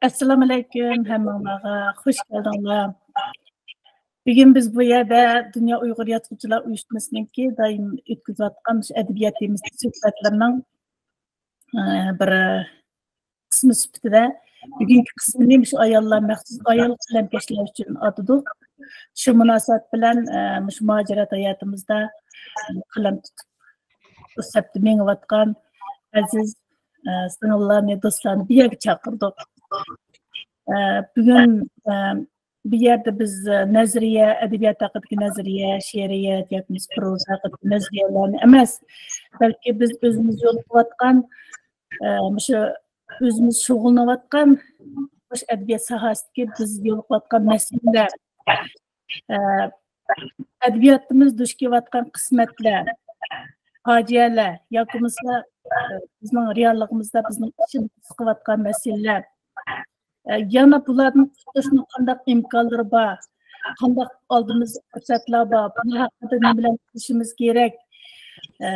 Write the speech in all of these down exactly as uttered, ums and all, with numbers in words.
ئەسسالامۇئەلەيكۇم ھەممىڭلارغا، خۇش كەلدىڭلار. بۈگۈن بىز بۇ يەردە دۇنيا ئۇيغۇر يازغۇچىلار ئۇيۇشمىسىنىڭكى دائىم ئۆتكۈزۈۋاتقان مۇشۇ ئەدەبىيات تېمىسىدىكى سۆھبەتلەرنىڭ، ئە، بىر قىسمى سۈپىتىدە بۈگۈنكى قىسمىنى مۇشۇ ئاياللار، مەخسۇس ئايال قەلەمكەشلەر ئۈچۈن ئاتىدۇق. شۇ مۇناسىۋەت بىلەن، ئە، مۇشۇ مۇھاجىرەت ھاياتىمىزدا، ئە، قەلەم تۇتۇپ، بۇ سەپتە مېڭىۋاتقان ئەزىز، ئە، سىڭىللارنى، دوستلارنى بۇ يەرگە چاقىردۇق. ئە، بۈگۈن، ئە، بۇ يەردە بىز، ئە، نەزەرىيە، ئەدەبىيات ھەققىدىكى نەزەرىيە، شېئىرىيەت ياكى بولمىسا پروزا ھەققىدىكى نەزەرىيەلەرنى ئەمەس، بەلكى بىز ئۆزىمىز يولۇقۇۋاتقان، ئە، مۇشۇ ئۆزىمىز شۇغۇللىنىۋاتقان مۇشۇ ئەدەبىيات ساھەسىدىكى بىز يولۇقۇۋاتقان مەسىلىلەر، ئە، ئەدەبىياتىمىز دۇچ كېلىۋاتقان قىسمەتلەر، پاجىئەلەر ياكى بولمىسا، ئە، بىزنىڭ رېئاللىقىمىزدا بىزنىڭ ئىچىمىزنى سىقىۋاتقان مەسىلىلەر، ئە، يەنە بۇلاردىن قۇتۇلۇشنىڭ قانداق ئىمكانلىرى بار، قانداق ئالدىمىزدا پۇرسەتلەر بار، بۇلار ھەققىدە نېمىلەرنى قىلىشىمىز كېرەك؟ ئە،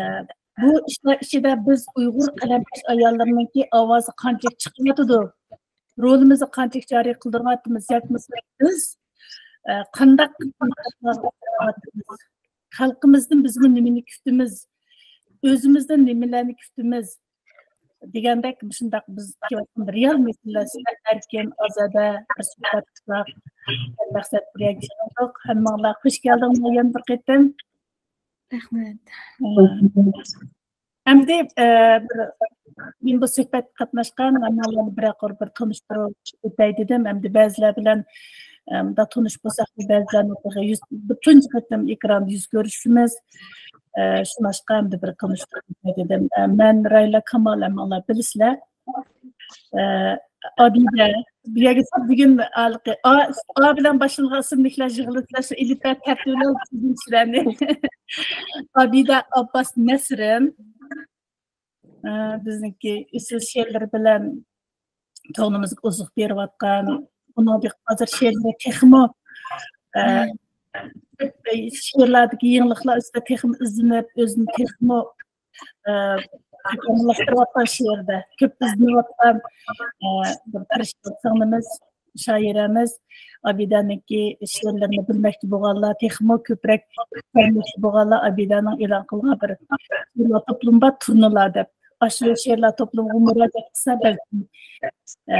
بۇ ئىشلار ئىچىدە بىز ئۇيغۇر قەلەمكەش ئاياللىرىنىڭكى ئاۋازى قانچىلىك چىقىۋاتىدۇ؟ رولىمىزنى قانچىلىك جارى قىلدۇرۇۋاتىمىز؟ ياكى بولمىسا بىز، ئە، قانداق خىزمەتلەرنى قىلىۋاتىمىز؟ خەلقىمىزدىن بىزمۇ نېمىنى كۈتىمىز؟ ئۆزىمىزدىن نېمىلەرنى كۈتىمىز؟ دېگەندەك مۇشۇنداق بىز كېلىۋاتقان رېئال مەسىلىلەر ئۈستىدە ئەركىن، ئازادە بىر سۆھبەت قىلساق، مەقسەت بىر يەرگە يىغىلدۇق. ھەممىڭلار خۇش كەلدىڭلار يەنە بىر قېتىم. رەھمەت. ئەمدى، ئە، بىر، مەن بۇ سۆھبەتكە قاتناشقان ھەممىڭلارنى بىرەر قۇر بىر تونۇشتۇرۇپ ئۆتەي دېدىم. ئەمدى بەزىلەر بىلەن، ئە، مۇنداق تونۇش بولساق، بەزىلەرنى يۈز، بىر تۇنجى قېتىم ئېكراندا يۈز كۆرۈشۈمىز. ئە، شۇڭلاشقا ئەمدى بىر تونۇشتۇرۇپ ئۆتەي دېدىم. ئە، مەن رايلا كامال، ھەممىڭلار بىلىسىلەر. ئە، ئابىدە، بۇ يەرگە سەپ بۈگۈن ھېلىقى ئا، ئا بىلەن باشلانغان ئىسىملىكلەر يىغىلىپلا شۇ ئېلىپبە تەرتىپىنى ئالدى سىزنىڭ كىشىلەرنى. ئابىدە ئابباس نەسرىن. ئە، بىزنىڭكى ئېسىل شېئىرلىرى بىلەن كۆڭلىمىزگە ئوزۇق بېرىۋاتقان، ئۇنىڭدىن ھازىر شېئىرلىرى تېخىمۇ، ئە، شېئىرلاردىكى يېڭىلىقلار ئۈستىدە تېخىمۇ ئىزدىنىپ، ئۆزىنى تېخىمۇ، ئە، تاكامۇللاشتۇرۇۋاتقان شېئىردە كۆپ ئىزدىنىۋاتقان، ئە، بىر تىرىشچان سىڭلىمىز، شائىرەمىز ئابىدەنىڭكى شېئىرلىرىنى بىلمەكچى بولغانلار، تېخىمۇ كۆپرەك بىلمەكچى بولغانلار ئابىدەنىڭ ئېلان قىلغان بىر شېئىرلار توپلىمى بار، تۇرنىلار دەپ. ئاشۇ شېئىرلار توپلىمىغا مۇراجىئەت قىلسا، بەلكىم، ئە،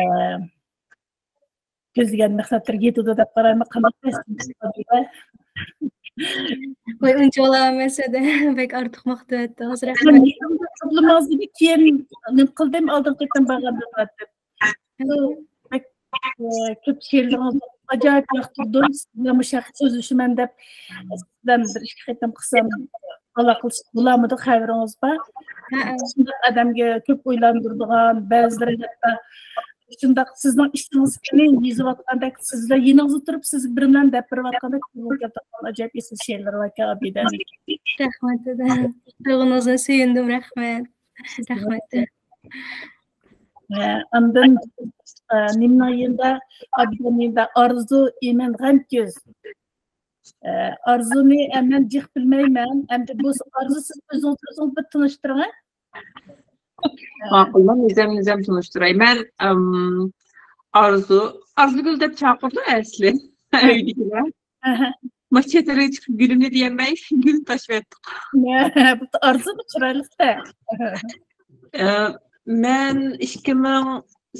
كۆزلىگەن مەقسەتلىرىگە يېتىدۇ دەپ قارايمەن. قانداق دەرسىڭىز ئابىدە؟ ۋاي، ئۇنچە بولالماس ئىدى. بەك ئارتۇق ماختىۋەتتىڭىز، رەھمەت. توپلىمىڭىزنى كېيىن نېمە قىلدىم، ئالدىنقى قېتىم بارغاندا قىلاتتىم. بەك، ئە، كۆپ شېئىرلىرىڭىزنى ئاجايىپ ياقتۇردۇم. سىز بىلەن مۇشۇ ھەقتە سۆزلىشىمەن دەپ، سىز بىلەن بىر ئىككى قېتىم قىلسام، ئالاقىلىشىپ بولالمىدۇق، خەۋىرىڭىز بار. شۇنداق ئادەمگە كۆپ ئويلاندۇرىدىغان، بەزىلىرى ھەتتا شۇنداق سىزنىڭ ئىشىڭىزنى يېزىۋاتقاندەك، سىز بىلەن يېنىڭىزدا تۇرۇپ، سىزگە بىر نېمىلەرنى دەپ بېرىۋاتقاندەك تۇيغۇ كېلىدىغان ئاجايىپ ئېسىل شېئىرلىرى باركەن ئابىدەنىڭ. رەھمەت، دادا. تۇيغۇڭىزغا سۆيۈندۈم، رەھمەت. رەھمەت. ئە، ئاندىن، ئە، نېمىنىڭ يېنىدا، ئابىدەننىڭ يېنىدا ئارزۇ، ئىمەن، غەمكۆز. ئە، ئارزۇنى، ئە، مەن جىق بىلمەيمەن. ئەمدى بۇ ئارزۇ، سىز ئۆزىڭىز، ئۆزىڭىز بىر تونۇشتۇرۇڭ، ھە؟ ماقۇل، مەن ئۆزۈم، ئۆزۈم تونۇشتۇراي. مەن، ئىم، ئارزۇ، ئارزۇگۈل دەپ چاقىرىدۇ ئەسلى ئۆيدىكىلەر. ئەھە. ما چەت ئەلگە چىقىپ گۈلۈمنى دېيەلمەي، گۈل تاشلىۋەتتۇق. ئارزۇمۇ چىرايلىق-دە. ئە، مەن ئىككى مىڭ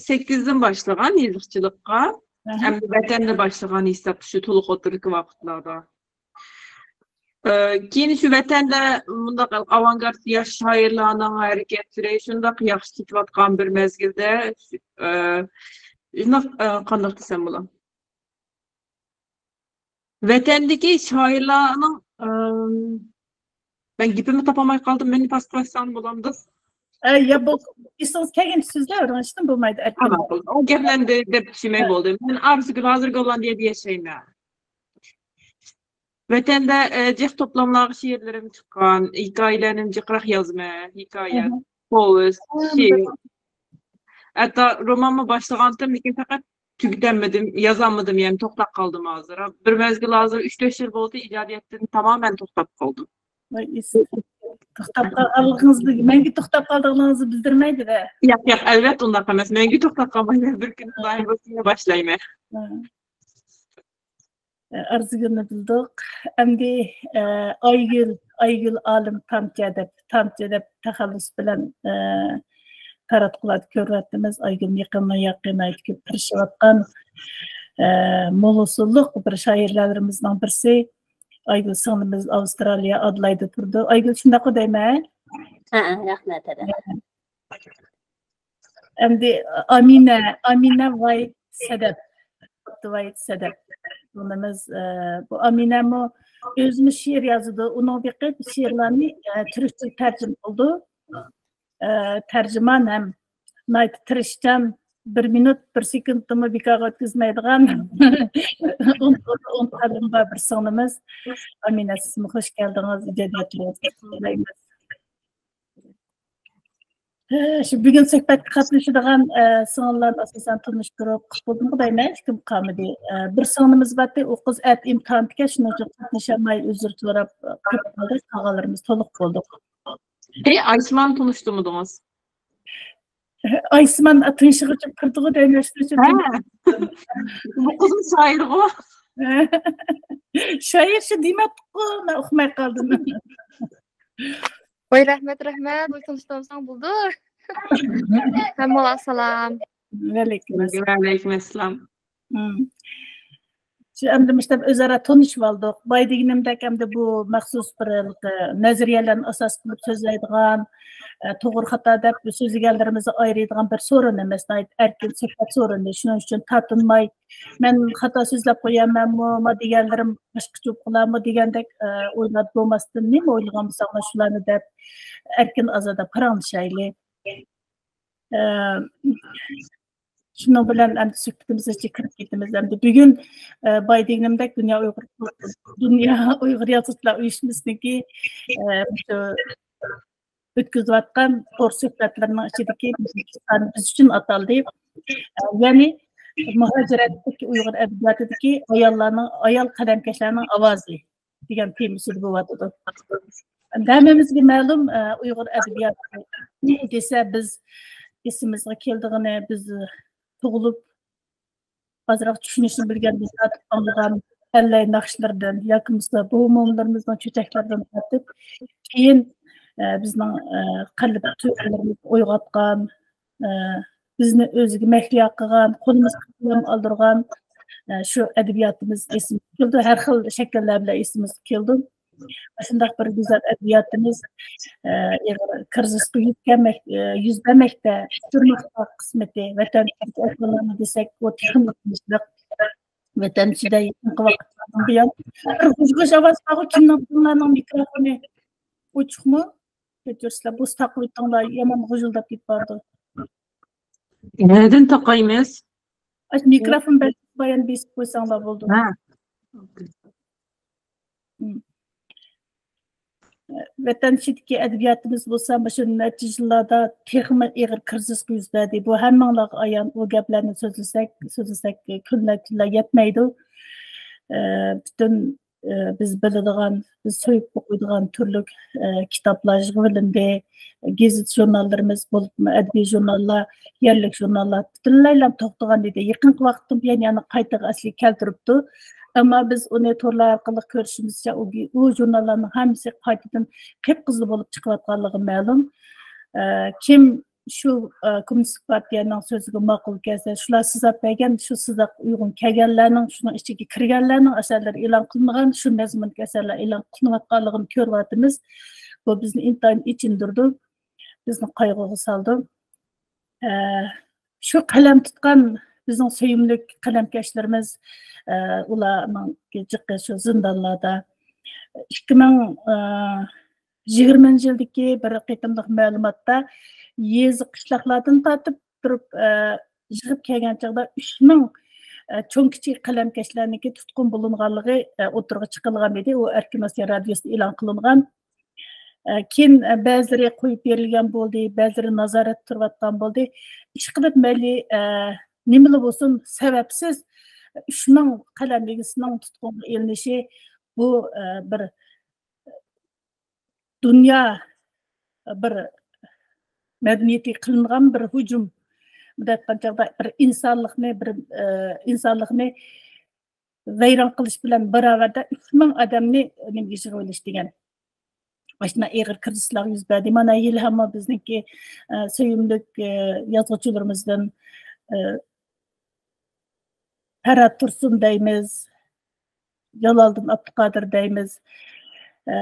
سەككىزدىن باشلىغان يېزىقچىلىققا. ئەھە. ئەمدى ۋەتەندە باشلىغان ھېسابتا شۇ تولۇق ئوتتۇرىدىكى ۋاقىتلاردا. ئە، كېيىن شۇ ۋەتەندە مۇنداق ئاۋانگارت ياش شائىرلارنىڭ ھەرىكەتلىرى شۇنداق ياخشى كېتىۋاتقان بىر مەزگىلدە، ئە، شۇنداق، ئە، قانداق دېسەم بولا؟ ۋەتەندىكى شائىرلارنىڭ، ئىم، مەن گېپىمنى تاپالماي قالدىم، مېنى پاس قىلىۋەتسەڭ بولامدۇ؟ ئە، يا، بۇ ئېسىڭىز كەلگەنچە سۆزلەۋېرىڭ، ھېچنېمە بولمايدۇ، ئەركىن. تامام، بولدى. ئۇ گەپلەرنى دەپ چۈشمەي بولدى. مەن ئارزۇگۈل، ھازىر گوللاندىيەدە ياشايمەن. ۋەتەندە، ئە، جىق توپلاملارغا شېئىرلىرىم چىققان، ھېكايىلەرنى جىقراق يازىمەن، ھېكايە، ئەھە. پوۋېست، ئەھە، شېئىر. ھەتتا رومانمۇ باشلىغانتىم، لېكىن پەقەت تۈگىتەلمىدىم، يازالمىدىم، يەنى توختاپ قالدىم ھازىر. بىر مەزگىل ھازىر ئۈچ تۆت يىل بولدى، ئىجادىيەتتىن تامامەن توختاپ قالدىم. ۋاي، ئېسىل. توختاپ قالغانلىقىڭىزنى، مەڭگۈ توختاپ قالىدىغانلىقىڭىزنى بىلدۈرمەيدۇ-دە. ياق، ياق، ئەلۋەتتە ئۇنداق ئەمەس. مەڭگۈ توختاپ قالمايمەن. بىر كۈنى خۇدايىم بۇيرۇسا باشلايمەن. ھە. ئارزۇگۈلنى بىلدۇق. ئەمدى، ئە، ئايگۈل، ئايگۈل ئالىم تامچە دەپ، تامچە دەپ تەخەللۇس بىلەن، ئە، تاراتقۇلاردا كۆرۈۋاتىمىز. ئايگۈل يېقىندىن ياقىن ناھايىتى كۆپ تىرىشىۋاتقان، ئە، مول ئۇسۇللۇق بىر شائىرلىرىمىزنىڭ بىرسى. ئايگۈل سىڭلىمىز ئاۋسترالىيە، ئادلايدا تۇرىدۇ. ئايگۈل، شۇنداققۇ دەيمەن؟ ھە، رەھمەت، ھە. ئەمدى ئامىنە، ئامىنە ۋايت سەدەپ. ۋايت سەدەپ. بۇنىمىز، ئە، بۇ ئامىنەمۇ ئۆزىمۇ شېئىر يازىدۇ. ئۇنىڭ بېقىپ شېئىرلارنى، ئە، تۈركچە تەرجىمە قىلىدۇ. ئە، تەرجىمان ھەم ناھايىتى تىرىشچان، بىر مىنۇت، بىر سېكۇنتنىمۇ بىكارغا ئۆتكۈزمەيدىغان ئۇن، ئۇن، ئۇن قەلبىم بار بىر سىڭلىمىز. ئامىنە، سىزمۇ خوش كەلدىڭىز. ئىجادىيەتلىرىڭىزنى قۇتلۇقلايمىز. ھە، شۇ بۈگۈن سۆھبەتكە قاتنىشىدىغان، ئە، سىڭىللارنى ئاساسەن تونۇشتۇرۇپ قىلىپ بولدۇمغۇ دەيمەن، ھېچكىم قالمىدى. ئە، بىر سىڭلىمىز بارتى، ئۇ قىز ئەتە ئىمتىھانتىكەن، شۇنىڭ ئۈچۈن قاتنىشالماي ئۆزرە سوراپ قېلىپ قالدى، قالغانلىرىمىز تولۇق بولدۇق. ھەي، ئايسىمان تونۇشتۇرمىدىڭىز؟ ئايسىمان تىڭشىغۇچە كىردىغۇ دەيمەن، شۇنىڭ ئۈچۈن. ھە. بۇ قىزمۇ شائىرغۇ. شائىر شۇ دېمەپتىغۇ، مەن ئۇقماي قالدىم. ۋاي، رەھمەت، رەھمەت. ۋاي، تونۇشتۇرساڭ بولدى. ھەممىڭلارغا سالام. ۋەئەلەيكۇم ئەسسالام. ۋەئەلەيكۇم ئەسسالام. ھىم. شۇ ئەمدى مۇشۇنداق ئۆزئارا تونۇشۇۋالدۇق. باي دېگىنىمدەك ئەمدى بۇ مەخسۇس بىر ھېلىقى نەزەرىيەلەرنى ئاساس قىلىپ سۆزلەيدىغان، ئە، توغرا خاتا دەپ سۆزلىگەنلىرىمىزنى ئايرىيدىغان بىر سورۇن ئەمەس، ناھايىتى ئەركىن سۆھبەت سورۇنى. شۇنىڭ ئۈچۈن تارتىنماي، مەن خاتا سۆزلەپ قويارمەنمۇ، ما دېگەنلىرىم باشقىچە بولۇپ قالارمۇ دېگەندەك، ئە، ئويلاردا بولماستىن، نېمە ئويلىغان بولساڭلار شۇلارنى دەپ، ئەركىن ئازادە پاراڭلىشايلى. ئە، شۇنىڭ بىلەن ئەمدى سۆھبىتىمىزنىڭ ئىچىگە كىرىپ كېتىمىز. ئەمدى بۈگۈن، ئە، باي دېگىنىمدەك دۇنيا ئۇيغۇر، دۇنيا ئۇيغۇر يازغۇچىلار ئۇيۇشمىسىنىڭكى، ئە، مۇشۇ ئۆتكۈزۈۋاتقان تور سۆھبەتلىرىنىڭ ئىچىدىكى بىز ئۈچۈن ئاتالدى. ئە، يەنى مۇھاجىرەتتىكى ئۇيغۇر ئەدەبىياتىدىكى ئاياللارنىڭ، ئايال قەلەمكەشلەرنىڭ ئاۋازى دېگەن تېما ئۈستىدە بولۇۋاتىدۇ. ھەممىمىزگە مەلۇم، ئە، ئۇيغۇر ئەدەبىياتى دېسە، بىز ئېسىمىزگە كېلىدىغىنى، بىز تۇغۇلۇپ، ئازراق چۈشىنىشنى بىلگەندىن تارتىپ ئاڭلىغان ئەللەي ناخشىلىرىدىن ياكى بولمىسا بوۋا-مومىلىرىمىزنىڭ چۆچەكلىرىدىن تارتىپ، كېيىن، ئە، بىزنىڭ، ئە، قەلب تۇيغۇلىرىمىزنى ئويغاتقان، ئە، بىزنى ئۆزىگە مەھلىيا قىلغان، قولىمىزغا قەلەم ئالدۇرغان، ئە، شۇ ئەدەبىياتىمىز ئېسىمىزگە كېلىدۇ. ھەر خىل شەكىللەر بىلەن ئېسىمىزگە كېلىدۇ. شۇنداق بىر گۈزەل ئەدەبىياتىمىز، ئە، ئېغىر كىرىزىسقا يۈز كەلمەك-، ئە، يۈز بەرمەكتە، ئۇچرىماقتا قىسمىتى. ۋەتەن ئىچىدىكى ئەسەرلەرنى دېسەك، ئۇ تېخىمۇ ئېچىنىشلىق. ۋەتەن ئىچىدە يېقىنقى ۋاقىتلاردىن بۇيان بىر غۇژ-غۇژ ئاۋاز بارغۇ، كىمنىڭ بۇلارنىڭ مىكروفونى ئوچۇقمۇ؟ كەچۈرسىلەر، بۇ تاقىۋېتىڭلار، يامان غۇژۇلداپ كېتىپ بارىدۇ. نەدىن تاقايمىز؟ ئاشۇ مىكروفون بەلگىسى بار يەرنى بېسىپ قويساڭلار بولىدۇ. ھە. ھىم. ۋەتەن ئىچىدىكى ئەدەبىياتىمىز بولسا مۇشۇ نەچچە يىللاردا تېخىمۇ ئېغىر كىرىزىسقا يۈز بەردى. بۇ ھەممىڭلارغا ئايان، ئۇ گەپلەرنى سۆزلىسەك، سۆزلىسەك كۈنلەر، كۈنلەر يەتمەيدۇ. ئە، پۈتۈن، ئە، بىز بىلىدىغان، بىز سۆيۈپ ئوقۇيدىغان تۈرلۈك، ئە، كىتابلار يىغىۋېلىندى. گېزىت ژۇرناللىرىمىز، بولۇپمۇ ئەدەبىي ژۇرناللار، يەرلىك ژۇرناللار پۈتۈنلەيلا توختىغان ئىدى. يېقىنقى ۋاقىتتىن بۇيان يەنە قايتىغا ئەسلىگە كەلتۈرۈپتۇ. ئەمما بىز ئۇنى تورلار ئارقىلىق كۆرۈشىمىزچە، ئۇ گې-، ئۇ ژۇرناللارنىڭ ھەممىسى قايتىدىن قىپقىزىل بولۇپ چىقىۋاتقانلىقى مەلۇم. ئە، كىم شۇ، ئە، كوممۇنىستىك پارتىيەنىڭ سۆزىگە ماقۇل كەلسە، شۇلار سىزاپ بەرگەن، شۇ سىزاق ئۇيغۇن كەلگەنلەرنىڭ، شۇنىڭ ئىچىگە كىرگەنلەرنىڭ ئەسەرلىرى ئېلان قىلىنغان، شۇ مەزمۇندىكى ئەسەرلەر ئېلان قىلىنىۋاتقانلىقىنى كۆرۈۋاتىمىز. بۇ بىزنى ئىنتايىن ئېچىندۇرىدۇ، بىزنى قايغۇغا سالىدۇ. ئە، شۇ قەلەم تۇتقان بىزنىڭ سۆيۈملۈك قەلەمكەشلىرىمىز، ئە، ئۇلارنىڭ جىقى شۇ زىندانلاردا. ئىككى مىڭ يىگىرمىنچى يىلدىكى بىر قېتىملىق مەلۇماتتا يېزا، قىشلاقلاردىن تارتىپ تۇرۇپ، ئە، يىغىپ كەلگەن چاغدا ئۈچ مىڭ، ئە، چوڭ كىچىك قەلەمكەشلەرنىڭكى تۇتقۇن بولۇنغانلىقى، ئە، ئوتتۇرىغا چىقىرىلغان ئىدى. ئۇ ئەركىن ئاسىيا رادىيوسىدا ئېلان قىلىنغان. ئە، كېيىن، ئە، بەزىلىرى قويۇپ بېرىلگەن بولدى، بەزىلىرى نازارەتتە تۇرۇۋاتقان بولدى. ئىشقىلىپ مەيلى، ئە، نېمىلا بولسۇن، سەۋەبسىز ئۈچ مىڭ قەلەم ئىگىسىنىڭ تۇتقۇنغا ئېلىنىشى، بۇ، ئە، بىر دۇنيا بىر مەدەنىيىتىگە قىلىنغان بىر ھۇجۇم. بۇنداق ئېيتقان چاغدا بىر ئىنسانلىقنى، بىر، ئە، ئىنسانلىقنى ۋەيران قىلىش بىلەن باراۋەردە ئۈچ مىڭ ئادەمنى نېمىگە يىغىۋېلىش دېگەن. مۇشۇنداق ئېغىر كىرىزىسلار يۈز بەردى. مانا ھېلىھەممۇ بىزنىڭكى، ئە، سۆيۈملۈك، ئە، يازغۇچىلىرىمىزدىن، ئە، پەرھات تۇرسۇن دەيمىز، جالالدىن ئابدۇقادىر دەيمىز، ئە،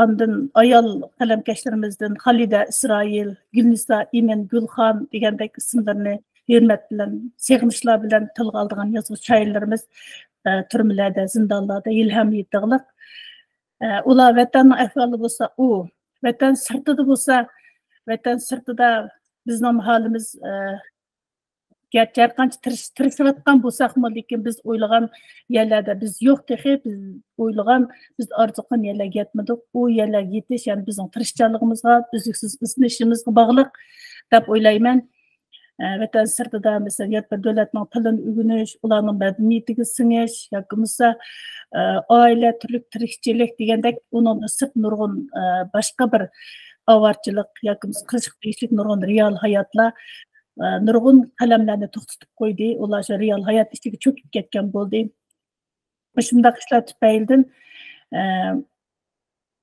ئاندىن ئايال قەلەمكەشلىرىمىزدىن خالىدە ئىسرائىل، گۈلنىسا ئىمىن، گۈلخان دېگەندەك ئىسىملىرىنى ھۆرمەت بىلەن، سېغىنىشلار بىلەن تىلغا ئالىدىغان يازغۇچى شائىرلىرىمىز، ئە، تۈرمىلەردە، زىندانلاردا ھېلىھەم يېتىغلىق. ئە، ئۇلار ۋەتەننىڭ ئەھۋالى بولسا ئۇ، ۋەتەن سىرتىدا بولسا، ۋەتەن سىرتىدا بىزنىڭ ھالىمىز، ئە، گەرچە ھەر قانچە تىرىش-، تىرىشىۋاتقان بولساقمۇ، لېكىن بىز ئويلىغان يەرلەردە بىز يوق تېخى. بىز ئويلىغان، بىز ئارزۇ قىلغان يەرلەرگە يەتمىدۇق. ئۇ يەرلەرگە يېتىش، يەنى بىزنىڭ تىرىشچانلىقىمىزغا، ئۈزلۈكسىز ئىزدىنىشىمىزغا باغلىق دەپ ئويلايمەن. ئە، ۋەتەن سىرتىدا، مەسىلەن، يات بىر دۆلەتنىڭ تىلىنى ئۆگىنىش، ئۇلارنىڭ مەدەنىيىتىگە سىڭىش ياكى بولمىسا، ئە، ئائىلە، تۈرلۈك تىرىكچىلىك دېگەندەك، ئۇنىڭدىن سىرت نۇرغۇن، ئە، باشقا بىر ئاۋارىچىلىق ياكى بولمىسا قىزىقىشلىق نۇرغۇن رېئال ھاياتلار، ئە، نۇرغۇن قەلەملەرنى توختىتىپ قويدى. ئۇلار شۇ رېئال ھايات ئىچىگە چۆكۈپ كەتكەن بولدى. مۇشۇنداق ئىشلار تۈپەيلىدىن، ئە،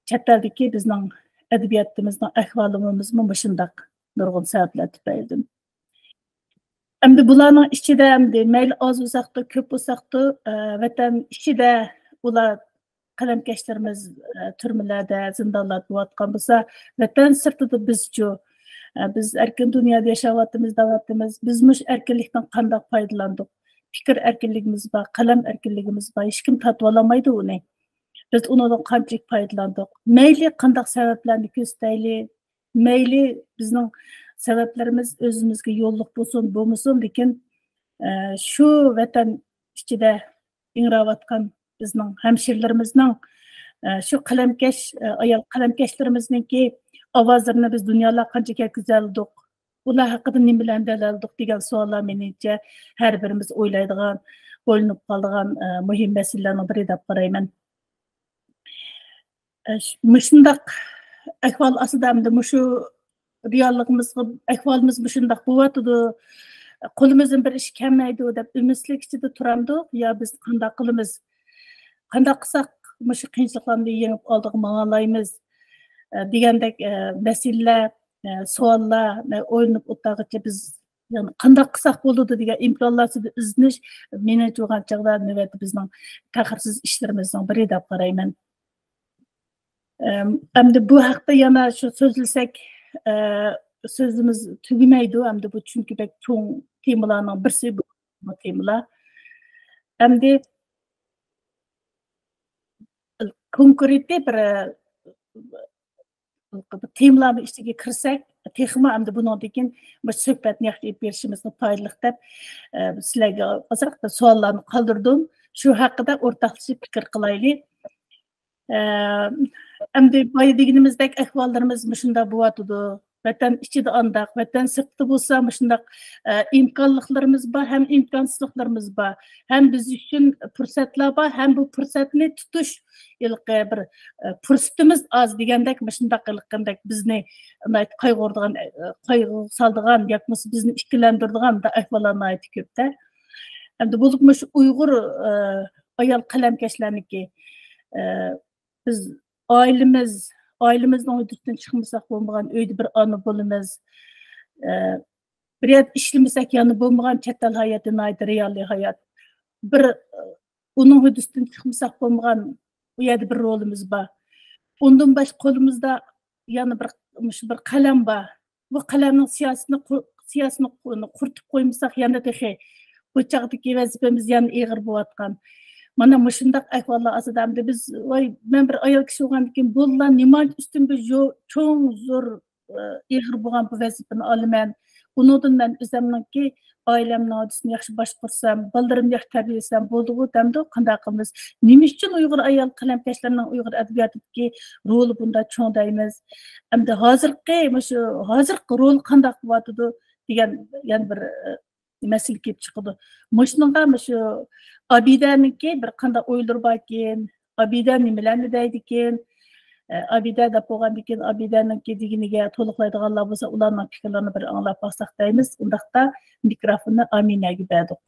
چەت ئەلدىكى بىزنىڭ ئەدەبىياتىمىزنىڭ ئەھۋالىمىزمۇ مۇشۇنداق نۇرغۇن سەۋەبلەر تۈپەيلىدىن. ئەمدى بۇلارنىڭ ئىچىدە ئەمدى مەيلى ئاز بولساقتۇ، كۆپ بولساقتۇ، ئە، ۋەتەن ئىچىدە ئۇلار قەلەمكەشلىرىمىز، ئە، تۈرمىلەردە، زىندانلاردا بولۇۋاتقان بولسا، ۋەتەن سىرتىدا بىزچۇ؟ ئە، بىز ئەركىن دۇنيادا ياشاۋاتىمىز، دەۋاتىمىز. بىز مۇشۇ ئەركىنلىكتىن قانداق پايدىلاندۇق؟ پىكىر ئەركىنلىكىمىز بار، قەلەم ئەركىنلىكىمىز بار. ھېچكىم تارتىۋالالمايدۇ ئۇنى. بىز ئۇنىڭدىن قانچىلىك پايدىلاندۇق؟ مەيلى قانداق سەۋەبلەرنى كۆرسىتەيلى، مەيلى بىزنىڭ سەۋەبلىرىمىز ئۆزىمىزگە يوللۇق بولسۇن، بولمىسۇن، لېكىن، ئە، شۇ ۋەتەن ئىچىدە ئىڭراۋاتقان بىزنىڭ ھەمشىرىلىرىمىزنىڭ، ئە، شۇ قەلەمكەش، ئە، ئايال قەلەمكەشلىرىمىزنىڭكى ئاۋازلىرىنى بىز دۇنيالارغا قانچە يەتكۈزەلىدۇق؟ ئۇلار ھەققىدە نېمىلەرنى دەلىللىدۇق دېگەن سوئاللار مېنىڭچە ھەر بىرىمىز ئويلايدىغان، ئويلىنىپ قالىدىغان، ئە، مۇھىم مەسىلىلەرنىڭ بىرى دەپ قارايمەن. ئە، ش-، مۇشۇنداق ئەھۋال ئاستىدا ئەمدى مۇشۇ رېئاللىقىمىزغا، ئەھۋالىمىز مۇشۇنداق بولۇۋاتىدۇ، قولىمىزدىن بىر ئىش كەلمەيدۇ دەپ ئۈمىدسىزلىك ئىچىدە تۇرامدۇق يا بىز قانداق قىلىمىز؟ قانداق قىلساق مۇشۇ قىيىنچىلىقلارنى يېڭىپ ئالدىغا ماڭالايمىز؟ ئە، دېگەندەك، ئە، مەسىلىلەر، ئە، سوئاللار، مەن ئويلىنىپ ئولتۇرغىچە بىز، يەنى قانداق قىلساق بولىدۇ دېگەن ئىمكانلار ئۈستىدە ئىزدىنىش، مېنىڭچە بولغان چاغدا نۆۋەتتە بىزنىڭ تەخىرسىز ئىشلىرىمىزنىڭ بىرى دەپ قارايمەن. ئەم، ئەمدى بۇ ھەقتە يەنە شۇ سۆزلىسەك، ئە، سۆزىمىز تۈگىمەيدۇ. ئەمدى بۇ چۈنكى بەك چوڭ تېمىلارنىڭ بىرسى بۇ، بۇ تېمىلار. ئەمدى كونكرېتنى بىر، ئە، تېمىلارنىڭ ئىچىگە كىرسەك، تېخىمۇ ئەمدى بۇنىڭدىن كېيىن بىر سۆھبەتنى ياخشى ئېلىپ بېرىشىمىزغا پايدىلىق دەپ، ئە، سىلەرگە ئازراق بىر سوئاللارنى قالدۇردۇم. شۇ ھەققىدە ئورتاقلىشىپ پىكىر قىلايلى. ئە، ئەمدى بايا دېگىنىمىزدەك ئەھۋاللىرىمىز مۇشۇنداق بولۇۋاتىدۇ. ۋەتەن ئىچىدە ئانداق، ۋەتەن سىرتىدا بولسا مۇشۇنداق، ئە، ئىمكانلىقلىرىمىز بار، ھەم ئىمكانسىزلىقلىرىمىز بار. ھەم بىز ئۈچۈن پۇرسەتلەر بار، ھەم بۇ پۇرسەتنى تۇتۇش ھېلىقى بىر، ئە، پۇرسىتىمىز ئاز دېگەندەك، مۇشۇنداق ھېلىقىندەك بىزنى ناھايىتى قايغۇرىدىغان، ئە، قايغۇغا سالىدىغان ياكى بولمىسا بىزنى ئىككىلەندۈرىدىغان مۇنداق ئەھۋاللار ناھايىتى كۆپتە. ئەمدى بولۇپمۇ شۇ ئۇيغۇر، ئە، ئايال قەلەمكەشلەرنىڭكى، ئە، بىز ئائىلىمىز، ئائىلىمىزنىڭ ھۆددىسىدىن چىقمىساق بولمىغان، ئۆيدە بىر ئانا بولىمىز. ئە، بىر يەردە ئىشلىمىسەك يەنە بولمىغان، چەت ئەل ھاياتى ناھايىتى رېئالىي ھايات. بىر، ئۇنىڭ ھۆددىسىدىن چىقمىساق بولمىغان، ئۇ يەردە بىر رولىمىز بار. ئۇندىن باشقا قولىمىزدا يەنە بىر، مۇشۇ بىر قەلەم بار. بۇ قەلەمنىڭ سىياسىتىنى قۇ-، سىياسىتىنى قۇ-، قۇرۇتۇپ قويمىساق يەنە تېخى بۇ چاغدىكى ۋەزىپىمىز يەنە ئېغىر بولۇۋاتقان. مانا مۇشۇنداق ئەھۋاللار ئاستىدا ئەمدى بىز، ۋاي، مەن بىر ئايال كىشى بولغاندىكىن بولدىلا، نېمانچە ئۈستۈمگە جو-، چوڭ، زور، ئېغىر بولغان بۇ ۋەزىپىنى ئالىمەن. ئۇنىڭدىن مەن ئۆزۈمنىڭكى ئائىلەمنىڭ ھادىسىنى ياخشى باشقۇرسام، بالىلىرىمنى ياخشى تەربىيەلىسەم بولدىغۇ دەمدۇ، قانداق قىلىمىز؟ نېمە ئۈچۈن ئۇيغۇر ئايال قەلەمكەشلىرىنىڭ ئۇيغۇر ئەدەبىياتىدىكى رولى بۇنداق چوڭ دەيمىز؟ ئەمدى ھازىرقى، مۇشۇ ھازىرقى رولى قانداق بولۇۋاتىدۇ دېگەن يەنە بىر، ئە، مەسىلە كېلىپ چىقىدۇ. مۇشۇنىڭغا مۇشۇ ئابىدەنىڭكى بىر قانداق ئويلىرى باركىن، ئابىدە نېمىلەرنى دەيدىكىن، ئابىدە دەپ بولغاندىن كېيىن، ئابىدەنىڭكى دېگىنىگە تولۇقلايدىغانلار بولسا، ئۇلارنىڭ پىكىرلىرىنى بىر ئاڭلاپ باقساق دەيمىز. ئۇنداقتا مىكروفوننى ئامىنەگە بەردۇق.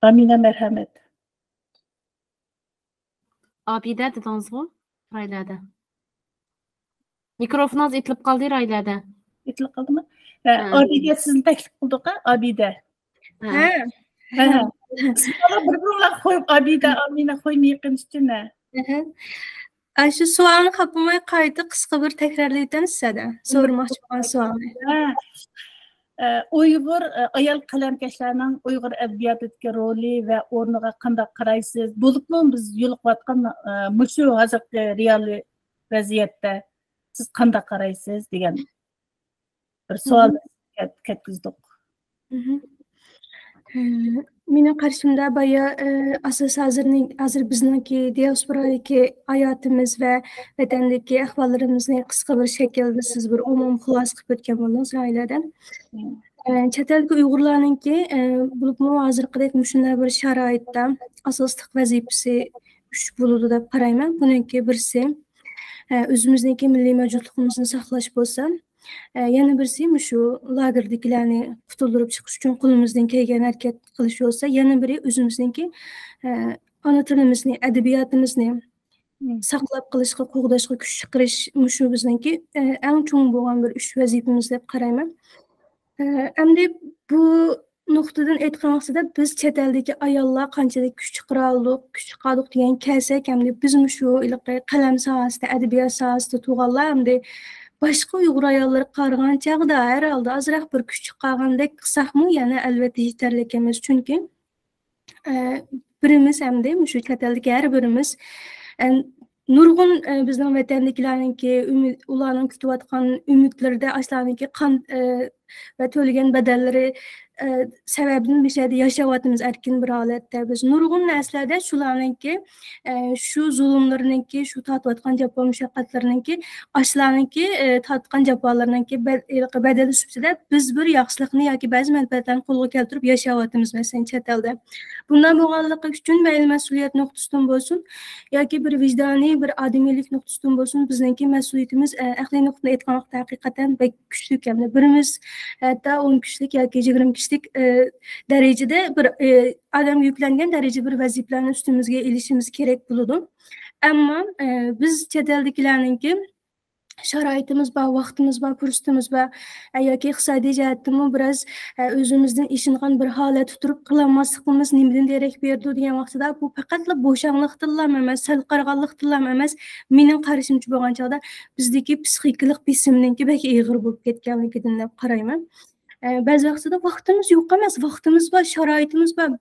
ئامىنە، مەرھەمەت. ئابىدە دېدىڭىزغۇ؟ رايلەدە. مىكروفونىڭىز ئېتىلىپ قالدى، رايلەدە. ئېتىلىپ قالدىمۇ؟ ھە، ھە. ئابىدە سىزنى تەكلىپ قىلدۇق، ھە، ئابىدە. ھە. ھە. ھە. سىز بىر بىرىڭلار قويۇپ، ئابىدە، ئامىنە قويماي يېقىنىشتىن، ھە. ئاشۇ سوئالنى خاپىماي قايتا قىسقا بىر تەكرارلايتتىم سىزدە. سورىماقچى بولغان سوئالنى. ھە. ئۇيغۇر ئايال قەلەمكەشلەرنىڭ ئۇيغۇر ئەدەبىياتىدىكى رولى ۋە ئورنىغا قانداق قارايسىز؟ بولۇپمۇ بىز يولۇقۇۋاتقان مۇشۇ ھازىرقى رېئالىي ۋەزىيەتتە سىز قانداق قارايسىز دېگەن بىر سوئال كەتكۈزدۇق. مېنىڭ قارىشىمدا بايا ئاساس ھازىرنى ھازىر بىزنىڭكى دىياسپورادىكى ھاياتىمىز ۋە ۋەتەندىكى ئەھۋاللىرىمىزنى قىسقا بىر شەكىلدە سىز بىر ئومۇم خۇلاسە قىلىپ ئۆتكەن بولدىڭىز، راھىلەدە. چەت ئەلدىكى ئۇيغۇرلارنىڭكى بولۇپمۇ ھازىرقىدەك مۇشۇنداق بىر شارائىتتا ئاساسلىق ۋەزىپىسى ئۈچ بولىدۇ دەپ قارايمەن. بۇنىڭكى بىرسى ئۆزىمىزنىڭكى مىللىي مەۋجۇتلۇقىمىزنى ساقلاش بولسا، يەنە بىرسى مۇشۇ لاگېردىكىلەرنى قۇتۇلدۇرۇپ چىقىش ئۈچۈن قولىمىزدىن كەلگەن ھەرىكەت قىلىش بولسا، يەنە بىرى ئۆزىمىزنىڭكى ئانا تىلىمىزنى، ئەدەبىياتىمىزنى ساقلاپ قېلىشقا، قوغداشقا كۈچ چىقىرىش مۇشۇ بىزنىڭكى ئەڭ چوڭ بولغان بىر ئۈچ ۋەزىپىمىز دەپ قارايمەن. ئەمدى بۇ نۇقتىدىن ئېيتقان ۋاقتىدا بىز چەت ئەلدىكى ئاياللار قانچىلىك كۈچ چىقىرالدۇق، كۈچ چىقاردۇق دېگەن كەلسەك، ئەمدى بىز مۇشۇ ھېلىقى قەلەم ساھەسىدە، ئەدەبىيات ساھەسىدە تۇرغانلار ئەمدى باشقا ئۇيغۇر ئاياللىرىغا قارىغان چاغدا ھەر ھالدا ئازراق بىر كۈچ چىقارغاندەك قىلساقمۇ، يەنە ئەلۋەتتە يېتەرلىك ئەمەس. چۈنكى بىرىمىز ئەمدى مۇشۇ چەت ئەلدىكى ھەر بىرىمىز نۇرغۇن بىزنىڭ ۋەتەندىكىلەرنىڭكى ئۈمىد، ئۇلارنىڭ كۈتۈۋاتقان ئۈمىدلىرىدە ئاشۇلارنىڭكى قان ۋە تۆلىگەن بەدەللىرى سەۋەبىدىن مۇشۇ يەردە ياشاۋاتىمىز ئەركىن بىر ھالەتتە. بىز نۇرغۇن نەرسىلەردە شۇلارنىڭكى شۇ زۇلۇملىرىنىڭكى، شۇ تارتىۋاتقان جاپا مۇشەققەتلىرىنىڭكى، ئاشۇلارنىڭكى تارتقان جاپالىرىنىڭكى بەدىلى سۈپىتىدە بىز بىر ياخشىلىقنى ياكى بەزى مەنپەئەتلەرنى قولغا كەلتۈرۈپ ياشاۋاتىمىز، مەسىلەن، چەت ئەلدە. بۇنداق بولغانلىقى ئۈچۈن مەيلى مەسئۇلىيەت نۇقتىسىدىن بولسۇن ياكى بىر ۋىجدانىي، بىر ئادىمىيلىك نۇقتىسىدىن بولسۇن، بىزنىڭكى مەسئۇلىيىتىمىز ئەقلىي نۇقتىدىن ئېيتقان ۋاقىتتا ھەقىقەتەن بەك كۈچلۈك. يەنى بىرىمىز ھەتتا ئون كىشىلىك ياكى يىگىرمە كىشىلىك دەرىجىدە بىر ئادەمگە يۈكلەنگەن دەرىجىدە بىر ۋەزىپىلەرنى ئۈستىمىزگە ئېلىشىمىز كېرەك بولىدۇ. ئەمما بىز چەت ئەلدىكىلەرنىڭكى شارائىتىمىز بار، ۋاقتىمىز بار، پۇرسىتىمىز بار، ئە، ياكى ئىقتىسادىي جەھەتتىمۇ بىراز، ئە، ئۆزىمىزدىن ئېشىنغان بىر ھالەتتە تۇرۇپ قىلالماسلىقىمىز نېمىدىن دېرەك بېرىدۇ دېگەن ۋاقتىدا، بۇ پەقەتلا بوشاڭلىقتىنلا ئەمەس، سەل قارىغانلىقتىنلا ئەمەس، مېنىڭ قارىشىمچە بولغان چاغدا بىزدىكى پسىخىكىلىق بېسىمنىڭكى بەك ئېغىر بولۇپ كەتكەنلىكىدىن دەپ قارايمەن. ئە، بەزى ۋاقتىدا ۋاقتىمىز يوق ئەمەس، ۋاقتىمىز بار، شارائىتىمىز بار.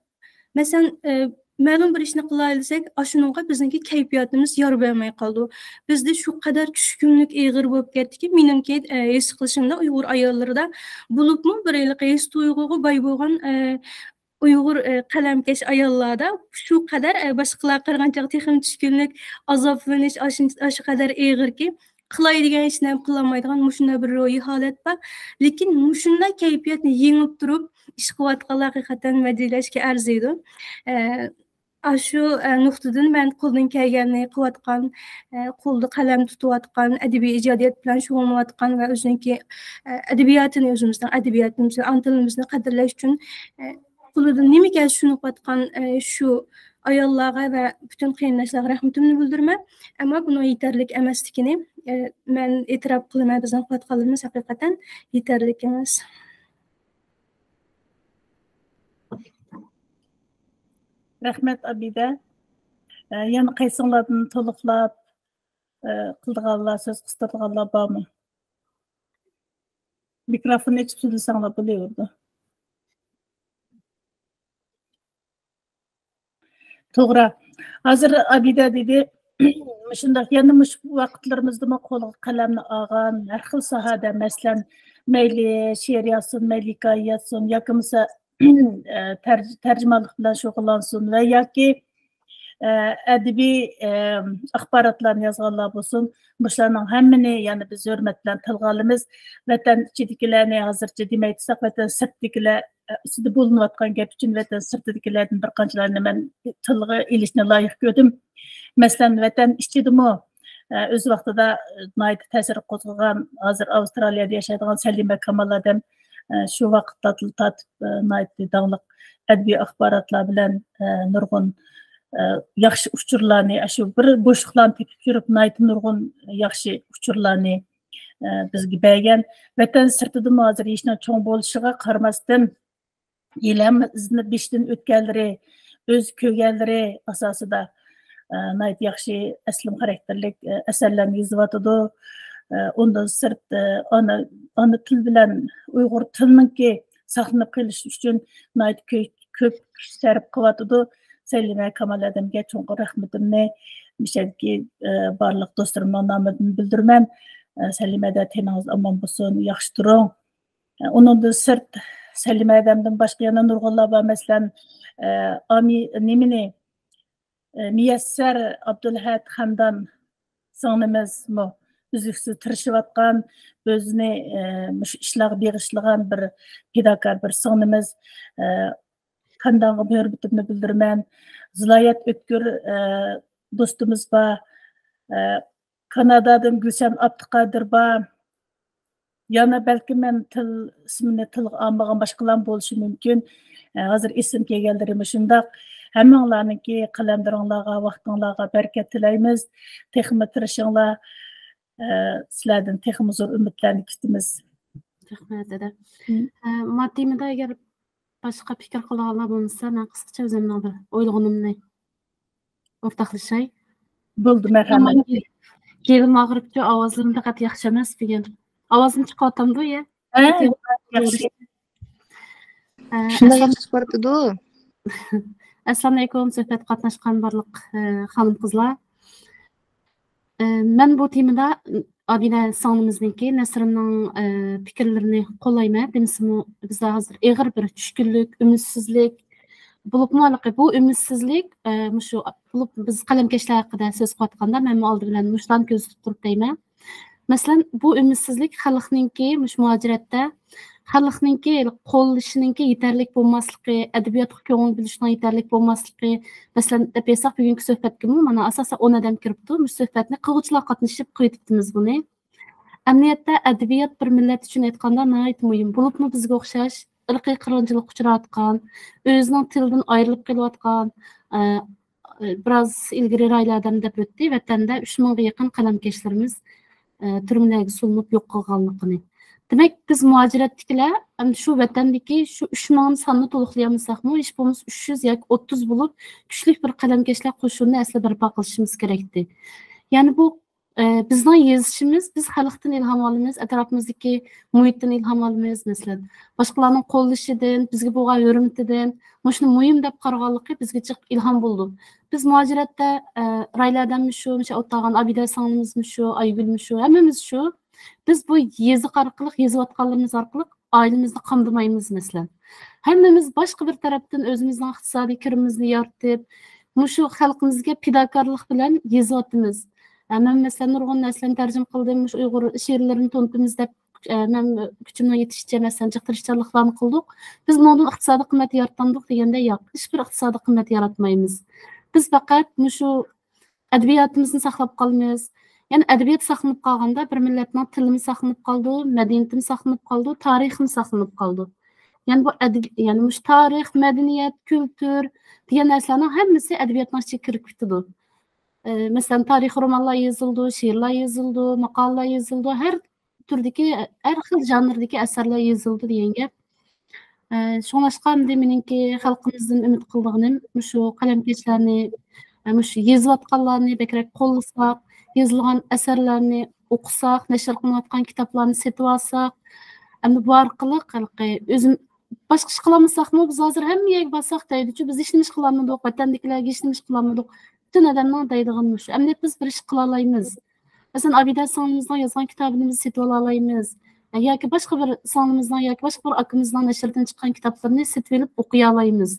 مەسىلەن، ئە، مەلۇم بىر ئىشنى قىلايلىسەك، ئاشۇنىڭغا بىزنىڭكى كەيپىياتىمىز يار بەرمەي قالىدۇ. بىزدە شۇ قەدەر چۈشكۈنلۈك ئېغىر بولۇپ كەتتىكى، مېنىڭكى، ئە، ھېس قىلىشىمدا ئۇيغۇر ئاياللىرىدا، بولۇپمۇ بىر ھېلىقى ھېس تۇيغۇغا باي بولغان، ئە، ئۇيغۇر، ئە، قەلەمكەش ئاياللاردا شۇ قەدەر، ئە، باشقىلارغا قارىغاندا تېخىمۇ چۈشكۈنلۈك، ئازابلىنىش ئاشۇ، ئاشۇ قەدەر ئېغىركى، قىلاي دېگەن ئىشنى ھەم قىلالمايدىغان مۇشۇنداق بىر روھىي ھالەت بار. لېكىن مۇشۇنداق كەيپىياتنى يېڭىپ تۇرۇپ ئىش قىلىۋاتقانلار ھەقىقەتەن مەدھىيەلەشكە ئەرزىيدۇ. ئە، ئاشۇ، ئە، نۇقتىدىن مەن قولدىن كەلگەننى قىلىۋاتقان، ئە، قولدا قەلەم تۇتۇۋاتقان، ئەدەبىي ئىجادىيەت بىلەن شۇغۇللىنىۋاتقان ۋە ئۆزىنىڭكى، ئە، ئەدەبىياتىنى، ئۆزىمىزنىڭ ئەدەبىياتىمىزنى، ئانا تىلىمىزنى قەدىرلەش ئۈچۈن، ئە، قولىدىن نېمە كەلسە شۇنى قىلىۋاتقان، ئە، شۇ ئاياللارغا ۋە پۈتۈن قېرىنداشلارغا رەھمىتىمنى بىلدۈرىمەن. ئەمما بۇنىڭ يېتەرلىك ئەمەسلىكىنى، ئە، مەن ئېتىراپ قىلىمەن، بىزنىڭ قىلىۋاتقانلىرىمىز ھەقىقەتەن يېتەرلىك ئەمەس. رەھمەت، ئابىدە. ئە، يەنە قايسىڭلاردىن تولۇقلاپ، ئە، قىلىدىغانلار، سۆز قىستۇرىدىغانلار بارمۇ؟ مىكروفوننى ئېچىپ سۆزلىسەڭلار بولۇۋېرىدۇ. توغرا. ھازىر ئابىدە دېدى، مۇشۇنداق يەنە مۇشۇ ۋاقىتلىرىمىزدىمۇ قولىغا قەلەمنى ئالغان، ھەر خىل ساھەدە، مەسىلەن، مەيلى شېئىر يازسۇن، مەيلى ھېكايە يازسۇن ياكى بولمىسا، ئە، تەرج-، تەرجىمانلىق بىلەن شۇغۇللانسۇن ۋە ياكى، ئە، ئەدەبىي، ئە، ئاخباراتلارنى يازغانلار بولسۇن، مۇشۇلارنىڭ ھەممىنى يەنە بىز ھۆرمەت بىلەن تىلغا ئالىمىز. ۋەتەن ئىچىدىكىلەرنى ھازىرچە دېمەي تۇرساق، ۋەتەن سىرتىدىكىلەر ئۈستىدە بولۇنۇۋاتقان گەپ ئۈچۈن ۋەتەن سىرتىدىكىلەردىن بىر قانچىلارنى مەن تىلغا ئېلىشنى لايىق كۆردۈم. مەسىلەن، ۋەتەن ئىچىدىمۇ، ئە، ئۆز ۋاقتىدا، ئە، ناھايىتى تەسىر قوزغىغان، ھازىر ئاۋسترالىيەدە ياشايدىغان سەلىمە كامال ئادەم، ئە، شۇ ۋاقىتلاردىن تارتىپ، ئە، ناھايىتى داڭلىق ئەدەبىي ئاخباراتلار بىلەن، ئە، نۇرغۇن، ئە، ياخشى ئۇچۇرلارنى، ئاشۇ بىر بوشلۇقلارنى تېپىپ يۈرۈپ، ناھايىتى نۇرغۇن ياخشى ئۇچۇرلارنى، ئە، بىزگە بەرگەن. ۋەتەن سىرتىدىمۇ ھازىر يېشىنىڭ چوڭ بولۇشىغا قارىماستىن، ھېلىھەم ئىزدىنىپ بېشىدىن ئۆتكەنلىرى، ئۆزى كۆرگەنلىرى ئاساسىدا، ئە، ناھايىتى ياخشى ئەسلىم خاراكتېرلىك، ئە، ئەسەرلەرنى يېزىۋاتىدۇ. ئە، ئۇندىن سىرت، ئە، ئانا، ئانا تىل بىلەن ئۇيغۇر تىلىنىڭكى ساقلىنىپ قېلىشى ئۈچۈن ناھايىتى كۆ-، كۆپ كۈچ سەرپ قىلىۋاتىدۇ. سەلىمە كامال ئادەمگە چوڭقۇر رەھمىتىمنى مۇشۇ يەردىكى، ئە، بارلىق دوستلىرىمنىڭ نامىدىن بىلدۈرىمەن. ئە، سەلىمە ئەدە، تېنىڭىز ئامان بولسۇن، ياخشى تۇرۇڭ. ئۇنىڭدىن سىرت، سەلىمە ئادەمدىن باشقا يەنە نۇرغۇنلار بار. مەسىلەن، ئە، ئامى-، نېمىنى، ئە، مىيەسسەر ئابدۇلئەھەد خەندان سىڭلىمىزمۇ ئۈزلۈكسىز تىرىشىۋاتقان، ئۆزىنى، ئە، مۇشۇ ئىشلارغا بېغىشلىغان بىر پىداكار بىر سىڭلىمىز. ئە، خەندانغا ھۆرمىتىمنى بىلدۈرىمەن. زىلايەت ئۆتكۈر، ئە، دوستىمىز بار. ئە، كانادادىن گۈلشەن ئابدۇقادىر بار. يەنە بەلكىم مەن تىل، ئىسمىنى تىلغا ئالمىغان باشقىلارمۇ بولۇشى مۇمكىن. ئە، ھازىر ئېسىمگە كەلگەنلىرى مۇشۇنداق. ھەممىڭلارنىڭكى قەلەملىرىڭلارغا، ۋاقتىڭلارغا بەرىكەت تىلەيمىز. تېخىمۇ تىرىشىڭلار. ئە، سىلەردىن تېخىمۇ زور ئۈمىدلەرنى كۈتىمىز. رەھمەت، دادا. مم. ئە، ما تېمىدا ئەگەر باشقا پىكىر قىلىدىغانلار بولمىسا، مەن قىسقىچە ئۆزۈمنىڭ بىر ئويلىغىنىمنى ئورتاقلىشاي. بولدى، مەرھەمەت. ھېلىمۇ ئاغرىپچۇ، ئاۋازلىرىم پەقەت ياخشى ئەمەس بۈگۈن. ئاۋازىم چىقىۋاتامدۇ، يە؟ ھە، ياخشى. ئە، شۇنداق ئەسلام-، ياخشى چىقىۋاتىدۇ. ئەسسالامۇئەلەيكۇم، سۆھبەتكە قاتناشقان بارلىق، ئە، خانىم-قىزلار. ئە، مەن بۇ تېمىدا، ئابىدە سىڭلىمىزنىڭكى، نەسرىننىڭ، ئە، پىكىرلىرىنى قوللايمەن. دېمىسىمۇ، بىزدە ھازىر ئېغىر بىر چۈشكۈنلۈك، ئۈمىدسىزلىك، بولۇپمۇ ھېلىقى بۇ ئۈمىدسىزلىك، ئە، مۇشۇ، بولۇپ بىز قەلەمكەشلەر ھەققىدە سۆز قىلىۋاتقاندا، مەنمۇ ئالدى بىلەن مۇشۇلارنى كۆزدە تۇتۇپ تۇرۇپ دەيمەن. مەسىلەن، بۇ ئۈمىدسىزلىك خەلقنىڭكى مۇشۇ مۇھاجىرەتتە خەلقنىڭكى قوللىشىنىڭكى يېتەرلىك بولماسلىقى، ئەدەبىياتقا كۆڭۈل بۆلۈشنىڭ يېتەرلىك بولماسلىقى، مەسىلەن، دەپ بەرسەك، بۈگۈنكى سۆھبەتكىمۇ مانا ئاساسەن ئون ئادەم كىرىپتۇ. مۇشۇ سۆھبەتنى قىلغۇچىلار قاتنىشىپ قويۇۋېتىپتىمىز بۇنى. ئەمەلىيەتتە ئەدەبىيات بىر مىللەت ئۈچۈن ئېيتقاندا ناھايىتى مۇھىم. بولۇپمۇ بىزگە ئوخشاش ئىرقىي قىرغىنچىلىققا ئۇچراۋاتقان، ئۆزىنىڭ تىلىدىن ئايرىلىپ قېلىۋاتقان، ئە، بىراز ئىلگىرى رايلار ئادەم دەپ ئۆتتى، ۋەتەندە ئۈچ مىڭغا يېقىن قەلەمكەشلىرىمىز، ئە، تۈرمىلەرگە سولىنىپ يوق قىلغانلىقىنى. دېمەك، بىز مۇھاجىرەتتىكىلەر ئەمدى شۇ ۋەتەندىكى شۇ ئۈچ مىڭ ساننى تولۇقلىيالمىساقمۇ، ھېچ بولمىسا ئۈچ يۈز ياكى ئوتتۇز بولۇپ، كۈچلۈك بىر قەلەمكەشلەر قوشۇنىنى ئەسلى بەرپا قىلىشىمىز كېرەكتى. يەنى بۇ، ئە، بىزنىڭ يېزىشىمىز، بىز خەلقتىن ئىلھام ئالىمىز، ئەتراپىمىزدىكى مۇھىتتىن ئىلھام ئالىمىز، مەسىلەن. باشقىلارنىڭ قوللىشىدىن، بىزگە بولغان ھۆرمىتىدىن، مۇشۇنى مۇھىم دەپ قارىغانلىقى بىزگە جىق ئىلھام بولىدۇ. بىز مۇھاجىرەتتە، ئە، رايلەردەنمۇ شۇ، مۇشۇ ئولتۇرغان ئابىدە سىڭلىمىزمۇ شۇ، ئايگۈلمۇ شۇ، ھەممىمىز شۇ. بىز بۇ يېزىق ئارقىلىق، يېزىۋاتقانلىرىمىز ئارقىلىق ئائىلىمىزنى قامدىمايمىز، مەسىلەن. ھەممىمىز باشقا بىر تەرەپتىن ئۆزىمىزنىڭ ئىقتىسادىي كىرىمىمىزنى يارىتىپ، مۇشۇ خەلقىمىزگە پىداكارلىق بىلەن يېزىۋاتىمىز. ئە، مەن، مەسىلەن، نۇرغۇن نەرسىلەرنى تەرجىمە قىلدىم، مۇشۇ ئۇيغۇر شېئىرلىرىنى تونۇتىمىز دەپ، ئە، مەن كۈچۈمنىڭ يېتىشىچە، مەسىلەن، جىق تىرىشچانلىقلارنى قىلدۇق. بىز بۇنىڭدىن ئىقتىسادىي قىممەت يارىتامدۇق دېگەندە ياق، ھېچبىر ئىقتىسادىي قىممەت ياراتمايمىز. بىز پەقەت مۇشۇ ئەدەبىياتىمىزنى ساقلاپ قالىمىز. يەنى ئەدەبىيات ساقلىنىپ قالغاندا بىر مىللەتنىڭ تىلىمۇ ساقلىنىپ قالىدۇ، مەدەنىيىتىمۇ ساقلىنىپ قالىدۇ، تارىخىمۇ ساقلىنىپ قالىدۇ. يەنى بۇ ئەدەب-، يەنى مۇشۇ تارىخ، مەدەنىيەت، كۈلتۈر دېگەن نەرسىلەرنىڭ ھەممىسى ئەدەبىياتنىڭ ئىچىگە كىرىپ كېتىدۇ. ئە، مەسىلەن، تارىخىي رومانلار يېزىلىدۇ، شېئىرلار يېزىلىدۇ، ماقالىلەر يېزىلىدۇ، ھەر تۈردىكى، ھەر خىل ژانىردىكى ئەسەرلەر يېزىلىدۇ دېگەن گەپ. ئە، شۇڭلاشقا ئەمدى مېنىڭكى خەلقىمىزدىن ئۈمىد قىلىدىغىنىم مۇشۇ قەلەمكەشلەرنى، ئە، مۇشۇ يېزىۋاتقانلارنى بەكرەك قوللىساق، يېزىلغان ئەسەرلەرنى ئوقۇساق، نەشر قىلىنىۋاتقان كىتابلارنى سېتىۋالساق، ئەمدى بۇ ئارقىلىق ھېلىقى ئۆزۈم، باشقا ئىش قىلالمىساقمۇ، بىز ھازىر ھەممە يەرگە بارساق دەيدىچۇ، بىز ھېچنېمە ئىش قىلالمىدۇق، ۋەتەندىكىلەرگە ھېچنېمە ئىش قىلالمىدۇق. پۈتۈن ئادەمنىڭ دەيدىغىنى مۇشۇ. ئەمدى بىز بىر ئىش قىلالايمىز. مەسىلەن، ئابىدە سىڭلىمىزنىڭ يازغان كىتابىنى بىز سېتىۋالالايمىز. ياكى باشقا بىر سىڭلىمىزنىڭ ياكى باشقا بىر ئاكىمىزنىڭ نەشرىدىن چىققان كىتابلىرىنى سېتىۋېلىپ ئوقۇيالايمىز.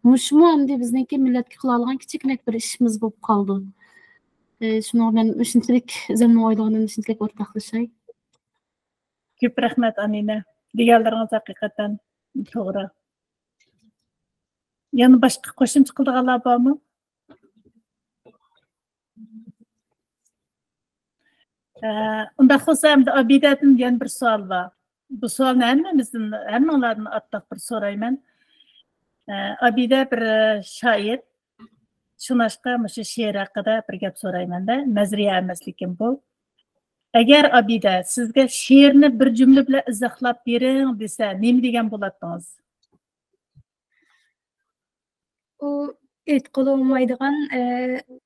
مۇشۇمۇ ئەمدى بىزنىڭكى مىللەتكە قىلالىغان كىچىككىنە بىر ئىشىمىز بولۇپ قالىدۇ. ئى، شۇنىڭغا مەن مۇشۇنچىلىك ئۆزۈمنىڭ ئويلىغىنىمنى شۇنچىلىك ئورتاقلىشاي. كۆپ رەھمەت، ئامىنە. دېگەنلىرىڭىز ھەقىقەتەن توغرا. يەنە باشقا قوشۇمچە قىلىدىغانلار بارمۇ؟ ئە، ئۇنداق بولسا، ئەمدى ئابىدەدىن يەنە بىر سوئال بار. بۇ سوئالنى ھەممىمىزدىن، ھەممىڭلاردىن ئارتۇق بىر سورايمەن. ئە، ئابىدە بىر، ئە، شائىر. شۇڭلاشقا مۇشۇ شېئىر ھەققىدە بىر گەپ سورايمەن-دە. نەزەرىيە ئەمەس لېكىن بۇ. ئەگەر ئابىدە سىزگە شېئىرنى بىر جۈملە بىلەن ئىزاھلاپ بېرىڭ دېسە، نېمە دېگەن بولاتتىڭىز؟ ئۇ ئېيتقىلى بولمايدىغان، ئە،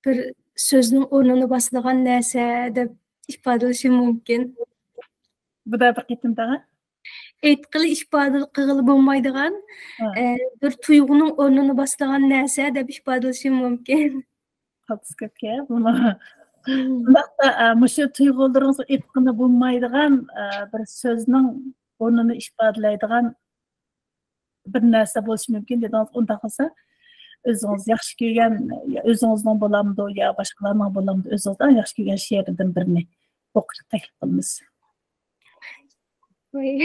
بىر سۆزنىڭ ئورنىنى باسىدىغان نەرسە دەپ ئىپادىلىشىم مۇمكىن. بۇدا بىر قېتىم دەڭە. ئېيتقىلى، ئىپادە قىلغىلى بولمايدىغان، ھە. ئە، بىر تۇيغۇنىڭ ئورنىنى باسىدىغان نەرسە دەپ ئىپادىلىشىم مۇمكىن. قالتىس كۆپكە، بۇنى. مم. شۇنداقتا، ئە، مۇشۇ تۇيغۇلىرىڭىزغا ئېيتقىلى بولمايدىغان، ئە، بىر سۆزنىڭ ئورنىنى ئىپادىلەيدىغان بىر نەرسە بولۇشى مۇمكىن دېدىڭىز. ئۇنداق بولسا، ئۆزىڭىز ياخشى كۆرگەن، يا ئۆزىڭىزنىڭ بولامدۇ، يا باشقىلارنىڭ بولامدۇ، ئۆزىڭىزنىڭ ياخشى كۆرگەن شېئىرىدىن بىرنى ئوقۇشقا تەكلىپ قىلىمىز. ۋاي،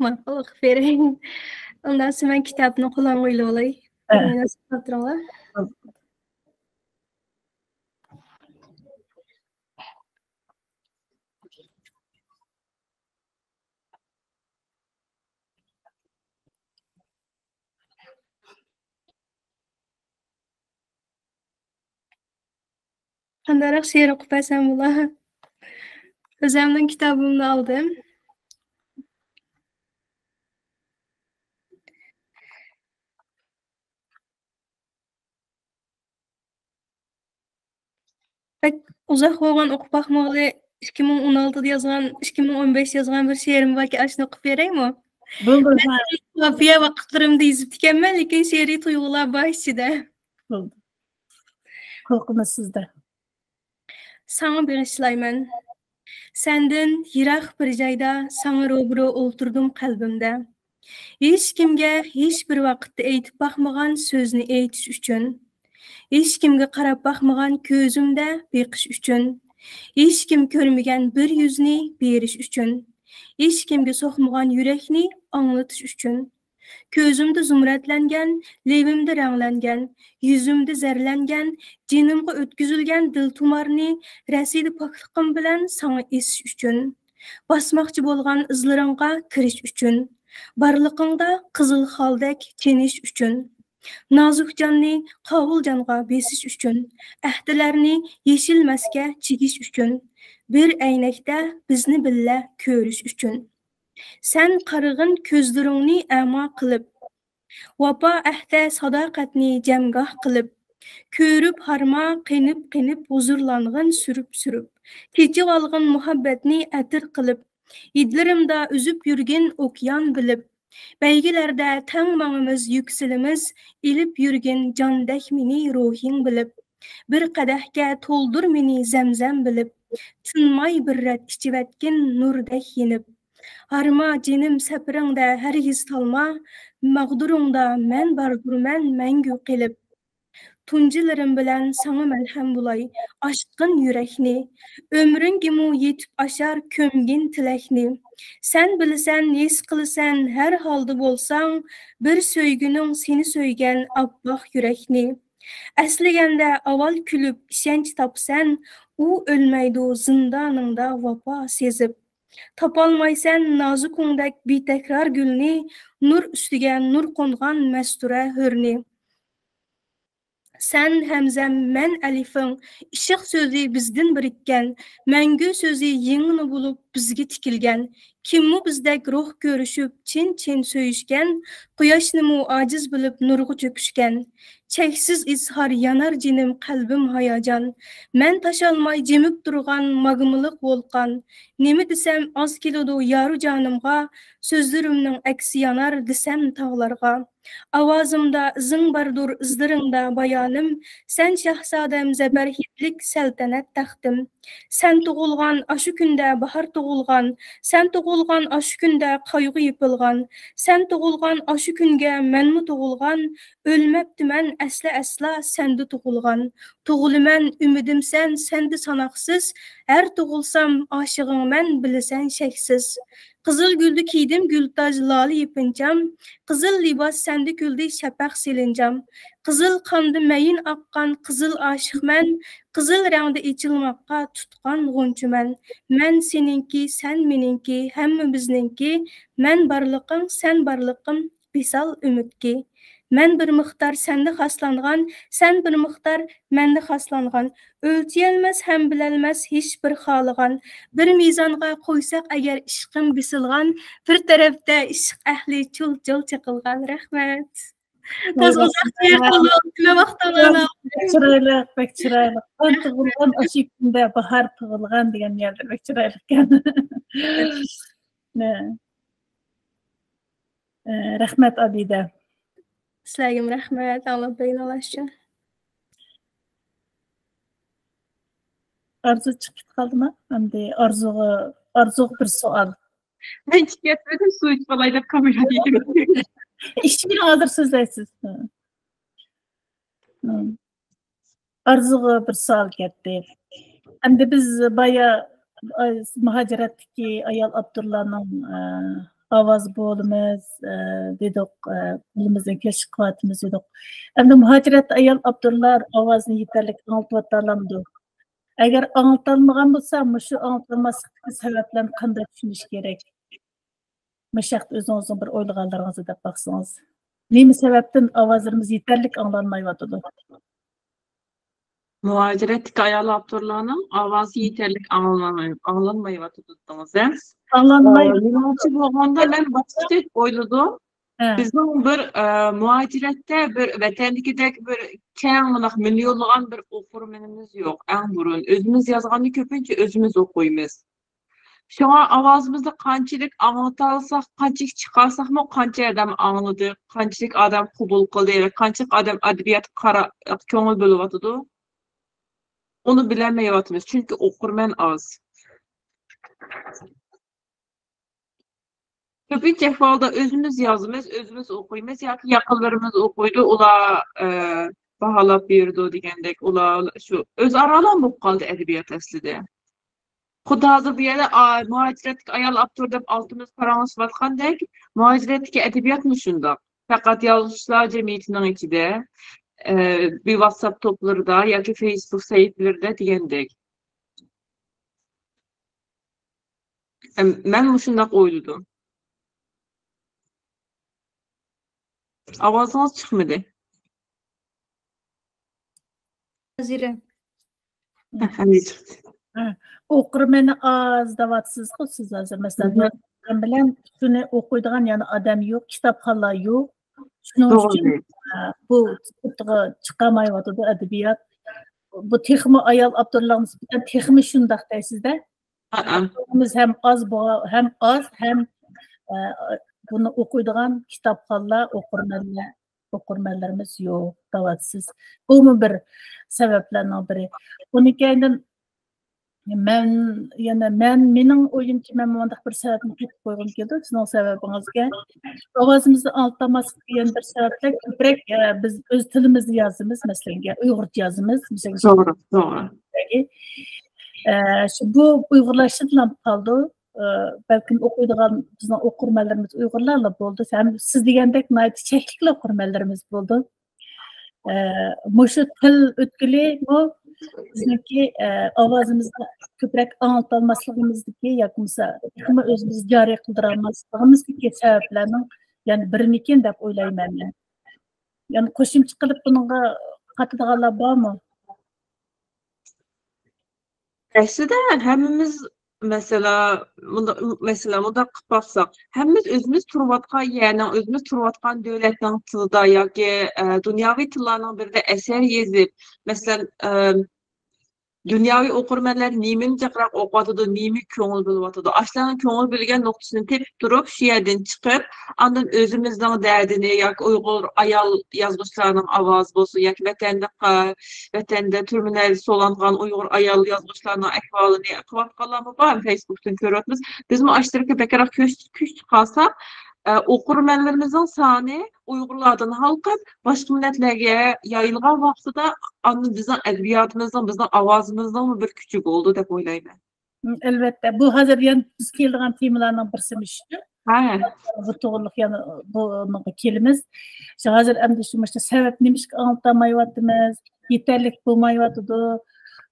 ماقۇل، ئوقۇپ بېرەي. ئۇنداق بولسا مەن كىتابنى قولۇمغا ئېلىۋالاي. ھە. مېنى ساقلاپ تۇرۇڭلار. قانداقراق شېئىر ئوقۇپ بەرسەم بولا؟ ئۆزۈمنىڭ كىتابىمنى ئالدىم. بەك ئۇزاق بولغان ئوقۇپ باقمىغىلى، ئىككى مىڭ ئون ئالتىدا يازغان، ئىككى مىڭ ئون بەشتە يازغان بىر شېئىرىم باركەن، ئاشۇنى ئوقۇپ بېرەيمۇ؟ بولدى. مەن قاپىيە ۋاقىتلىرىمدا يېزىپتىكەنمەن، لېكىن شېئىرىي تۇيغۇلار بار ئىچىدە. بولدى. قۇلىقىمىز سىزدە. ساڭا بېغىشلايمەن. سەندىن يىراق بىر جايدا، ساڭا روبىرو ئولتۇردۇم قەلبىمدە. ھېچكىمگە ھېچبىر ۋاقىتتا ئېيتىپ باقمىغان سۆزنى ئېيتىش ئۈچۈن. ھېچكىمگە قاراپ باقمىغان كۆزۈمدە بېقىش ئۈچۈن. ھېچكىم كۆرمىگەن بىر يۈزنى بېرىش ئۈچۈن. ھېچكىمگە سوقمىغان يۈرەكنى ئاڭلىتىش ئۈچۈن. كۆزۈمدە زۇمرەتلەنگەن، لېۋىمدە رەڭلەنگەن، يۈزۈمدە زەرلەنگەن، جېنىمغا ئۆتكۈزۈلگەن دىلتۇمارنى رەسىدە پاكلىقىم بىلەن ساڭا ئېسىش ئۈچۈن. باسماقچى بولغان ئىزلىرىڭغا كىرىش ئۈچۈن. بارلىقىڭدا قىزىل خالدەك چېنىش ئۈچۈن. نازۇك جاننى قاۋۇل جانغا بېسىش ئۈچۈن. ئەھدىلەرنى يېشىلمەسكە چىگىش ئۈچۈن. بىر ئەينەكتە بىزنى بىللە كۆرۈش ئۈچۈن. سەن قارىغىن كۆزلىرىڭنى ئەما قىلىپ، ۋاپا ئەھدە ساداقەتنى جەمگاھ قىلىپ، كۆرۈپ ھارما قېنىپ-قېنىپ ھۇزۇرلانغىن سۈرۈپ-سۈرۈپ، چېچىۋالغىن مۇھەببەتنى ئەتىر قىلىپ، ھىدلىرىمدا ئۈزۈپ يۈرگىن ئوكيان بىلىپ، بەيگىلەردە تەڭ ماڭىمىز يۈكسىلىمىز، ئېلىپ يۈرگىن جاندەك مېنى روھىڭ بىلىپ، بىر قەدەھكە تولدۇر مېنى زەمزەم بىلىپ، تىنماي بىر رەت ئىچىۋەتكىن نۇردەك يېنىپ. ھارما جېنىم سەپىرىڭدە ھەرگىز تالما، ماغدۇرۇڭدا مەن باردۇرمەن مەڭگۈ قېلىپ. تۇنجىلىرىم بىلەن ساڭا مەلھەم بولاي، ئاشىتقىن يۈرەكنى. ئۆمرۈڭگىمۇ يېتىپ ئاشار كۆمگىن تىلەكنى. سەن بىلىسەن، ھېس قىلىسەن، ھەر ھالدا بولساڭ، بىر سۆيگۈنىڭ سېنى سۆيگەن ئاپئاق يۈرەكنى. ئەسلىگەندە ئاۋۋال كۈلۈپ ئىشەنچ تاپىسەن، ئۇ ئۆلمەيدۇ زىندانىڭدا ۋاپا سېزىپ. تاپالمايسەن نازۇكۇڭدەك بىتەكرار گۈلنى، نۇر ئۈستىگە نۇر قونغان مەستۇرە ھۆرنى. سەن ھەمزەم، مەن ئەلىفىڭ، ئىشق سۆزى بىزدىن بىرىككەن، مەڭگۈ سۆزى يىڭنە بولۇپ بىزگە تىكىلگەن. كىممۇ بىزدەك روھ كۆرۈشۈپ، چىن-چىن سۆيۈشكەن، قۇياشنىمۇ ئاجىز بىلىپ نۇرغا چۆكۈشكەن. چەكسىز ئىزھار يانار جېنىم، قەلبىم ھاياجان. مەن تاشالماي جىمىپ تۇرغان ماگمىلىق ۋولقان. نېمە دېسەم ئاز كېلىدۇ يارۇ جانىمغا، سۆزلىرىمنىڭ ئەكسى يانار دېسەم تاغلارغا. ئاۋازىمدا ئىزىڭ باردۇر، ئىزلىرىڭدا بايانىم. سەن شاھزادەم، زەبەرھىدلىك سەلتەنەت تەختىم. سەن تۇغۇلغان ئاشۇ كۈندە باھار تۇغۇلغان، سەن تۇغۇلغان ئاشۇ كۈندە قايغۇ يېپىلغان، سەن تۇغۇلغان ئاشۇ كۈنگە مەنمۇ تۇغۇلغان. ئۆلمەپتىمەن ئەسلى ئەسلا سەندە تۇغۇلغان. تۇغۇلىمەن ئۈمىدىمسەن سەندە ساناقسىز، ھەر تۇغۇلسام ئاشىقىڭمەن بىلىسەن شەكسىز. قىزىل گۈلدە كىيدىم گۈل تاج لالە يېپىنچام، قىزىل لىباس سەندە كۈلدى شەپەق سېلىنجام. قىزىل قاندا مەيىن ئاققان قىزىل ئاشىقمەن، قىزىل رەڭدە ئېچىلماققا تۇتقان غۇنچىمەن. مەن سېنىڭكى، سەن مېنىڭكى، ھەممىمىزنىڭكى، مەن بارلىقىڭ، سەن بارلىقىم، ۋىسال ئۈمىدكى. مەن بىر مىقدار سەندە خاسلانغان، سەن بىر مىقدار مەندە خاسلانغان. ئۆلچىيەلمەس ھەم بىلەلمەس ھېچ بىر خالىغان. بىر مىزانغا قويساق ئەگەر ئىشقىم بېسىلغان، بىر تەرەپتە ئىشق ئەھلى چۇل-چۇل چېقىلغان. رەھمەت. تازا ئۇزاق شېئىر قىلدىم، ۋاقتىڭلارنى ئالدىم. بەك چىرايلىق، بەك چىرايلىق. قان تۇغۇلغان ئاشۇ كۈندە باھار تۇغۇلغان دېگەن يەردە بەك چىرايلىقكەن. نە. ئە، رەھمەت، ئابىدە. سىلەرگىمۇ رەھمەت، ئاڭلاپ بېرىڭلار ئۈچۈن. ئارزۇ چىقىپ قالدىما؟ ئەمدى ئارزۇغا، ئارزۇغا بىر سوئال. مەن چىقىپ كەتمىدىم، سۇ ئىچىپ ئالاي دەپ كامېرا ئىچىدە. ئىچىپ بېرىڭ، ھازىر سۆزلەيسىز. ھە. ھە. ئارزۇغا بىر سوئال كەتتى. ئەمدى بىز بايا، ئاي، مۇھاجىرەتتىكى ئايال ئاپتورلارنىڭ، ئە، ئاۋازى بولىمىز، ئە، دېدۇق، ئە، قولىمىزدىن كېلىشىچە قىلىۋاتىمىز دېدۇق. ئەمدى مۇھاجىرەتتە ئايال ئاپتورلار ئاۋازىنى يېتەرلىك ئاڭلىتىۋاتالامدۇ؟ ئەگەر ئاڭلىتالمىغان بولسا، مۇشۇ ئاڭلىتالماسلىقتىكى سەۋەبلەرنى قانداق چۈشىنىش كېرەك؟ مۇشۇ ھەقتە ئۆزىڭىزنىڭ بىر ئويلىغانلىرىڭىزنى دەپ باقسىڭىز. نېمە سەۋەبتىن ئاۋازلىرىمىز يېتەرلىك ئاڭلانمايۋاتىدۇ؟ مۇھاجىرەتتىكى ئايال ئاپتورلارنىڭ ئاۋازى يېتەرلىك ئاڭلانماي-، ئاڭلانمايۋاتىدۇ دېدىڭىز، ھە؟ ئاڭلانماي- ئە، مېنىڭچە بولغاندا، مەن باشتىدەك ئويلىدىم. ھە. بىزنىڭ بىر، ئە، مۇھاجىرەتتە بىر ۋەتەندىكىدەك بىر كەڭ، مۇنداق مىليونلىغان بىر ئوقۇرمىنىمىز يوق. ئەڭ بۇرۇن ئۆزىمىز يازغاننى كۆپىنچە ئۆزىمىز ئوقۇيمىز. شۇڭا ئاۋازىمىزنى قانچىلىك ئاڭلىتالىساق، قانچىلىك چىقارساقمۇ، قانچە ئادەم ئاڭلىدى، قانچىلىك ئادەم قوبۇل قىلدى، قانچىلىك ئادەم ئەدەبىياتقا قارا-، كۆڭۈل بۆلۈۋاتىدۇ، ئۇنى بىلەلمەيۋاتىمىز، چۈنكى ئوقۇرمەن ئاز. كۆپىنچە ئەھۋالدا ئۆزىمىز يازىمىز، ئۆزىمىز ئوقۇيمىز ياكى يېقىنلىرىمىز ئوقۇيدۇ، ئۇلار، ئە، باھالاپ بېرىدۇ دېگەندەك، ئۇلار شۇ ئۆزئارالام بولۇپ قالدى ئەدەبىيات ئەسلىدە. خۇددى ھازىر بۇ يەردە، ئا، مۇھاجىرەتتىكى ئايال ئاپتور دەپ ئالتىمىز پاراڭلىشىۋاتقاندەك، مۇھاجىرەتتىكى ئەدەبىياتمۇ شۇنداق. پەقەت يازغۇچىلار جەمئىيىتىنىڭ ئىچىدە، ئە، بىر ۋاتساپ توپلىرىدا ياكى فېيسبۇك سەھىپىلىرىدە دېگەندەك. ئەم، مەن مۇشۇنداق ئويلىدىم. ئاۋازىڭىز چىقمىدى. نازىرە. ھە، ئەمدى چىقتى. ھە، ئوقۇرمەن ئاز دەۋاتىسىزغۇ سىز ھازىر. مەسىلەن، مھم. يازغان بىلەن شۇنى ئوقۇيدىغان يەنە ئادەم يوق، كىتابخانلار يوق. شۇنىڭ توغرا. ئۈچۈن، ئە، بۇ سىرتىغا چىقالمايۋاتىدۇ ئەدەبىيات. بۇ تېخىمۇ ئايال ئاپتورلار نىسبەتەن تېخىمۇ شۇنداق دەيسىز-دە. ھەئە. ئاپتورىمىز ھەم ئاز بو-، ھەم ئاز، ھەم، ئە، بۇنى ئوقۇيدىغان كىتابخانلار، ئوقۇرمەنلەر، ئوقۇرمەنلىرىمىز يوق دەۋاتىسىز. بۇمۇ بىر سەۋەبلەرنىڭ بىرى. ئۇنىڭ كەينىدىن مەن يەنە، مەن، مېنىڭ ئويۇمچە، مەن مۇنداق بىر سەۋەبنى قېتىپ قويغۇم كېلىدۇ، سىزنىڭ سەۋەبىڭىزگە. ئاۋازىمىزنى ئاڭلىتالماسلىق دېگەن بىر سەۋەبلەر كۆپرەك، ئە، بىز ئۆز تىلىمىزدا يازىمىز، مەسىلەن، ئۇيغۇرچە يازىمىز، مەسىلەن، توغرا، توغرا. ئە، شۇ، بۇ ئۇيغۇرلاشتىلا قالدى. ئە، بەلكىم ئوقۇيدىغان بىزنىڭ ئوقۇرمەنلىرىمىز ئۇيغۇرلارلا بولدى. ھەم سىز دېگەندەك ناھايىتى چەكلىكلا ئوقۇرمەنلىرىمىز بولدى. ئە، مۇشۇ تىل ئۆتكىلىمۇ بىزنىڭكى، ئە، ئاۋازىمىزنى كۆپرەك ئاڭلىتالماسلىقىمىزدىكى ياكى بولمىسا تېخىمۇ ئۆزىمىز جارى قىلدۇرالماسلىقىمىزدىكى سەۋەبلەرنىڭ يەنە بىرىمىكىن دەپ ئويلايمەن مەن. يەنە قوشۇمچە قىلىپ بۇنىڭغا قاتىدىغانلار بارمۇ؟ ئەسلىدە ھەممىمىز، مەسىلەن، مۇنداق، مەسىلەن، مۇنداق قىلىپ باقساق، ھەممىمىز ئۆزىمىز تۇرۇۋاتقان يەرنىڭ، ئۆزىمىز تۇرۇۋاتقان دۆلەتنىڭ تىلىدا ياكى، ئە، دۇنياۋى تىللارنىڭ بىرىدە ئەسەر يېزىپ، مەسىلەن، ئە، دۇنياۋى ئوقۇرمەنلەر نېمىنى جىقراق ئوقۇۋاتىدۇ، نېمىگە كۆڭۈل بۆلۈۋاتىدۇ، ئاشۇلارنىڭ كۆڭۈل بۆلگەن نۇقتىسىنى تېپىپ تۇرۇپ، شۇ يەردىن چىقىپ، ئاندىن ئۆزىمىزنىڭ دەردىنى ياكى ئۇيغۇر ئايال يازغۇچىلارنىڭ ئاۋازى بولسۇن ياكى ۋەتەندە، ۋەتەندە تۈرمىلەردە سولانغان ئۇيغۇر ئايال يازغۇچىلارنىڭ ئەھۋالىنى قىلىۋاتقانلارمۇ بار، فېيسبۇكتىن كۆرۈۋاتىمىز. بىزمۇ ئاشۇ تەرەپكە بەكرەك كۈچ، كۈچ چىقارساق، ئە، ئوقۇرمەنلىرىمىزنىڭ سانى ئۇيغۇرلاردىن ھالقىپ، باشقا مىللەتلەرگە يايىلغان ۋاقتىدا، ئاندىن بىزنىڭ ئەدەبىياتىمىزنىڭ، بىزنىڭ ئاۋازىمىزنىڭمۇ بىر كۈچى بولىدۇ دەپ ئويلايمەن. ئەلۋەتتە، بۇ ھازىر يەنە بىز كېلىدىغان تېمىلارنىڭ بىرسى مۇشۇ. بۇ توغرىلىق يەنە بۇنىڭغا كېلىمىز. شۇ ھازىر ئەمدى شۇ مۇشۇ سەۋەب نېمىشقا ئاڭلىتالمايۋاتىمىز، يېتەرلىك بولمايۋاتىدۇ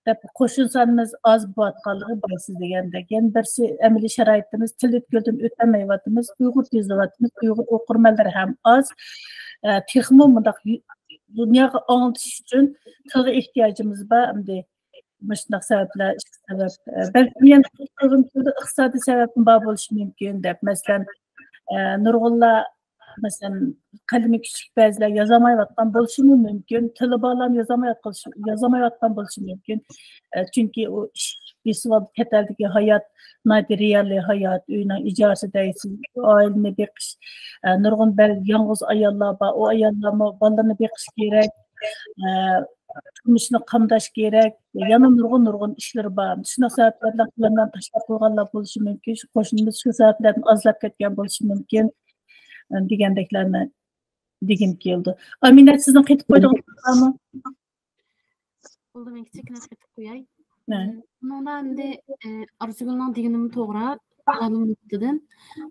دەپ، قوشۇن سانىمىز ئاز بولۇۋاتقانلىقى بار سىز دېگەندەك. يەنە بىرسى ئەمەلىي شارائىتىمىز، تىل ئۆتكىلىدىن ئۆتەلمەيۋاتىمىز، ئۇيغۇر يېزىۋاتىمىز، ئۇيغۇر ئوقۇرمەنلىرى ھەم ئاز. ئە، تېخىمۇ مۇنداق يۇ-، دۇنياغا ئاڭلىتىش ئۈچۈن تىلغا ئېھتىياجىمىز بار ئەمدى. مۇشۇنداق سەۋەبلەر، ئىككى سەۋەب. ئە، بەلكىم يەنە قىلغۇم كېلىدۇ، ئىقتىسادىي سەۋەبمۇ بار بولۇشى مۇمكىن دەپ. مەسىلەن، ئە، نۇرغۇنلار، مەسىلەن، قەلىمى كۈچلۈك بەزىلەر يازالمايۋاتقان بولۇشىمۇ مۇمكىن، تىلى بارلارمۇ يازالمايۋاتقان، يازالمايۋاتقان بولۇشى مۇمكىن. ئە، چۈنكى ئۇ ئىش بېسىۋالدى، چەت ئەلدىكى ھايات ناھايىتى رېئالىي ھايات، ئۆينىڭ ئىجارىسى دەيسىز، ئائىلىنى بېقىش، ئە، نۇرغۇن بەل-، يالغۇز ئاياللار بار، ئۇ ئاياللارمۇ بالىلىرىنى بېقىش كېرەك. ئە، تۇرمۇشنى قامداش كېرەك. يەنە نۇرغۇن، نۇرغۇن ئىشلىرى بار. شۇنداق سەۋەبلەر بىلەن قوللىرىنى تاشلاپ قويغانلار بولۇشى مۇمكىن. شۇ قوشنىمىز شۇ سەۋەبلەردىن ئازلاپ كەتكەن بولۇشى مۇمكىن، ئە، دېگەندەكلەرنى دېگۈم كېلىدۇ. ئامىنە، سىزنىڭ قېتىپ قويىدىغىنىڭىز بارمۇ؟ بولدى، مەن كىچىككىنە قېتىپ قوياي. ھە. ئە، بۇنىڭدا ئەمدى، ئە، ئارزۇگۈلنىڭ دېگىنىمۇ توغرا، ئالىم نۇقتىدىن.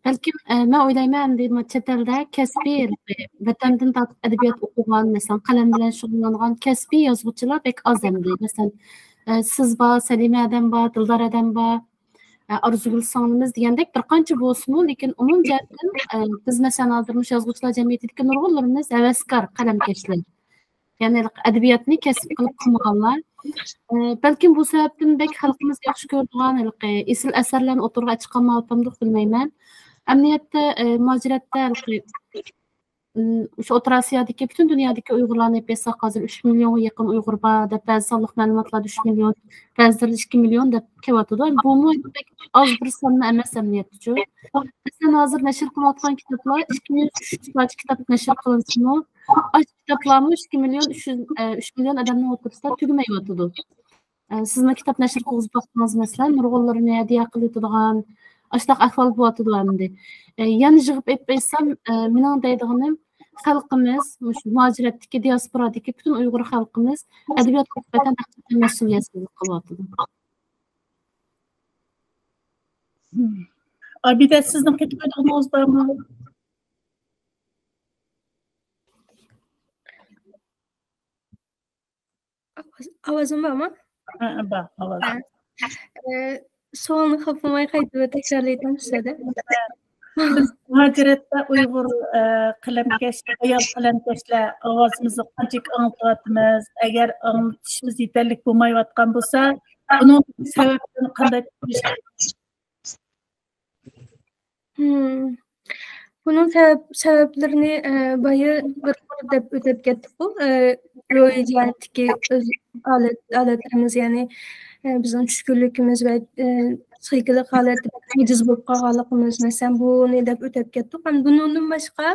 بەلكىم، ئە، مەن ئويلايمەن، ئەمدى مانا چەت ئەلدە كەسپىي، ۋەتەندىن تارتىپ ئەدەبىيات ئوقۇغان، مەسىلەن، قەلەم بىلەن شۇغۇللانغان كەسپىي يازغۇچىلار بەك ئاز ئەمدى. مەسىلەن، ئە، سىز بار، سەلىمە ھەدەم بار، دىلدار ھەدەم بار، ئە، ئارزۇگۈل سىڭلىمىز دېگەندەك بىر قانچە بولسىمۇ، لېكىن ئومۇمىي جەھەتتىن، ئە، بىز، مەسىلەن، ھازىر مۇشۇ يازغۇچىلار جەمئىيىتىدىكى نۇرغۇنلىرىمىز ھەۋەسكار قەلەمكەشلەر. يەنى ئەدەبىياتنى كەسىپ قىلىپ قىلمىغانلار. ئە، بەلكىم بۇ سەۋەبتىن بەك خەلقىمىز ياخشى كۆرىدىغان ھېلىقى ئېسىل ئەسەرلەرنى ئوتتۇرىغا چىقارمايۋاتامدۇق، بىلمەيمەن. ئەمەلىيەتتە، ئە، مۇھاجىرەتتە ھېلىقى، ئىم، شۇ ئوتتۇرا ئاسىيادىكى، پۈتۈن دۇنيادىكى ئۇيغۇرلارنى ئېلىپ ئېيتساق، ھازىر ئۈچ مىليونغا يېقىن ئۇيغۇر بار دەپ، بەزى سانلىق مەلۇماتلاردا ئۈچ مىليون، بەزىلىرىدە ئىككى مىليون دەپ كېلىۋاتىدۇ. بۇمۇ بەك ئاز بىر سانمۇ ئەمەس ئەمەلىيەتتىچۇ. مەسىلەن، ھازىر نەشر قىلىنىۋاتقان كىتابلار ئىككى يۈز ئۈچ يۈز پارچە كىتاب نەشر قىلىنسىمۇ، ئاشۇ كىتابلارمۇ ئىككى مىليون ئۈچ يۈز، ئە، ئۈچ مىليون ئادەمنىڭ ئوتتۇرىسىدا تۈگىمەيۋاتىدۇ. ئە، سىزمۇ كىتاب نەشر قىلغۇزۇپ باقتىڭىز، مەسىلەن، نۇرغۇنلىرىنى ھەدىيە قىلىۋېتىدىغان، ئاشۇنداق ئەھۋال بولۇۋاتىدۇ ئەمدى. ئە، يەنە يىغىپ ئېلىپ ئېيتسام، ئە، مېنىڭ دەيدىغىنىم، خەلقىمىز، مۇشۇ مۇھاجىرەتتىكى، دىياسپورادىكى پۈتۈن ئۇيغۇر خەلقىمىز ئەدەبىيات نىسبەتەن ھەقىقەتەن مەسئۇلىيەتسىزلىك قىلىۋاتىدۇ. ئابىدە، سىزنىڭ قېتىپ قويىدىغىنىڭىز بارمۇ؟ ئاۋاز-، ئاۋازىم بارمۇ؟ ھە، بار، ئاۋاز. ھە. ئە، سوئالنى خاپىماي قايتا بىر تەكرارلايتتىم سىزدە. بىز مۇھاجىرەتتە ئۇيغۇر، ئە، قەلەمكەش، ئايال قەلەمكەشلەر ئاۋازىمىزنى قانچىلىك ئاڭلىتىۋاتىمىز؟ ئەگەر ئاڭلىتىشىمىز يېتەرلىك بولمايۋاتقان بولسا، بۇنىڭ سەۋەبلىرىنى قانداق چۈشىنىش كېرەك؟ ھىم. بۇنىڭ سەۋەب-، سەۋەبلىرىنى، ئە، بايا بىر، بىر دەپ ئۆتۈپ كەتتۇققۇ. ئە، روھىي جەھەتتىكى ئۆز ھالەت-، ھالەتلىرىمىز، يەنى، ئە، بىزنىڭ چۈشكۈنلۈكىمىز ۋە، ئە، پسىخىكىلىق ھالەتتە بەك ئاجىز بولۇپ قالغانلىقىمىز، مەسىلەن، بۇنى دەپ ئۆتۈپ كەتتۇق. ئەمدى بۇنىڭدىن باشقا،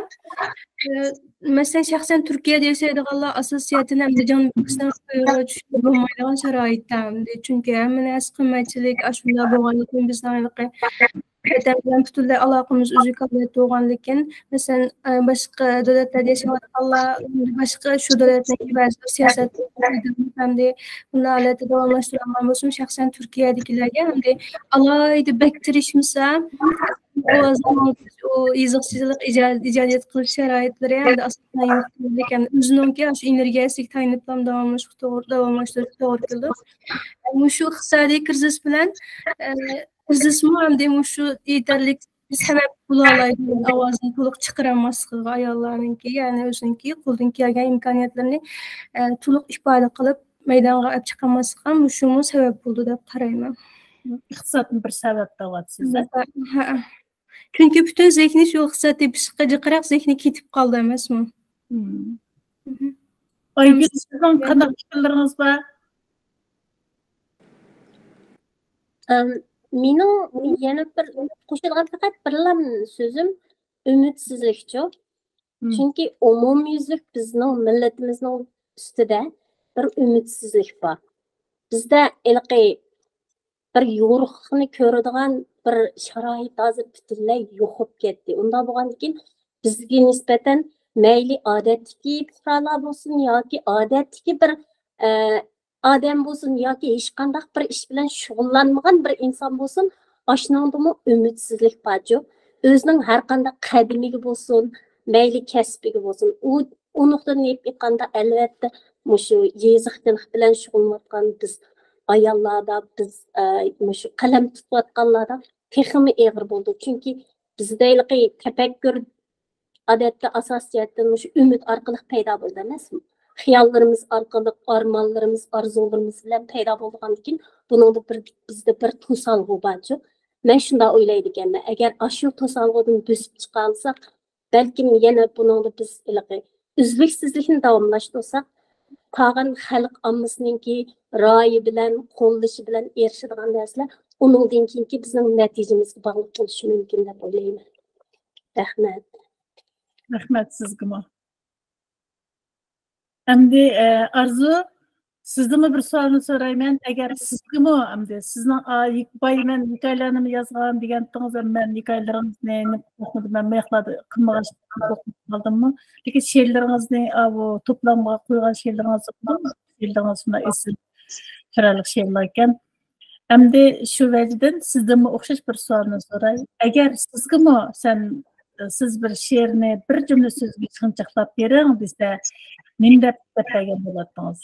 ئە، مەسىلەن، شەخسەن تۈركىيەدە ياشايدىغانلار ئاساسىيەتەن ئەمدى جان بەكرىسىنىڭ قويۇقىغا چۈشۈپ بولمايدىغان شارائىتتا، ئەمدى چۈنكى ھەممە نەرسە قىممەتچىلىك، ئاشۇنداق بولغاندىكىن بىزنىڭ ھېلىقى ۋەتەن بىلەن پۈتۈنلەي ئالاقىمىز ئۈزۈك ھالەتتە بولغاندىكىن، مەسىلەن، ئە، باشقا دۆلەتلەردە ياشاۋاتقانلار، باشقا شۇ دۆلەتنىڭكى بەزى بىر سىياسەت ئەمدى بۇنداق ھالەتتە داۋاملاشتۇرالمىغان بولسىمۇ، شەخسەن تۈركىيەدىكىلەرگە ئەمدى ئالاھىدە بەك تىرىشمىسا، ئۇ يېزىقچىلىق ئىجاد-، ئىجادىيەت قىلىش شارائىتلىرى ئەمدى ئاساسەن يوق. ئۆزىنىڭكى ئاشۇ ئېنېرگىيەسىدىكى تايىنىپلا داۋاملاشقا توغرا، داۋاملاشتۇرۇشقا توغرا كېلىدۇ. مۇشۇ ئىقتىسادىي كىرىزىس بىلەن، ئە، كىرىزىسمۇ ئەمدى مۇشۇ يېتەرلىك سەۋەب بولالايدۇ، ئاۋازىنى تولۇق چىقىرالماسلىقىغا ئاياللارنىڭكى، يەنى ئۆزىنىڭكى قولىدىن كەلگەن ئىمكانىيەتلىرىنى، ئە، تولۇق ئىپادە قىلىپ مەيدانغا ئېلىپ چىقالماسلىقىغا مۇشۇمۇ سەۋەب بولىدۇ دەپ قارايمەن. ئىقتىسادمۇ بىر سەۋەب دەۋاتىسىز-دە. ھە. چۈنكى پۈتۈن زېھنى شۇ ئىقتىسادتىن پىشقا جىقراق زېھنى كېتىپ قالدى ئەمەسمۇ؟ مم. مهم. ئايگۈل، سىزنىڭ قانداق پىكىرلىرىڭىز بار؟ ئەم، مېنىڭ يەنە بىر قوشىدىغان پەقەت بىرلا سۆزۈم ئۈمىدسىزلىكچۇ. مم. چۈنكى ئومۇميۈزلۈك بىزنىڭ مىللىتىمىزنىڭ ئۈستىدە بىر ئۈمىدسىزلىك بار. بىزدە ھېلىقى بىر يورۇقلۇقنى كۆرىدىغان بىر شارائىت ھازىر پۈتۈنلەي يوقاپ كەتتى. ئۇنداق بولغاندىن كېيىن بىزگە نىسبەتەن مەيلى ئادەتتىكى پۇقرالار بولسۇن ياكى ئادەتتىكى بىر، ئە، ئادەم بولسۇن ياكى ھېچقانداق بىر ئىش بىلەن شۇغۇللانمىغان بىر ئىنسان بولسۇن، ئاشۇنىڭدىمۇ ئۈمىدسىزلىك بارچۇ. ئۆزىنىڭ ھەر قانداق قەدىمىگە بولسۇن، مەيلى كەسپىگە بولسۇن، ئۇ، ئۇ نۇقتىدىن ئېلىپ ئېيتقاندا، ئەلۋەتتە، مۇشۇ يېزىقچىلىق بىلەن شۇغۇللىنىۋاتقان بىز ئاياللاردا، بىز، ئە، مۇشۇ قەلەم تۇتۇۋاتقانلاردا تېخىمۇ ئېغىر بولىدۇ. چۈنكى بىزدە ھېلىقى تەپەككۇر ئادەتتە ئاساسىي جەھەتتىن مۇشۇ ئۈمىد ئارقىلىق پەيدا بولىدۇ ئەمەسمۇ؟ خىياللىرىمىز ئارقىلىق، ئارمانلىرىمىز، ئارزۇلىرىمىز بىلەن پەيدا بولغاندىن كېيىن بۇنىڭدا بىر، بىزدە بىر توسالغۇ بارچۇ. مەن شۇنداق ئويلايدىكەنمەن، ئەگەر ئاشۇ توسالغۇدىن بۆسۈپ چىقالىساق، بەلكىم يەنە بۇنىڭدا بىز ھېلىقى ئۈزلۈكسىزلىكنى داۋاملاشتۇرساق، قالغان خەلق ئاممىسىنىڭكى رايى بىلەن، قوللىشى بىلەن ئېرىشىدىغان نەرسىلەر ئۇنىڭدىن كېيىنكى بىزنىڭ نەتىجىمىزگە باغلىق بولۇشى مۇمكىن دەپ ئويلايمەن. رەھمەت. رەھمەت سىزگىمۇ. ئەمدى، ئە، ئارزۇ، سىزدىنمۇ بىر سوئالنى سورايمەن. ئەگەر سىزگىمۇ، ئەمدى سىزنىڭ، ئا، ھېك-، بايا مەن ھېكايىلەرنىمۇ يازغان دېگەنتىڭىز، مەن ھېكايىلىرىڭىزنى، مەن بۇ ياقلاردا قىلمىغان قالدىممۇ؟ لېكىن شېئىرلىرىڭىزنى، ئا، بۇ توپلامغا قويغان شېئىرلىرىڭىز بار. شېئىرلىرىڭىز شۇنداق ئېسىل، چىرايلىق شېئىرلار ئىكەن. ئەمدى شۇ ۋەجىدىن سىزدىنمۇ ئوخشاش بىر سوئالنى سوراي. ئەگەر سىزگىمۇ سەن، سىز بىر شېئىرنى بىر جۈملە سۆزگە يىغىنچاقلاپ بېرىڭ دېسە، نېمە دەپ، دەپ بەرگەن بولاتتىڭىز؟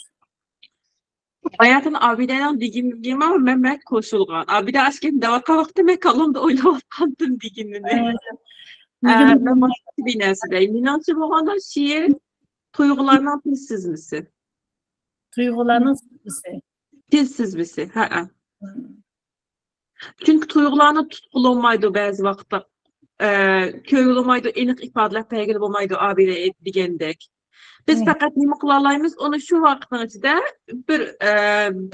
باياتىن ئابىدەنىڭ دېگىنىگىمۇ مەن، مەن قوشۇلغان. ئابىدە ئاشكەن دەۋاتقان ۋاقىتتا مەن كاللامدا ئويلاۋاتقانتىم دېگىنىنى. ئە، ئە، نېمە؟ مەن باشقا بىر نەرسە دەي. مېنىڭچە بولغاندا شېئىر تۇيغۇلارنىڭ تىل سىزمىسى. تۇيغۇلارنىڭ سىزمىسى. تىل سىزمىسى، ھەئە. مم. چۈنكى تۇيغۇلارنى تۇتقىلى بولمايدۇ بەزى ۋاقىتتا. ئە، كۆرگىلى بولمايدۇ، ئېنىق ئىپادىلەپ بەرگىلى بولمايدۇ، ئابىدە دېگەندەك. بىز مم. پەقەت نېمە قىلالايمىز؟ ئۇنى شۇ ۋاقىتنىڭ ئىچىدە بىر، ئە،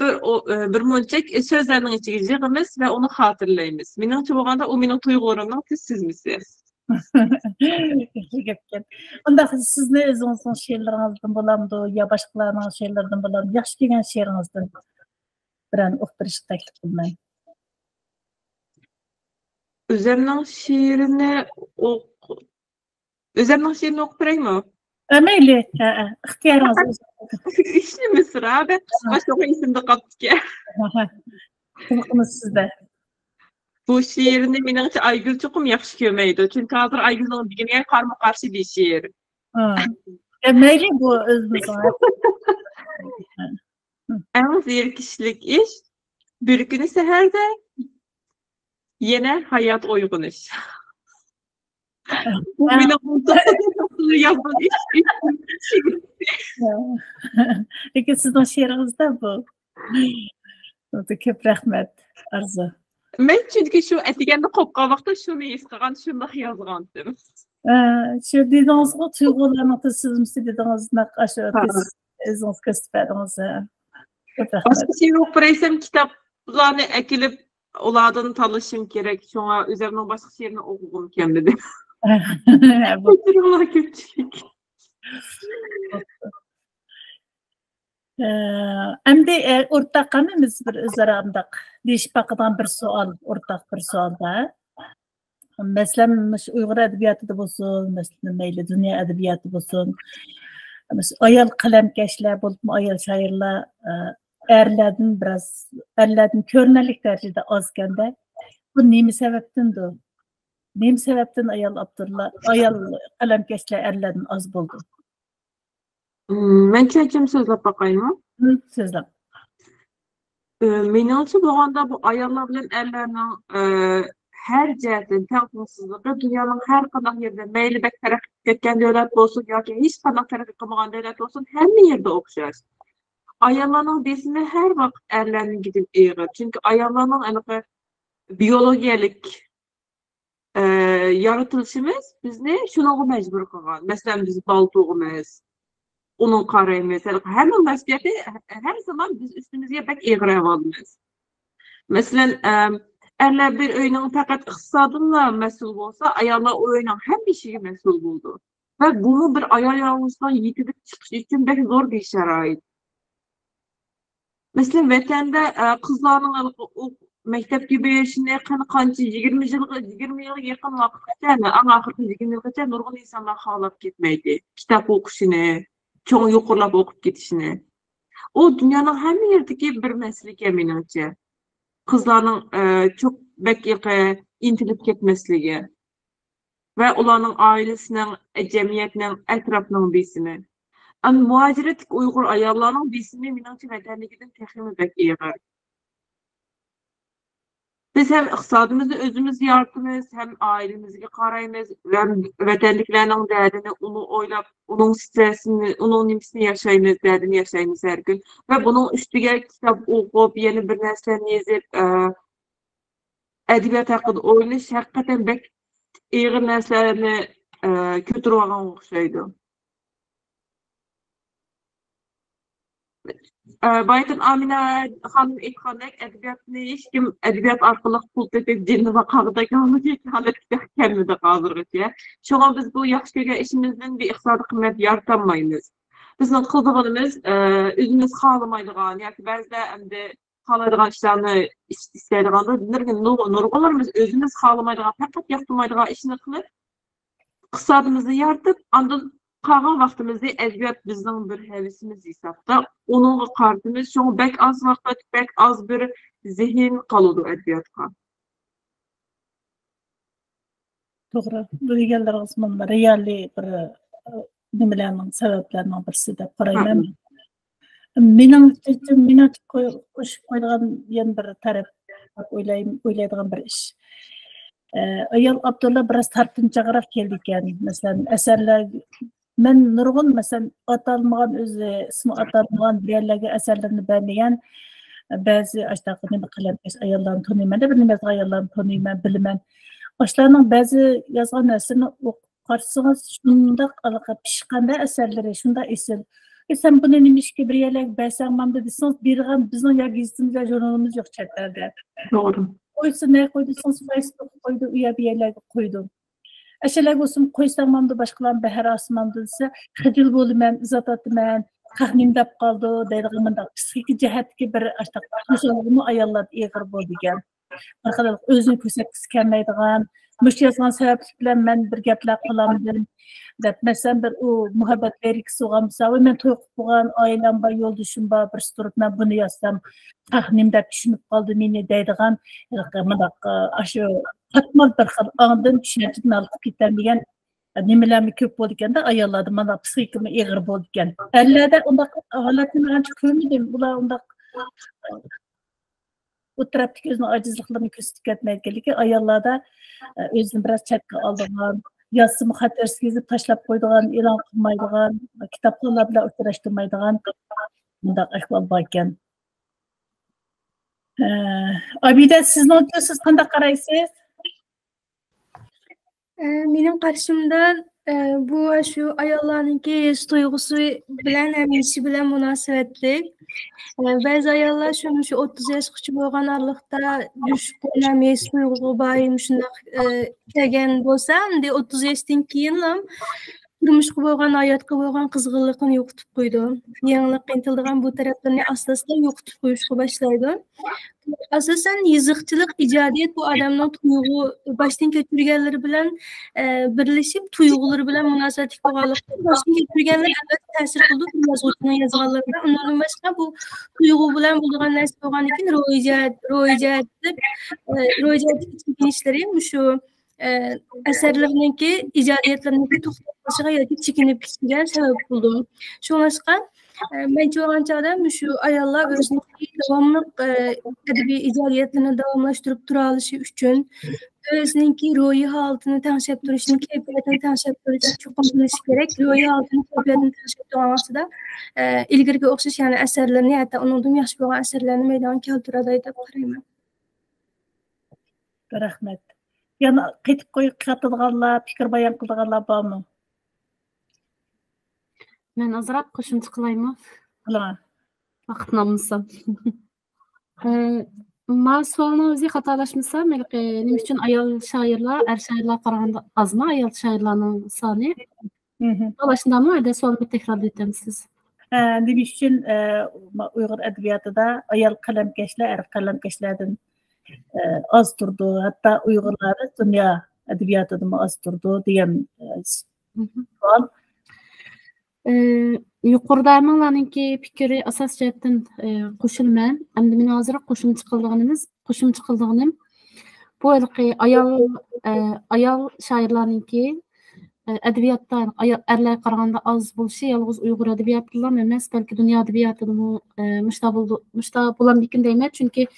بىر، ئو، ئە، بىر مۇنچە سۆزلەرنىڭ ئىچىگە يىغىمىز ۋە ئۇنى خاتىرىلەيمىز. مېنىڭچە بولغاندا، ئۇ مېنىڭ تۇيغۇلىرىمنىڭ تىل سىزمىسى. ياخشى گەپكەن. ئۇنداق سىزنى ئۆزىڭىزنىڭ شېئىرلىرىڭىزدىن بولامدۇ يا باشقىلارنىڭ شېئىرلىرىدىن بولامدۇ؟ ياخشى كۆرگەن شېئىرىڭىزدىن بىرەرنى ئوقۇپ بېرىشنى تەكلىپ قىلىمەن. ئۆزەمنىڭ شېئىرىنى ئوق-، ئۆزەمنىڭ شېئىرىنى ئوقۇپ بېرەيمۇ؟ ئە، مەيلى. ھە، ھە. ئىختىيارىڭىز. ئىشلىمىسىرا، بەك قىسقا، شۇڭا ئېسىمدە قاپتىكەن. ھە، ھە. قىزىقىمىز سىزدە. بۇ شېئىرنى مېنىڭچە ئايگۈل چوقۇم ياخشى كۆرمەيدۇ. چۈنكى ھازىر ئايگۈلنىڭ دېگىنىگە قارىمۇ قارشى بىر شېئىر. ھە. ئە، مەيلى، بۇ ئۆزىمىزنىڭ. ئەڭ زېرىكىشلىك ئىش، بىر كۈنى سەھەردە يەنە ھايات ئويغىنىش. بۇ ھە. مېنىڭ ئون توققۇزىنچى يازغان ئىش. لېكىن سىزنىڭ شېئىرىڭىزدا بۇ. كۆپ رەھمەت، ئارزۇ. مەن چۈنكى شۇ ئەتىگەندە قوپقان ۋاقىتتا شۇنى ھېس قىلغان، شۇنداق يازغانتىم. ئە، شۇ دېدىڭىزغۇ، تۇيغۇلارنىڭ تىل سىزمىسى دېدىڭىز، نەق ئاشۇ ھە. ئۆزىڭىز كۆرسىتىپ بەردىڭىز، ھە. كۆپ رەھمەت. باشقا شېئىر ئوقۇپ بېرەيسەم، كىتابلارنى ئەكېلىپ، ئۇلاردىن تاللىشىم كېرەك. شۇڭا ئۆزۈمنىڭ باشقا شېئىرىنى ئوقۇغۇم كەلمىدى. بۇ كۆپچىلىك. ئە، ئەمدى، ئە، ئورتاق ھەممىمىز بىر ئۆزئارا ئانداق دېيىشىپ باقىدىغان بىر سوئال، ئورتاق بىر سوئالدا. مەسىلەن، مۇشۇ ئۇيغۇر ئەدەبىياتىدا بولسۇن، مەسىلەن، مەيلى دۇنيا ئەدەبىياتى بولسۇن، مۇشۇ ئايال قەلەمكەشلەر بولۇپمۇ ئايال شائىرلار، ئە، ئەرلەردىن بىراز، ئەرلەردىن كۆرۈنەرلىك دەرىجىدە ئازكەندە، بۇ نېمە سەۋەبتىندۇ؟ نېمە سەۋەبتىن ئايال ئاپتورلار، ئايال قەلەمكەشلەر ئەرلەردىن ئاز بولدى؟ مم، مەن چەنچىمە سۆزلەپ باقايمۇ؟ مم، سۆزلەپ. ئى، مېنىڭچە بولغاندا، بۇ ئاياللار بىلەن ئەرلەرنىڭ، ئى، ھەر جەھەتتىن تەڭپۇڭسىزلىقى دۇنيانىڭ ھەر قانداق يېرىدە، مەيلى بەك تەرەققىي قىلىپ كەتكەن دۆلەت بولسۇن ياكى ھېچقانداق تەرەققىي قىلمىغان دۆلەت بولسۇن، ھەممە يېرىدە ئوخشاش. ئاياللارنىڭ بېسىمى ھەر ۋاقىت ئەرلەرنىڭكىدىن ئېغىر. چۈنكى ئاياللارنىڭ ھېلىقى بىيولوگىيەلىك ئە، يارىتىلىشىمىز بىزنى شۇنىڭغا مەجبۇر قىلغان. مەسىلەن، بىز بالا تۇغىمىز، ئۇنىڭغا قارايمىز. ھەر، ھەممە مەسئۇلىيەتنى ھە-، ھەر زامان بىز ئۈستىمىزگە بەك ئېغىر ئېلىۋالىمىز. مەسىلەن، ئەم، ئەرلەر بىر ئۆينىڭ پەقەت ئىقتىسادىدىلا مەسئۇل بولسا، ئاياللار ئۇ ئۆينىڭ ھەممە ئىشىگە مەسئۇل بولىدۇ. ۋە بۇمۇ بىر ئايال يالغۇزىنىڭ يېتىلىپ چىقىشى ئۈچۈن بەك زور بىر شارائىت. مەسىلەن، ۋەتەندە، ئە، قىزلارنىڭ ئۇ مەكتەپكە بېرىشىنى قېنى قانچە، يىگىرمە يىلغا، يىگىرمە يىلغا يېقىن ۋاقىتقىچە، ئەڭ ئاخىرقى يىگىرمە يىلغىچە نۇرغۇن ئىنسانلار خالاپ كەتمەيتتى. كىتاب ئوقۇشىنى، چوڭ يۇقىرىلاپ ئوقۇپ كېتىشنى. ئۇ دۇنيانىڭ ھەممە يېرىدىكى بىر مەسىلىكەن مېنىڭچە. قىزلارنىڭ، ئە، چوق بەك يېقى ئىنتىلىپ كەتمەسلىكى ۋە ئۇلارنىڭ ئائىلىسىنىڭ، جەمئىيەتنىڭ، ئەتراپنىڭ بېسىمى. ئەمما مۇھاجىرەتتىكى ئۇيغۇر ئاياللارنىڭ بېسىمى مېنىڭچە ۋەتەندىكىدىن تېخىمۇ بەك ئېغىر. بىز ھەم ئىقتىسادىمىزنى ئۆزىمىز يارىتىمىز، ھەم ئائىلىمىزگە قارايمىز، ھەم ۋەتەندىكىلەرنىڭ دەردىنى ئۇنى ئويلاپ، ئۇنىڭ سترېسىنى، ئۇنىڭ نېمىسىنى ياشايمىز، دەردىنى ياشايمىز ھەر كۈن. ۋە بۇنىڭ ئۈستىگە كىتاب ئوقۇپ، يەنە بىر نەرسىلەرنى يېزىپ، ئە، ئەدەبىيات ھەققىدە ئويلىنىش ھەقىقەتەن بەك ئېغىر نەرسىلەرنى، ئە، كۆتۈرۈۋالغانغا ئوخشايدۇ. ئە، بايىقى ئامىنە خانىم ئېيتقاندەك، ئەدەبىياتنى ھېچكىم ئەدەبىيات ئارقىلىق پۇل تېپىپ جېنىنى باقىدىغان ھالەتكە كەلمىدۇق ھازىرغىچە. شۇڭا بىز بۇ ياخشى كۆرگەن ئىشىمىزدىن بىر ئىقتىسادىي قىممەت يارىتالمايمىز. بىزنىڭ قىلىدىغىنىمىز، ئە، ئۆزىمىز خالىمايدىغان ياكى بەزىدە ئەمدى خالايدىغان ئىشلارنى ئىش-، ئىستەيدىغاندا، نۇرغۇنلىرىمىز ئۆزىمىز خالىمايدىغان، پەقەت ياقتۇرمايدىغان ئىشنى قىلىپ، ئىقتىسادىمىزنى يارىتىپ، ئاندىن قالغان ۋاقتىمىزنى ئەدەبىيات بىزنىڭ بىر ھەۋىسىمىز ھېسابتا، ئۇنىڭغا قارىتىمىز. شۇڭا بەك ئاز ۋاقىت، بەك ئاز بىر زېھىن قالىدۇ ئەدەبىياتقا. توغرا. بۇ دېگەنلىرىڭىز مانا رېئالىي بىر، ئە، نېمىلەرنىڭ، سەۋەبلەرنىڭ بىرسى دەپ قارايمەن. مېنىڭ، مېنىڭ قوي-، قوشۇپ قويىدىغان يەنە بىر تەرەپ دەپ ئويلاي-، ئويلايدىغان بىر ئىش. ئە، ئايال ئاپتورلار بىراز تارتىنچاقراق كېلىدىكەن. مەسىلەن، ئەسەرلەر، مەن نۇرغۇن، مەسىلەن، ئاتالمىغان، ئۆزى ئىسمى ئاتالمىغان، بىر يەرلەرگە ئەسەرلىرىنى بەرمىگەن، بەزى ئاشۇنداق نېمە قەلەمكەش ئاياللارنى تونۇيمەن-دە، بىر نېمە يازغان ئاياللارنى تونۇيمەن، بىلىمەن. ئاشۇلارنىڭ بەزى يازغان نەرسىلىرىنى ئوقۇپ قارىسىڭىز، شۇنداق ئالىقى پىشقاندا ئەسەرلىرى، شۇنداق ئېسىل. ئە، سەن بۇنى نېمە ئىشقا بىر يەرلەرگە بەرسەڭ مامدۇ دېسىڭىز، بېرىدىغان بىزنىڭ يا گېزىتىمىز، يا ژۇرنىلىمىز يوق چەت ئەلدە. توغرا. قويسا نەگە قويدى دېسىڭىز، فېيسبۇكقا قويدى، ئۇ يەر بۇ يەرلەرگە قويدى. ئەشەلەرگە بولسىمۇ قويساڭ مامدۇ باشقىلارمۇ بەھر ئالسا مامدۇ دېسە، خىجىل بولىمەن، ئىززەت ئاتىمەن، قاق نېمە دەپ قالدۇ دەيدىغان مۇنداق پسىخىكا جەھەتتىكى بىر ئاشۇنداق توسالغۇمۇ ئاياللاردا ئېغىر بولىدىكەن. بىر خىل ئۆزىنى كۆرسەتكۈسى كەلمەيدىغان، مۇشۇ يازغان سەۋەبلىك بىلەن مەن بىر گەپلەر قىلامدىم دەپ، مەسىلەن، بىر ئۇ مۇھەببەت لىرىكىسى بولغان بولسا، ۋاي، مەن توي قىلىپ بولغان، ئائىلەم بار، يولدىشىم بار، بىرسى تۇرۇپ مەن بۇنى يازسام، قاق نېمە دەپ چۈشىنىپ قالدى مېنى دەيدىغان، مۇنداق، ئاشۇ قاتمال بىر خىل ئاڭدىن چۈشەنچىدىن ھالقىپ كېتەم دېگەن نېمىلەرمۇ كۆپ بولىدىكەن-دە، ئاياللاردا مانا پسىخىكىمۇ ئېغىر بولىدىكەن. ئەرلەردە ئۇنداق ھالەتنى مەن ئانچە كۆرمىدىم. ئۇلار ئۇنداق ئۇ تەرەپتىكى ئۆزىنىڭ ئاجىزلىقلىرىنى كۆرسىتىپ كەتمەيدىكەن. لېكىن ئاياللاردا، ئە، ئۆزىنى بىراز چەتكە ئالىدىغان، يازسىمۇ خاتىرىسىگە يېزىپ تاشلاپ قويىدىغان، ئېلان قىلمايدىغان، كىتابخانلار بىلەن ئۇچراشتۇرمايدىغان مۇنداق ئەھۋال باركەن. ئە، ئابىدە، سىزنىڭچە، سىز قانداق قارايسىز؟ ئە، مېنىڭ قارىشىمدا، ئە، بۇ شۇ ئاياللارنىڭكى ھېس تۇيغۇسى بىلەن ھەم يېشى بىلەن مۇناسىۋەتلىك. ئە، بەزى ئاياللار شۇ، مۇشۇ ئوتتۇز ياشقىچە بولغان ئارىلىقتا جۇشقۇن ھەم ھېس تۇيغۇغا باي مۇشۇنداق، ئە، كەلگەن بولسا، ئەمدى ئوتتۇز ياشتىن كېيىنلا تۇرمۇشقا بولغان، ھاياتقا بولغان قىزغىنلىقىنى يوقىتىپ قويىدۇ. يېڭىلىققا ئىنتىلىدىغان بۇ تەرەپلىرىنى ئاستا-ئاستا يوقىتىپ قويۇشقا باشلايدۇ. ئاساسەن، يېزىقچىلىق، ئىجادىيەت بۇ ئادەمنىڭ تۇيغۇ، باشتىن كەچۈرگەنلىرى بىلەن، ئە، بىرلىشىپ، تۇيغۇلىرى بىلەن مۇناسىۋەتلىك بولغانلىقتىن، باشتىن كەچۈرگەنلىرى ئەلۋەتتە تەسىر قىلىدۇ بىر يازغۇچىنىڭ يازغانلىرىغا. ئۇنىڭدىن باشقا، بۇ تۇيغۇ بىلەن بولىدىغان نەرسە بولغاندىكىن، روھىي جەھەت، روھىي جەھەتتە، ئە، روھىي جەھەتتىكى چېكىنىشلىرى مۇشۇ ئە، ئەسەرلىرىنىڭكى، ئىجادىيەتلىرىنىڭكى توختاپ قېلىشىغا ياكى چېكىنىپ كېتىشىگە سەۋەب بولىدۇ. شۇڭلاشقا، ئە، مەنچە بولغان چاغدا مۇشۇ ئاياللار ئۆزىنىڭكى داۋاملىق، ئە، ئەدەبىي ئىجادىيەتلىرىنى داۋاملاشتۇرۇپ تۇرالىشى ئۈچۈن، ئۆزىنىڭكى روھىي ھالىتىنى تەڭشەپ تۇرۇشنى، كەيپىياتىنى تەڭشەپ تۇرۇشنى چوقۇم بىلىشى كېرەك. روھىي ھالىتىنى، كەيپىياتىنى تەڭشەپ تۇرغان ۋاقتىدا، ئە، ئىلگىرىكى ئوخشاش يەنە ئەسەرلىرىنى، ھەتتا ئۇنىڭدىن ياخشى بولغان ئەسەرلەرنى مەيدانغا كەلتۈرەلەيدۇ دەپ قارايمەن. رەھمەت. يەنە قېتىپ قوي-، قاتىدىغانلار، پىكىر بايان قىلىدىغانلار بارمۇ؟ مەن ئازراق قوشۇمچە قىلايمۇ؟ قىلىڭ. ۋاقىتنى ئالمىسام. ئە، ما سوئالنىڭ ئۆزى خاتالاشمىسام، ھېلىقى نېمە ئۈچۈن ئايال شائىرلار ئەر شائىرلارغا قارىغاندا ئازمۇ ئايال شائىرلارنىڭ سانى؟ مھم. ئاشۇنداقمۇ؟ ھەدە سوئالنى بىر تەكرارلاپ ئۆتەمسىز؟ ھە، نېمە ئۈچۈن، ئە، ئۇيغۇر ئەدەبىياتىدا ئايال قەلەمكەشلەر ئەر قەلەمكەشلەردىن، ئە، ئاز تۇرىدۇ؟ ھەتتا ئۇيغۇرلار دۇنيا ئەدەبىياتىدىمۇ ئاز تۇرىدۇ دېگەن، ئە، مھم. سوئال. ئە، يۇقىرىدا ھەممىڭلارنىڭكى پىكرى ئاساسىي جەھەتتىن، ئە، قوشۇلىمەن. ئەمدى مېنىڭ ھازىر قوشۇمچە قىلىدىغىنىمىز، قوشۇمچە قىلىدىغىنىم، بۇ ھېلىقى ئايال، ئە، ئايال شائىرلارنىڭكى، ئە، ئەدەبىياتتا ئايال، ئەرلەرگە قارىغاندا ئاز بولۇشى يالغۇز ئۇيغۇر ئەدەبىياتىدىلا ئەمەس، بەلكى دۇنيا ئەدەبىياتىدىمۇ، ئە، مۇشۇنداق بولىدۇ، مۇشۇنداق بولامدىكىن دەيمەن. چۈنكى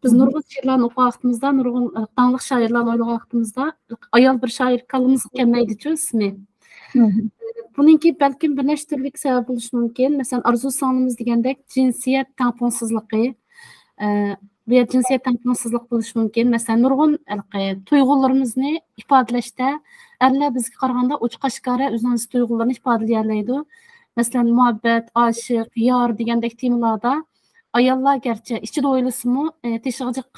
بىز نۇرغۇن شېئىرلارنى ئوقۇغان ۋاقتىمىزدا، نۇرغۇن، ئە، داڭلىق شائىرلارنى ئويلىغان ۋاقتىمىزدا، ئايال بىر شائىر كاللىمىزغا كەلمەيدىچۇ ئىسمى. بۇنىڭكى بەلكىم بىر نەچچە تۈرلۈك سەۋەب بولۇشى مۇمكىن. مەسىلەن، ئارزۇ سىڭلىمىز دېگەندەك جىنسىيەت تەڭپۇڭسىزلىقى، ئە، بۇ يەردە جىنسىيەت تەڭپۇڭسىزلىق بولۇشى مۇمكىن. مەسىلەن، نۇرغۇن ھېلىقى تۇيغۇلىرىمىزنى ئىپادىلەشتە ئەرلەر بىزگە قارىغاندا ئوچۇق ئاشكارا ئۆزىنىڭ ھېس تۇيغۇلىرىنى ئىپادىلىيەلەيدۇ. مەسىلەن، مۇھەببەت، ئاشىق، يار دېگەندەك تېمىلاردا ئاياللار گەرچە ئىچىدە ئويلىسىمۇ، ئە، تېشىغا جىق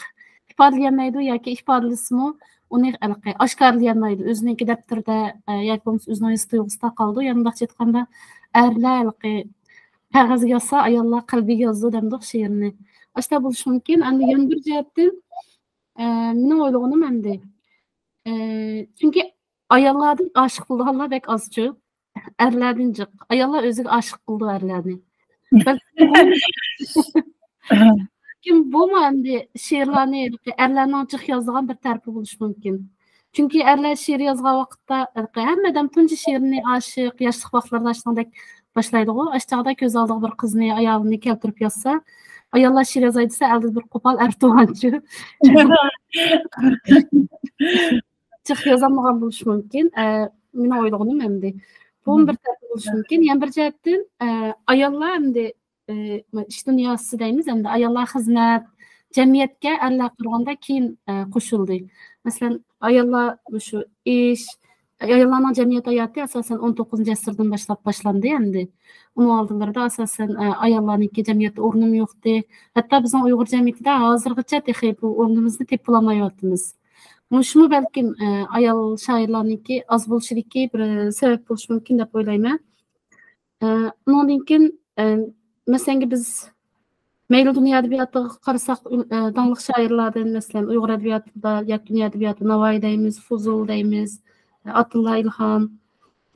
ئىپادىلىيەلمەيدۇ ياكى ئىپادىلىسىمۇ ئۇنى ھېلىقى ئاشكارىلىيەلمەيدۇ. ئۆزىنىڭكى دەپتىرىدە، ئە، ياكى بولمىسا ئۆزىنىڭ ھېس تۇيغۇسىدا قالىدۇ. يەنە مۇنداقچە ئېيتقاندا، ئەرلەر ھېلىقى قەغەزگە يازسا، ئاياللار قەلبىگە يازىدۇ دەمدۇق شېئىرنى. ئاشۇنداق بولۇشى مۇمكىن. ئەمدى يەنە بىر جەھەتتىن، ئە، مېنىڭ ئويلىغىنىم ئەمدى، ئە، چۈنكى ئاياللاردىن ئاشىق بولىدىغانلار بەك ئازچۇ. ئەرلەردىن جىق. ئاياللار ئۆزىگە ئاشىق قىلىدۇ ئەرلەرنى. بەلكىم بۇمۇ، بەلكىم بۇمۇ ئەمدى شېئىرلارنى ئەرلەرنىڭ جىق يازىدىغان بىر تەرىپى بولۇشى مۇمكىن. چۈنكى ئەرلەر شېئىر يازغان ۋاقىتتا ھەممە ئادەم تۇنجى شېئىرىنى ئاشىق، ياشلىق ۋاقىتلىرىدا شۇنىڭدەك باشلايدىغۇ. ئاشۇ چاغدا كۆز ئالدىغا بىر قىزنى، ئايالىنى كەلتۈرۈپ يازسا، ئاياللار شېئىر يازاي دېسە، ئەلدە بىر قوپال ئەر تۇغانچۇ. جىق يازالمىغان بولۇشى مۇمكىن. ئە، مېنىڭ ئويلىغىنىم ئەمدى. بۇمۇ بىر تەرەپ بولۇشى مۇمكىن. يەنە بىر جەھەتتىن، ئە، ئاياللار ئەمدى، ئە، ئىش دۇنياسى دەيمىز، ئەمدى ئاياللار خىزمەت، جەمئىيەتكە ئەرلەرگە قارىغاندا كېيىن، ئە، قوشۇلدى. مەسىلەن، ئاياللار مۇشۇ ئىش، ئاياللارنىڭ جەمئىيەت ھاياتى ئاساسەن ئون توققۇزىنچى ئەسىردىن باشلاپ باشلاندى ئەمدى. ئۇنىڭ ئالدىلىرىدا ئاساسەن، ئە، ئاياللارنىڭكى جەمئىيەتتە ئورنىمۇ يوقتى. ھەتتا بىزنىڭ ئۇيغۇر جەمئىيىتىدە ھازىرغىچە تېخى بۇ ئورنىمىزنى تېپىپ بولالمايۋاتىمىز. مۇشۇمۇ بەلكىم، ئە، ئايال شائىرلارنىڭكى ئاز بولۇشىدىكى بىر سەۋەب بولۇشى مۇمكىن دەپ ئويلايمەن. ئە، ئۇنىڭدىن كېيىن، ئە، مەسىلەنگە بىز مەيلى دۇنيا ئەدەبىياتىغا قارىساق، ئە، داڭلىق شائىرلاردىن، مەسىلەن، ئۇيغۇر ئەدەبىياتىدا ياكى دۇنيا ئەدەبىياتىدا ناۋايى دەيمىز، فۇزۇل دەيمىز، ئاتىللا ئىلھام،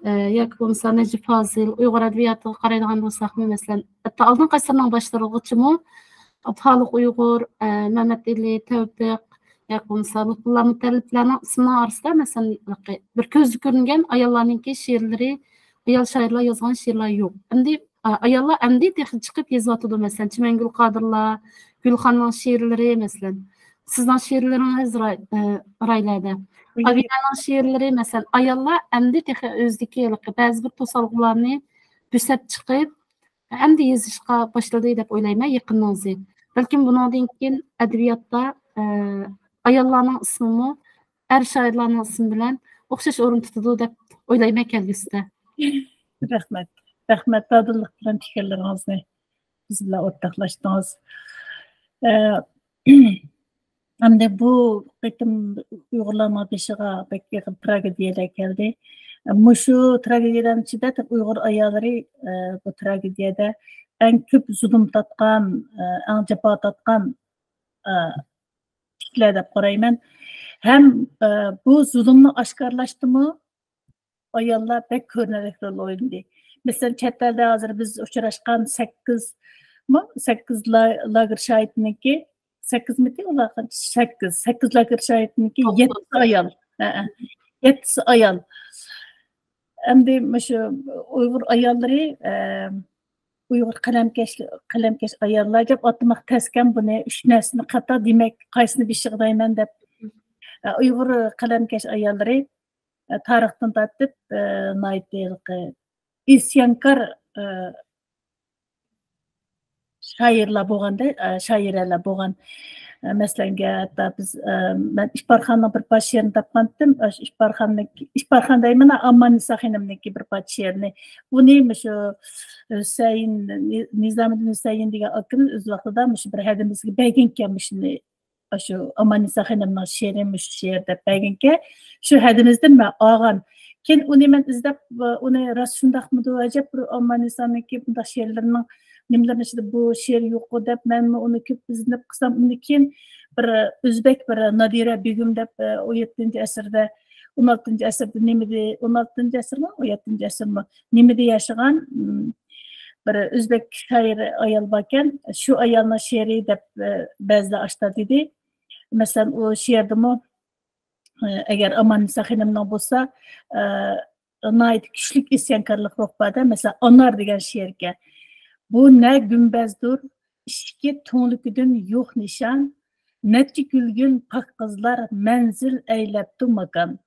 ئە، ياكى بولمىسا نەجىپ فازىل، ئۇيغۇر ئەدەبىياتىغا قارايدىغان بولساقمۇ، مەسىلەن، ھەتتا ئالدىنقى ئەسىرنىڭ باشلىرىغىچىمۇ ئابدۇخالىق ئۇيغۇر، ئە، مەمەت ئېلى، تەۋپىق، ياكى بولمىسا لۇتپۇللا مۇتەللىپلەرنىڭ ئىسمىنىڭ ئارىسىدا، مەسىلەن، بىر كۆزگە كۆرۈنگەن ئاياللارنىڭكى شېئىرلىرى، ئايال شائىرلار يازغان شېئىرلار يوق. ئەمدى، ئا، ئاياللار ئەمدى تېخى چىقىپ يېزىۋاتىدۇ. مەسىلەن، چىمەنگۈل قادىرلار، گۈلخاننىڭ شېئىرلىرى، مەسىلەن، سىزنىڭ شېئىرلىرىڭىز راي-، ئە، رايلاردا. ئابىدەنىڭ شېئىرلىرى، مەسىلەن، ئاياللار ئەمدى تېخى ئۆزىدىكى ھېلىقى بەزى بىر توسالغۇلارنى بۆسەپ چىقىپ، ئەمدى يېزىشقا باشلىدى دەپ ئويلايمەن يېقىننىڭزى. بەلكىم بۇنىڭدىن كېيىن ئەدەبىياتتا، ئە، ئاياللارنىڭ ئىسمىمۇ ئەر شائىرلارنىڭ ئىسمى بىلەن ئوخشاش ئورۇن تۇتىدۇ دەپ ئويلايمەن كەلگۈسىدە. رەھمەت. رەھمەت، دادىللىق بىلەن پىكىرلىرىڭىزنى بىز بىلەن ئورتاقلاشتىڭىز. ئە، ئەمدى بۇ قېتىم ئۇيغۇرلارنىڭ بېشىغا بەك ئېغىر تراگېدىيەلەر كەلدى. مۇشۇ تراگېدىيەلەرنىڭ ئىچىدە ئۇيغۇر ئاياللىرى، ئە، بۇ تراگېدىيەدە ئەڭ كۆپ زۇلۇم تارتقان، ئە، ئەڭ جاپا تارتقان، ئە، كىشىلەر دەپ قارايمەن. ھەم، ئە، بۇ زۇلۇمنى ئاشكارىلاشتىمۇ ئاياللار بەك كۆرۈنەرلىك رول ئوينىدى. مەسىلەن، چەت ئەلدە ھازىر بىز ئۇچراشقان سەككىز، سەككىز لا-، لاگېر شاھىتىنىڭكى، سەككىزمىتى ئۇلار قانچە؟ سەككىز. سەككىز لاگېر شاھىتىنىڭكى يەتتىسى ئايال. ھەئە. يەتتىسى ئايال. ئەمدى مۇشۇ ئۇيغۇر ئاياللىرى، ئە، ئۇيغۇر قەلەمكەش، قەلەمكەش ئاياللار دەپ ئاتىماق تەسكەن بۇنى، ئۈچ نەرسىنى قاتار دېمەك، قايسىنى بېشىغا دەيمەن دەپ. ئە، ئۇيغۇر قەلەمكەش ئاياللىرى، ئە، تارىختىن تارتىپ، ئە، ناھايىتى ھېلىقى ئىسيانكار، ئە، شائىرلار بولغاندا، ئە، شائىرەلەر بولغان. ئە، مەسىلەنگە، ھەتتا بىز، ئە، مەن ئىپارخاننىڭ بىر پارچە شېئىرىنى تاپقانتىم. ئاشۇ ئىپارخاننىڭ، ئىپارخان دەيمەن، ئاماننىسا خېنىمنىڭكى بىر پارچە شېئىرىنى. ئۇنى مۇشۇ ھۈسەيىن، نى-، نىزامىدىن ھۈسەيىن دېگەن ئاكىمىز ئۆز ۋاقتىدا مۇشۇ بىر ھەدىمىزگە بەرگەنكەن مۇشۇنى. ئاشۇ ئاماننىسا خېنىمنىڭ شېئىرى مۇشۇ شېئىر دەپ بەرگەنكەن، شۇ ھەدىمىزدىن مەن ئالغان. كېيىن ئۇنى مەن ئىزدەپ، ئۇنى راست شۇنداقمىدۇ، ئەجەب بىر ئاماننىسانىڭكى بۇنداق شېئىرلىرىنىڭ نېمىلىرىنىڭ ئىچىدە بۇ شېئىر يوققۇ دەپ، مەنمۇ ئۇنى كۆپ ئىزدىنىپ قىلسام، ئۇنى كېيىن بىر ئۆزبەك بىر نادىرە بېگىم دەپ، ئون يەتتىنچى ئەسىردە، ئون ئالتىنچى ئەسىردە نېمىدە، ئون ئالتىنچى ئەسىرمۇ، ئون يەتتىنچى ئەسىرمۇ نېمىدە ياشىغان، ئىم، بىر ئۆزبەك شائىر ئايال باركەن، شۇ ئايالنىڭ شېئىرى دەپ، ئە، بەزىلەر ئاشتا دېدى. مەسىلەن، ئۇ شېئىردىمۇ، ئە، ئەگەر ئاماننىسا خېنىمنىڭ بولسا، ئە، ناھايىتى كۈچلۈك ئىسيانكارلىق روھ بار-دە. مەسىلەن، ئانار دېگەن شېئىركەن. بۇ نە گۈمبەزدۇر، ئىشىكى تۈڭلۈكىدىن يوق نىشان، نەچچە گۈلگۈن پاك قىزلار مەنزىل ئەيلەپتۇ ماكان.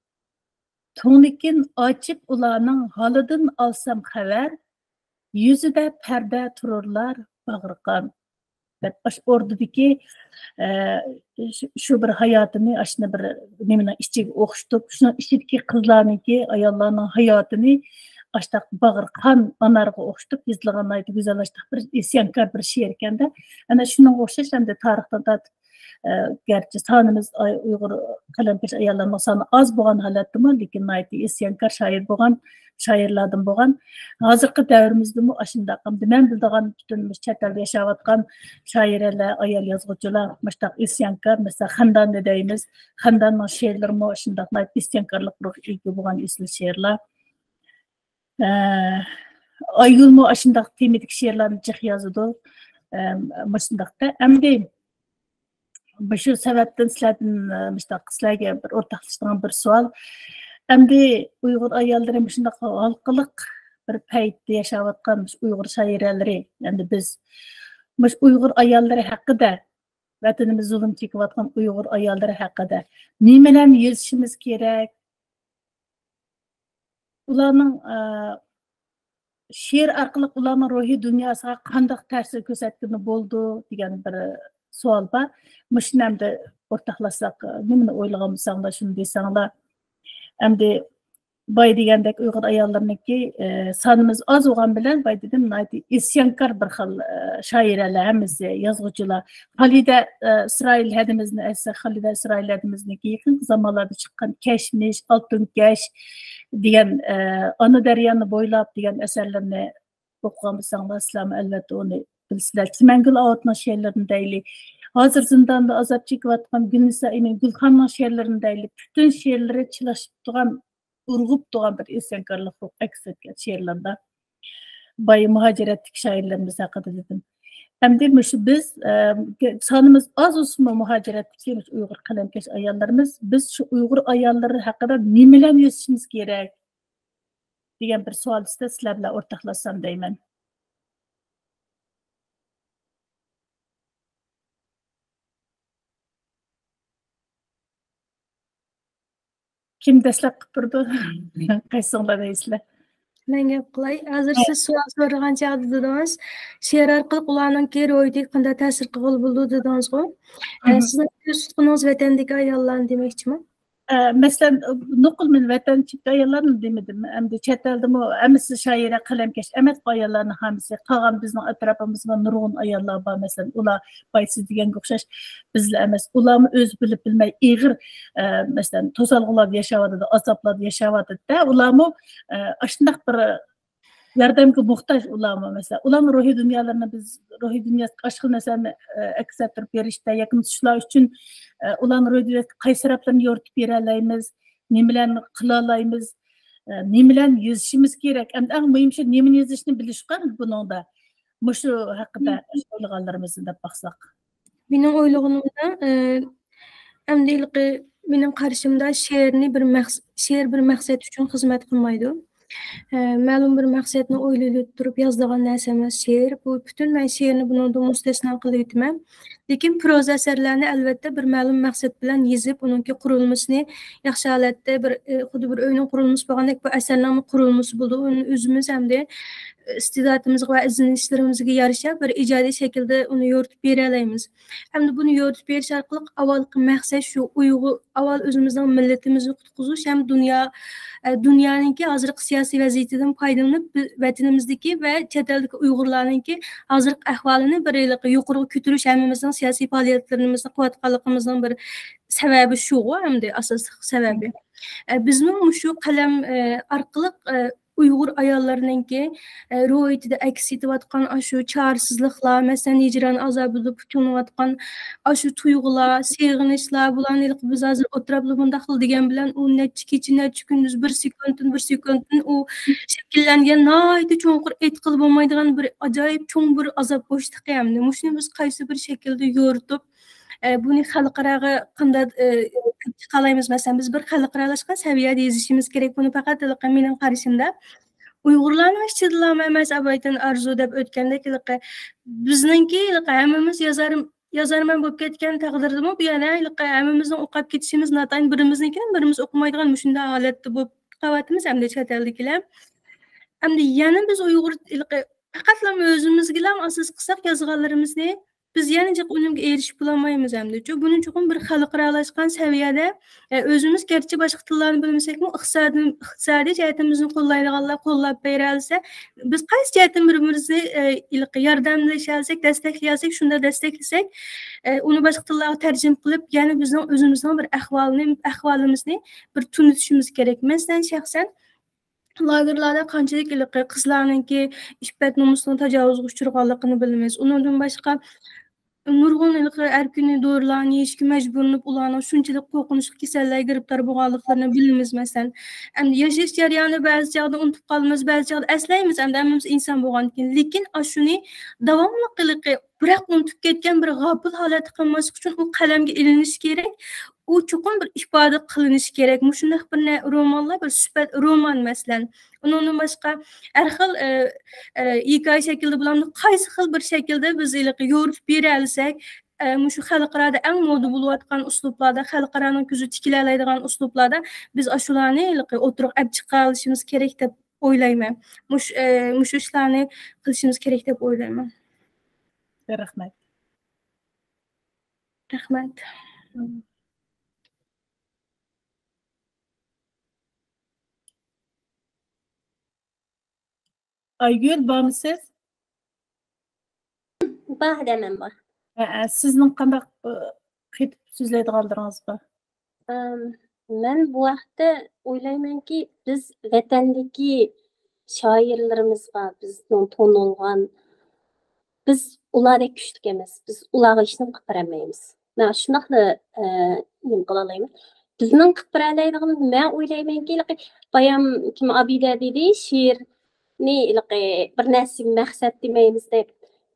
تۈڭلۈكىن ئاچىپ ئۇلارنىڭ ھالىدىن ئالسام خەۋەر، يۈزىدە پەردە تۇرۇرلار باغرى قان. دەپ، ئاشۇ ئوردىدىكى، ئە، شۇ، شۇ بىر ھاياتىنى ئاشۇنى بىر نېمىنىڭ ئىچىگە ئوخشىتىپ، شۇنىڭ ئىچىدىكى قىزلارنىڭكى، ئاياللارنىڭ ھاياتىنى ئاشتاق باغرى قان ئانارغا ئوخشىتىپ يېزىلغان ناھايىتى گۈزەل، ئاشتاق بىر ئىسيانكار بىر شېئىركەن-دە. ئەنە شۇنىڭغا ئوخشاش ئەمدى تارىختىن تارتىپ، ئە، گەرچە سانىمىز ئاي-، ئۇيغۇر قەلەمكەش ئاياللارنىڭ سانى ئاز بولغان ھالەتتىمۇ، لېكىن ناھايىتى ئىسيانكار شائىر بولغان، شائىرلاردىن بولغان. ھازىرقى دەۋرىمىزدىمۇ ئاشۇنداق، ئەمدى مەن بىلىدىغان پۈتۈن مۇشۇ چەت ئەلدە ياشاۋاتقان شائىرەلەر، ئايال يازغۇچىلار مۇشۇنداق ئىسيانكار، مەسىلەن، خەنداننى دەيمىز. خەنداننىڭ شېئىرلىرىمۇ شۇنداق ناھايىتى ئىسيانكارلىق روھقا ئىگە بولغان ئېسىل شېئىرلار. ئە، ئايگۈلمۇ ئاشۇنداق تېمىدىكى شېئىرلارنى جىق يازىدۇ. ئە، مۇشۇنداقتا. ئەمدى مۇشۇ سەۋەبتىن سىلەردىن، ئە، مۇشۇنداق سىلەرگە بىر ئورتاقلىشىدىغان بىر سوئال. ئەمدى ئۇيغۇر ئاياللىرى مۇشۇنداق ھالقىلىق بىر پەيتتە ياشاۋاتقان مۇشۇ ئۇيغۇر شائىرەلىرى، ئەمدى بىز مۇشۇ ئۇيغۇر ئاياللىرى ھەققىدە، ۋەتىنىمىز زۇلۇم چېكىۋاتقان ئۇيغۇر ئاياللىرى ھەققىدە نېمىلەرنى يېزىشىمىز كېرەك؟ ئۇلارنىڭ، ئە، شېئىر ئارقىلىق ئۇلارنىڭ روھىي دۇنياسىغا قانداق تەسىر كۆرسەتكىلى بولىدۇ دېگەن بىر سوئال بار. مۇشۇنى ئەمدى ئورتاقلاشساق، نېمىنى ئويلىغان بولساڭلار، شۇنى دېسەڭلار. ئەمدى باي دېگەندەك ئۇيغۇر ئاياللىرىنىڭكى، ئە، سانىمىز ئاز بولغان بىلەن باي دېدىم، ناھايىتى ئىسيانكار بىر خىل، ئە، شائىرەلەر ھەممىسى، يازغۇچىلار. خالىدە، ئە، ئىسرائىل ھەدىمىزنى ئەيتسەك، خالىدە ئىسرائىل ھەدىمىزنىڭكى يېقىنقى زامانلاردا چىققان كەشمىش، ئالتۇن كەش دېگەن، ئە، ئانا دەريانى بويلاپ دېگەن ئەسەرلىرىنى ئوقۇغان بولساڭلار، سىلەرمۇ ئەلۋەتتە ئۇنى بىلىسىلەر. چىمەنگۈل ئاۋۇتنىڭ شېئىرلىرىنى دەيلى. ھازىر زىنداندا ئازاب چېكىۋاتقان گۈلنىسا ئىمىن گۈلخاننىڭ شېئىرلىرىنى دەيلى. پۈتۈن شېئىرلىرى چىلاشىپ تۇرغان، ئۇرغۇپ تۇرغان بىر ئىسيانكارلىق روھ ئەكس ئەتكەن شېئىرلاردا. باي مۇھاجىرەتتىكى شائىرلىرىمىز ھەققىدە دېدىم. ئەمدى مۇشۇ بىز، ئە، سانىمىز ئاز بولسىمۇ مۇھاجىرەتتىكى مۇشۇ ئۇيغۇر قەلەمكەش ئاياللىرىمىز، بىز شۇ ئۇيغۇر ئاياللىرى ھەققىدە نېمىلەرنى يېزىشىمىز كېرەك؟ دېگەن بىر سوئال ئۈستىدە سىلەر بىلەن ئورتاقلاشسام دەيمەن. كىم دەسلەپ قىلىپ بېرىدۇ؟ قايسىڭلار دەيسىلەر؟ مەن گەپ قىلاي. ھازىر سىز سوئال سورىغان چاغدا دېدىڭىز، شېئىر ئارقىلىق ئۇلارنىڭكى روھىيىتىگە قانداق تەسىر قىلغىلى بولىدۇ دېدىڭىزغۇ؟ ئە، سىزنىڭ كۆز تۇتقىنىڭىز ۋەتەندىكى ئاياللارنى دېمەكچىمۇ؟ ئە، مەسىلەن، نوقۇل مەن ۋەتەندىكى ئاياللارنى دېمىدىم. ئەمدى چەت ئەلدىمۇ ھەممىسى شائىرە، قەلەمكەش ئەمەس بۇ ئاياللارنىڭ ھەممىسى. قالغان بىزنىڭ ئەتراپىمىزدا نۇرغۇن ئاياللار بار. مەسىلەن، ئۇلار باي سىز دېگەنگە ئوخشاش بىزلا ئەمەس. ئۇلارمۇ ئۆزى بىلىپ بىلمەي ئېغىر، ئە، مەسىلەن، توسالغۇلاردا ياشاۋاتىدۇ، ئازابلاردا ياشاۋاتىدۇ-دە. ئۇلارمۇ، ئە، ئاشۇنداق بىر ياردەمگە موھتاج ئۇلارمۇ، مەسىلەن. ئۇلارنىڭ روھىي دۇنيالىرىنى بىز، روھىي دۇنياسىدىكى ئاشۇ خىل نەرسىلەرنى، ئە، ئەكس ئەتتۈرۈپ بېرىشتە ياكى شۇلار ئۈچۈن، ئە، ئۇلارنىڭ روھىي دۇنياسىدىكى قايسى تەرەپلىرىنى يورۇتۇپ بېرەلەيمىز، نېمىلەرنى قىلالايمىز، ئە، نېمىلەرنى يېزىشىمىز كېرەك. ئەمدى ئەڭ مۇھىم شۇ نېمىنى يېزىشنى بىلىشقا بۇنىڭدا. مۇشۇ ھەققىدە ئويلىغانلىرىمىزنى دەپ باقساق. مېنىڭ ئويلىغىنىمدا، ئە، ئەمدى ھېلىقى مېنىڭ قارىشىمدا شېئىرنى بىر مەقس-، شېئىر بىر مەقسەت ئۈچۈن خىزمەت قىلمايدۇ. ئە، مەلۇم بىر مەقسەتنى ئويلىۋېلىپ تۇرۇپ يازىدىغان نەرسە ئەمەس شېئىر. بۇ پۈتۈن مەن شېئىرنى بۇنىڭدىن مۇستەسنا قىلىۋېتىمەن. لېكىن پروزا ئەسەرلەرنى ئەلۋەتتە بىر مەلۇم مەقسەت بىلەن يېزىپ، ئۇنىڭكى قۇرۇلمىسىنى ياخشى ھالەتتە بىر، ئە، خۇددى بىر ئۆينىڭ قۇرۇلمىسى بولغاندەك بۇ ئەسەرنىڭمۇ قۇرۇلمىسى بولىدۇ. ئۇنى ئۆزىمىز ئەمدى ئىستېداتىمىزغا ۋە ئىزدىنىشلىرىمىزگە يارىشا بىر ئىجادىي شەكىلدە ئۇنى يورۇتۇپ بېرەلەيمىز. ھەمدە بۇنى يورۇتۇپ بېرىش ئارقىلىق ئاۋۋالقى مەقسەت شۇ، ئۇيغۇر، ئاۋۋال ئۆزىمىزنىڭ مىللىتىمىزنى قۇتقۇزۇش ھەم دۇنيا، ئە، دۇنيانىڭكى ھازىرقى سىياسىي ۋەزىيىتىدىن پايدىلىنىپ، بى-، ۋەتىنىمىزدىكى ۋە چەت ئەلدىكى ئۇيغۇرلارنىڭكى ھازىرقى ئەھۋالىنى بىر ھېلىقى يۇقىرىغا كۆتۈرۈش، ھەممىمىزنىڭ سىياسىي پائالىيەتلىرىمىزنى قىلىۋاتقانلىقىمىزنىڭ بىر سەۋەبى شۇغۇ، ئەمدى ئاساسلىق سەۋەبى. ئە، بىزمۇ مۇشۇ قەلەم، ئە، ئارقىلىق، ئە، ئۇيغۇر ئاياللىرىنىڭكى، ئە، روھىيىتىدە ئەكس ئېتىۋاتقان ئاشۇ چارىسىزلىقلار، مەسىلەن، ھىجران ئازابىدا پۇتۇلۇۋاتقان ئاشۇ تۇيغۇلار، سېغىنىشلار، بۇلارنى ھېلىقى بىز ھازىر ئولتۇراپلا مۇنداقلا دېگەن بىلەن، ئۇ نەچچە كېچە، نەچچە كۈندۈز، بىر سېكۇنتتىن بىر سېكۇنتتىن ئۇ شەكىللەنگەن ناھايىتى چوڭقۇر ئېيتقىلى بولمايدىغان بىر ئاجايىپ چوڭ بىر ئازاب بوشلۇقى ئەمدى. مۇشۇنى بىز قايسى بىر شەكىلدە يورۇتۇپ، ئە، بۇنى خەلقئاراغا قانداق، ئە، چىقالايمىز؟ مەسىلەن، بىز بىر خەلقئارالاشقان سەۋىيەدە يېزىشىمىز كېرەك. بۇنى پەقەت ھېلىقى مېنىڭ قارىشىمدا ئۇيغۇرلارنىڭ ئىچىدىلا ئەمەس، ئابايتىن ئارزۇ دەپ ئۆتكەندەك ھېلىقى بىزنىڭكى ھېلىقى ھەممىمىز يازار، يازارمەن بولۇپ كەتكەن تەقدىردىمۇ بۇ يەنە ھېلىقى ھەممىمىزنىڭ ئوقۇپ كېتىشىمىز ناتايىن بىرىمىزنىڭكىنى بىرىمىز ئوقۇمايدىغان مۇشۇنداق ھالەتتە بولۇپ قاۋاتىمىز ئەمدى چەت ئەلدىكىلەر. ئەمدى يەنە بىز ئۇيغۇر ھېلىقى پەقەتلا ئۆزىمىزگىلا ئاساس قىلساق يازغانلىرىمىزنى، بىز يەنە جىق ئۈنۈمگە ئېرىشىپ بولالمايمىز ئەمدىچۇ. بۇنى چوقۇم بىر خەلقئارالاشقان سەۋىيەدە، ئە، ئۆزىمىز گەرچە باشقا تىللارنى بىلمىسەكمۇ، ئىقتىسادىي، ئىقتىسادىي جەھەتتىن بىزنى قوللايدىغانلار قوللاپ بېرەلىسە، بىز قايسى جەھەتتىن بىر-بىرىمىزنى، ئە، ھېلىقى ياردەملىشەلىسەك، دەستەكلىيەلىسەك، شۇنداق دەستەكلىسەك، ئە، ئۇنى باشقا تىللارغا تەرجىمە قىلىپ، يەنە بىزنىڭ ئۆزىمىزنىڭ بىر ئەھۋالىنى، ئەھۋالىمىزنى بىر تونۇتۇشىمىز كېرەك. مەسىلەن، شەخسەن، لاگېرلاردا قانچىلىك ھېلىقى قىزلارنىڭكى ئىپپەت نومۇسىنىڭ تاجاۋۇزغا ئۇچرىغانلىقىنى بىلىمىز. ئۇنىڭدىن باشقا، نۇرغۇن ھېلىقى ھەر كۈنى دورىلارنى يېيىشكە مەجبۇرلىنىپ، ئۇلارنىڭ شۇنچىلىك قورقۇنچلۇق كېسەللەرگە گىرىپتار بولغانلىقلىرىنى بىلىمىز، مەسىلەن. ئەمدى ياشاش جەريانى بەزى چاغدا ئۇنتۇپ قالىمىز، بەزى چاغدا ئەسلەيمىز، ئەمدى ھەممىمىز ئىنسان بولغاندىكىن. لېكىن ئاشۇنى داۋاملىق ھېلىقى بىراق ئۇنتۇپ كەتكەن بىر غاپىل ھالەتتە قالماسلىق ئۈچۈن ئۇ قەلەمگە ئېلىنىشى كېرەك. ئۇ چوقۇم بىر ئىپادە قىلىنىشى كېرەك. مۇشۇنداق بىر نە-، رومانلار بىر سۈپەت رومان، مەسىلەن. ئۇنىڭدىن باشقا ھەر خىل، ئە، ئە، ھېكايە شەكلىدە بولامدۇ، قايسى خىل بىر شەكىلدە بىز ھېلىقى يورۇتۇپ بېرەلىسەك، ئە، مۇشۇ خەلقئارادا ئەڭ مودا بولۇۋاتقان ئۇسلۇبلاردا، خەلقئارانىڭ كۆزى تىكىلەلەيدىغان ئۇسلۇبلاردا بىز ئاشۇلارنى ھېلىقى ئوتتۇرىغا ئەپ چىقارالىشىمىز كېرەك دەپ ئويلايمەن. مۇش-، ئە، مۇشۇ ئىشلارنى قىلىشىمىز كېرەك دەپ ئويلايمەن. رەھمەت. رەھمەت. ئايگۈل، بارمۇسىز؟ بار، ھەدە، مەن بار. ھە، ھە، سىزنىڭ قانداق، ئى، قېتىپ سۆزلەيدىغانلىرىڭىز بار؟ ئەم، مەن بۇ ھەقتە ئويلايمەنكى، بىز ۋەتەندىكى شائىرلىرىمىزغا، بىزنىڭ تونۇلغان، بىز ئۇلاردەك كۈچلۈك ئەمەس. بىز ئۇلارغا ھېچنېمە قىلىپ بېرەلمەيمىز. مەن شۇنداقلا، ئە، نېمە قىلالايمەن؟ بىزنىڭ قىلىپ بېرەلەيدىغىنىمىز، مەن ئويلايمەنكى، ھېلىقى بايام كىم، ئابىدە دېدى، شېئىرنى ھېلىقى بىر نەرسىگە مەقسەت دېمەيمىز دەپ.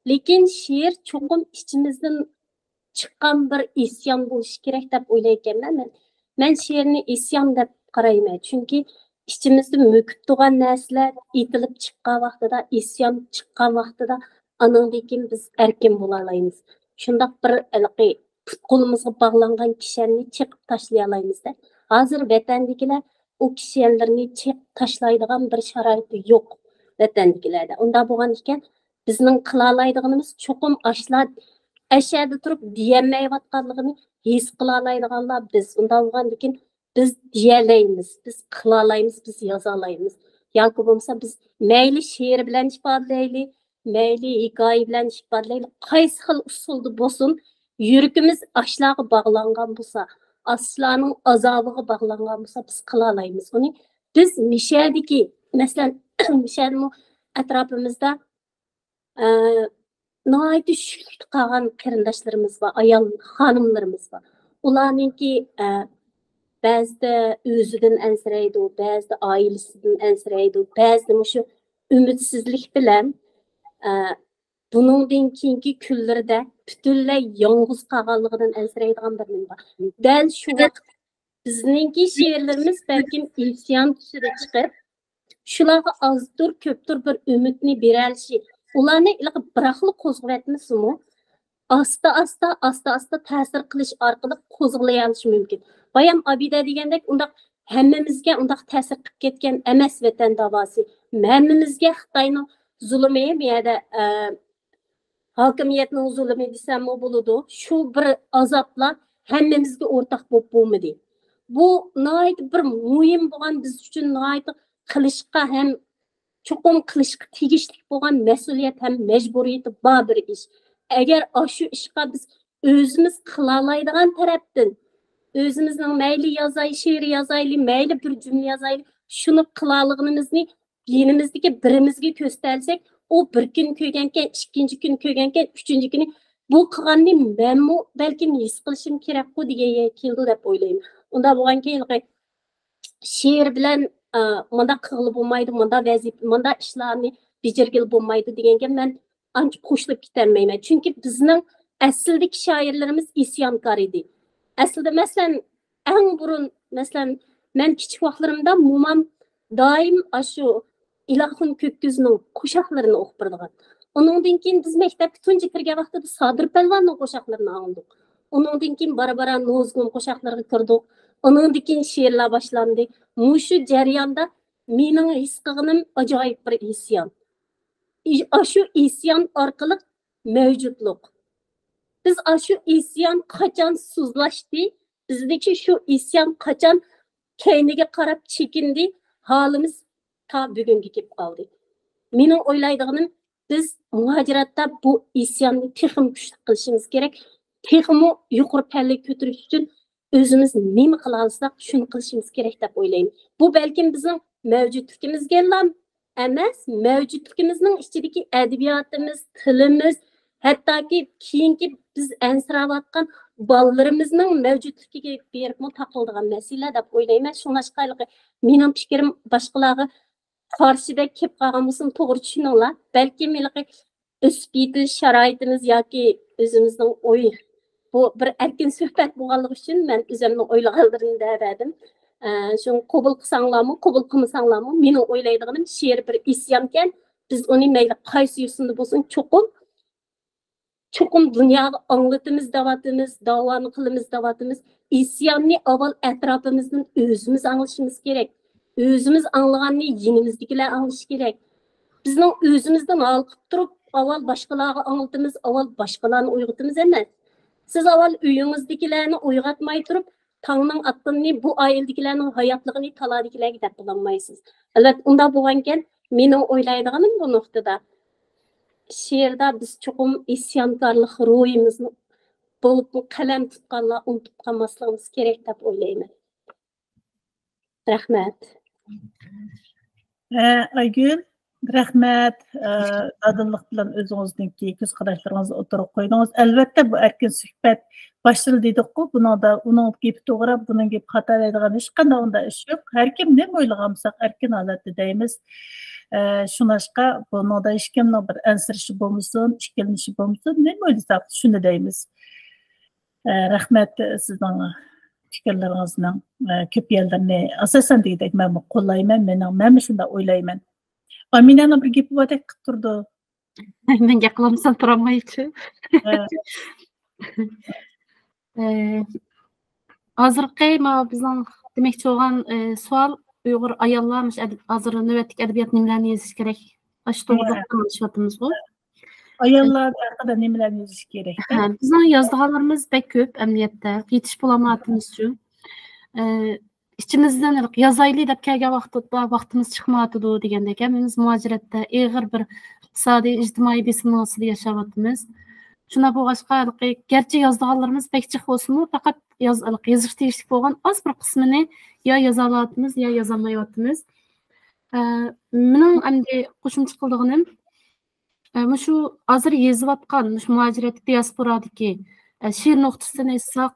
لېكىن شېئىر چوقۇم ئىچىمىزدىن چىققان بىر ئىسيان بولۇشى كېرەك دەپ ئويلايدىكەنمەن مەن. مەن شېئىرنى ئىسيان دەپ قارايمەن، چۈنكى ئىچىمىزدە مۆكۈپ تۇرغان نەرسىلەر ئېتىلىپ چىققان ۋاقتىدا، ئىسيان چىققان ۋاقتىدا، ئانىڭدىن كېيىن بىز ئەركىن بولالايمىز. شۇنداق بىر ھېلىقى پۇت-قولىمىزغا باغلانغان كىشەننى چېقىپ تاشلىيالايمىز-دە. ھازىر ۋەتەندىكىلەر ئۇ كىشەنلىرىنى چېقىپ تاشلايدىغان بىر شارائىتى يوق ۋەتەندىكىلەردە. ئۇنداق بولغان ئىكەن، بىزنىڭ قىلالايدىغىنىمىز چوقۇم ئاشۇلار ئەشەدە تۇرۇپ دېيەلمەيۋاتقانلىقىنى ھېس قىلالايدىغانلار بىز. ئۇنداق بولغاندىكىن بىز دېيەلەيمىز، بىز قىلالايمىز، بىز يازالايمىز. ياكى بولمىسا بىز مەيلى شېئىر بىلەن ئىپادىلەيلى، مەيلى ھېكايە بىلەن ئىپادىلەيلى، قايسى خىل ئۇسۇلدا بولسۇن، يۈرىكىمىز ئاشۇلارغا باغلانغان بولسا، ئاشۇلارنىڭ ئازابىغا باغلانغان بولسا، بىز قىلالايمىز ئۇنى. بىز مىشەدىكى، مەسىلەن، مىشەدىمۇ ئەتراپىمىزدا ئە، ناھايىتى شۈكلۈكتە قالغان قېرىنداشلىرىمىز بار، ئايال، خانىملىرىمىز بار. ئۇلارنىڭكى، ئە، بەزىدە ئۆزىدىن ئەنسىرەيدۇ، بەزىدە ئائىلىسىدىن ئەنسىرەيدۇ، بەزىدە مۇشۇ ئۈمىدسىزلىك بىلەن، ئە، بۇنىڭدىن كېيىنكى كۈنلىرىدە پۈتۈنلەي يالغۇز قالغانلىقىدىن ئەنسىرەيدىغان بىر نېمە بار. دەل شۇ ۋاقىت بىزنىڭكى شېئىرلىرىمىز بەلكىم ئىسيان تۈسىدە چىقىپ، شۇلارغا ئازدۇر، كۆپتۇر بىر ئۈمىدنى بېرەلىشى، ئۇلارنى ھېلىقى بىراقلا قوزغىۋەتمىسىمۇ، ئاستا-ئاستا، ئاستا-ئاستا تەسىر قىلىش ئارقىلىق قوزغىلىيالىشى مۇمكىن. بايام ئابىدە دېگەندەك، ئۇنداق ھەممىمىزگە ئۇنداق تەسىر قىلىپ كەتكەن ئەمەس ۋەتەن داۋاسى. ھەممىمىزگە خىتاينىڭ زۇلۇمى، بۇ يەردە، ئە، ھاكىمىيەتنىڭ زۇلۇمى دېسەممۇ بولىدۇ. شۇ بىر ئازابلار ھەممىمىزگە ئورتاق بولۇپ بولمىدى. بۇ ناھايىتى بىر مۇھىم بولغان، بىز ئۈچۈن ناھايىتى قىلىشقا ھەم چوقۇم قىلىشقا تېگىشلىك بولغان مەسئۇلىيەت ھەم مەجبۇرىيىتى بار بىر ئىش. ئەگەر ئاشۇ ئىشقا بىز ئۆزىمىز قىلالايدىغان تەرەپتىن، ئۆزىمىزنىڭ مەيلى يازاي، شېئىر يازايلى، مەيلى بىر جۈملە يازايلى، شۇنى قىلالىغىنىمىزنى يېنىمىزدىكى بىرىمىزگە كۆرسىتەلىسەك، ئۇ بىر كۈن كۆرگەنكەن، ئىككىنچى كۈن كۆرگەنكەن، ئۈچىنچى كۈنى بۇ قىلغاننى مەنمۇ بەلكىم ھېس قىلىشىم كېرەكقۇ دېگەن يەرگە كېلىدۇ دەپ ئويلايمەن. ئۇنداق بولغانكەن، شېئىر بىلەن، ئا، مۇنداق قىلغىلى بولمايدۇ، مۇنداق ۋەزىپە، مۇنداق ئىشلارنى بېجىرگىلى بولمايدۇ دېگەنگە مەن ئانچە قوشۇلۇپ كېتەلمەيمەن. چۈنكى بىزنىڭ ئەسلىدىكى شائىرلىرىمىز ئىسيانكار ئىدى. ئەسلىدە، مەسىلەن، ئەڭ بۇرۇن، مەسىلەن، مەن كىچىك ۋاقىتلىرىمدا مومام دائىم ئاشۇ ئىلاخۇن كۆككۈزنىڭ قوشاقلىرىنى ئوقۇپ بېرىدىغان. ئۇنىڭدىن كېيىن بىز مەكتەپكە تۇنجى كىرگەن ۋاقتىدا سادىر پەلۋاننىڭ قوشاقلىرىنى ئاڭلىدۇق. ئۇنىڭدىن كېيىن بارا-بارا نوزۇگۇم قوشاقلىرىغا كىردۇق. ئۇنىڭدىن كېيىن شېئىرلار باشلاندى. مۇشۇ جەرياندا مېنىڭ ھېس قىلغىنىم ئاجايىپ بىر ئىسيان. ئى-، ئاشۇ ئىسيان ئارقىلىق مەۋجۇتلۇق. بىز ئاشۇ ئىسيان قاچان سۇسلاشتى، بىزدىكى شۇ ئىسيان قاچان كەينىگە قاراپ چېكىندى، ھالىمىز تا بۈگۈنگە كېلىپ قالدى. مېنىڭ ئويلايدىغىنىم، بىز مۇھاجىراتتا بۇ ئىسياننى تېخىمۇ كۈچلۈك قىلىشىمىز كېرەك، تېخىمۇ يۇقىرى پەللىگە كۆتۈرۈش ئۈچۈن ئۆزىمىز نېمە قىلالىساق، شۇنى قىلىشىمىز كېرەك دەپ ئويلايمەن. بۇ بەلكىم بىزنىڭ مەۋجۇتلۇقىمىزگىلا ئەمەس، مەۋجۇتلۇقىمىزنىڭ ئىچىدىكى ئەدەبىياتىمىز، تىلىمىز، ھەتتاكى كېيىنكى بىز ئەنسىرەۋاتقان بالىلىرىمىزنىڭ مەۋجۇتلۇقىغا بېرىپمۇ تاقىلىدىغان مەسىلە دەپ ئويلايمەن. شۇڭلاشقا ھېلىقى مېنىڭ پىكرىم باشقىلارغا قارشىدەك كېلىپ قالغان بولسىمۇ توغرا چۈشىنىڭلار. بەلكىم ھېلىقى ئۆسۈپ يېتىلىش شارائىتىمىز ياكى ئۆزىمىزنىڭ ئوي، بۇ بىر ئەركىن سۆھبەت بولغانلىقى ئۈچۈن مەن ئۆزۈمنىڭ ئويلىغانلىرىنى دەۋەردىم. ئە، شۇڭا قوبۇل قىلساڭلارمۇ، قوبۇل قىلمىساڭلارمۇ، مېنىڭ ئويلايدىغىنىم شېئىر بىر ئىسيانكەن، بىز ئۇنى مەيلى قايسى يوسۇندا بولسۇن چوقۇم، چوقۇم دۇنياغا ئاڭلىتىمىز دەۋاتىمىز، داۋانى قىلىمىز دەۋاتىمىز. ئىسياننى ئاۋۋال ئەتراپىمىزدىن ئۆزىمىز ئاڭلىشىمىز كېرەك. ئۆزىمىز ئاڭلىغاننى يېنىمىزدىكىلەر ئاڭلىشى كېرەك. بىزنىڭ ئۆزىمىزدىن ھالقىپ تۇرۇپ، ئاۋۋال باشقىلارغا ئاڭلىتىمىز، ئاۋۋال باشقىلارنى ئويغىتىمىز ئەمەس. سىز ئاۋۋال ئۆيىڭىزدىكىلەرنى ئويغاتماي تۇرۇپ، تاڭنىڭ ئاتقىنىنى بۇ ئائىلىدىكىلەرنىڭ ھاياتلىقىنى تالايدىكىلەرگە دەپ بولالمايسىز. ئەلۋەتتە، ئۇنداق بولغانىكەن، مېنىڭ ئويلايدىغىنىم بۇ نۇقتىدا، شېئىردا بىز چوقۇم ئىسيانكارلىق روھىمىزنى بولۇپمۇ قەلەم تۇتقانلار ئۇنتۇپ قالماسلىقىمىز كېرەك دەپ ئويلايمەن. رەھمەت. ھە، ئايگۈل، رەھمەت. ئە، دادىللىق بىلەن ئۆزىڭىزنىڭكى كۆز قاراشلىرىڭىزنى ئوتتۇرىغا قويدىڭىز. ئەلۋەتتە، بۇ ئەركىن سۆھبەت باشلىدى دېدۇققۇ، بۇنىڭدا، ئۇنىڭ گېپى توغرا، بۇنىڭ گېپى خاتا دەيدىغان ھېچقانداق ئۇنداق ئىش يوق. ھەركىم نېمە ئويلىغان بولسا، ئەركىن ھالەتتە دەيمىز. ئە، شۇڭلاشقا بۇنىڭدا ھېچكىمنىڭ بىر ئەنسىرىشى بولمىسۇن، ئىككىلىنىشى بولمىسۇن، نېمە ئويلىساق شۇنى دەيمىز. ئە، رەھمەت سىزنىڭ پىكىرلىرىڭىزنىڭ، ئە، كۆپ يەرلىرىنى، ئاساسەن دېگۈدەك مەنمۇ قوللايمەن، مېنىڭ، مەنمۇ شۇنداق ئويلايمەن. ئامىنەنىڭ بىر گېپى باردەك قىلىپ تۇرىدۇ. مەن گەپ قىلالمىسام تۇرالمايچۇ. ھە. ئە، ھازىرقى ما بىزنىڭ دېمەكچى بولغان، ئە، سوئال، ئۇيغۇر ئاياللار مۇشۇ ئەدەب-، ھازىر نۆۋەتتىكى ئەدەبىيات نېمىلەرنى يېزىش كېرەك؟ ئاشۇ توغرىلىق ھە. ئاڭلىشىۋاتىمىزغۇ. ئاياللار ھەققىدە نېمىلەرنى يېزىش كېرەك؟ ھە، بىزنىڭ يازىدىغانلىرىمىز بەك كۆپ ئەمەلىيەتتە. يېتىشىپ بولالمايۋاتىمىزچۇ. ئە، ئىچىمىزدىن يازايلى دەپ كەلگەن ۋاقتىدا ۋاقتىمىز چىقمايۋاتىدۇ دېگەندەك، ھەممىمىز مۇھاجىرەتتە ئېغىر بىر ئىقتىسادىي، ئىجتىمائىي بېسىمنىڭ ئاستىدا ياشاۋاتىمىز. شۇنداق بولغاچقا، ھېلىقى گەرچە يازىدىغانلىرىمىز بەك جىق بولسىمۇ، پەقەت ياز-، ھېلىقى يېزىش تېگىشلىك بولغان ئاز بىر قىسمىنى يا يازالاۋاتىمىز، يا يازالمايۋاتىمىز. ئە، مېنىڭ ئەمدى قوشۇمچە قىلىدىغىنىم، ئە، مۇشۇ ھازىر يېزىۋاتقان، مۇشۇ مۇھاجىرەتتە دىياسپورادىكى، ئە، شېئىر نۇقتىسىدىن ئېيتساق،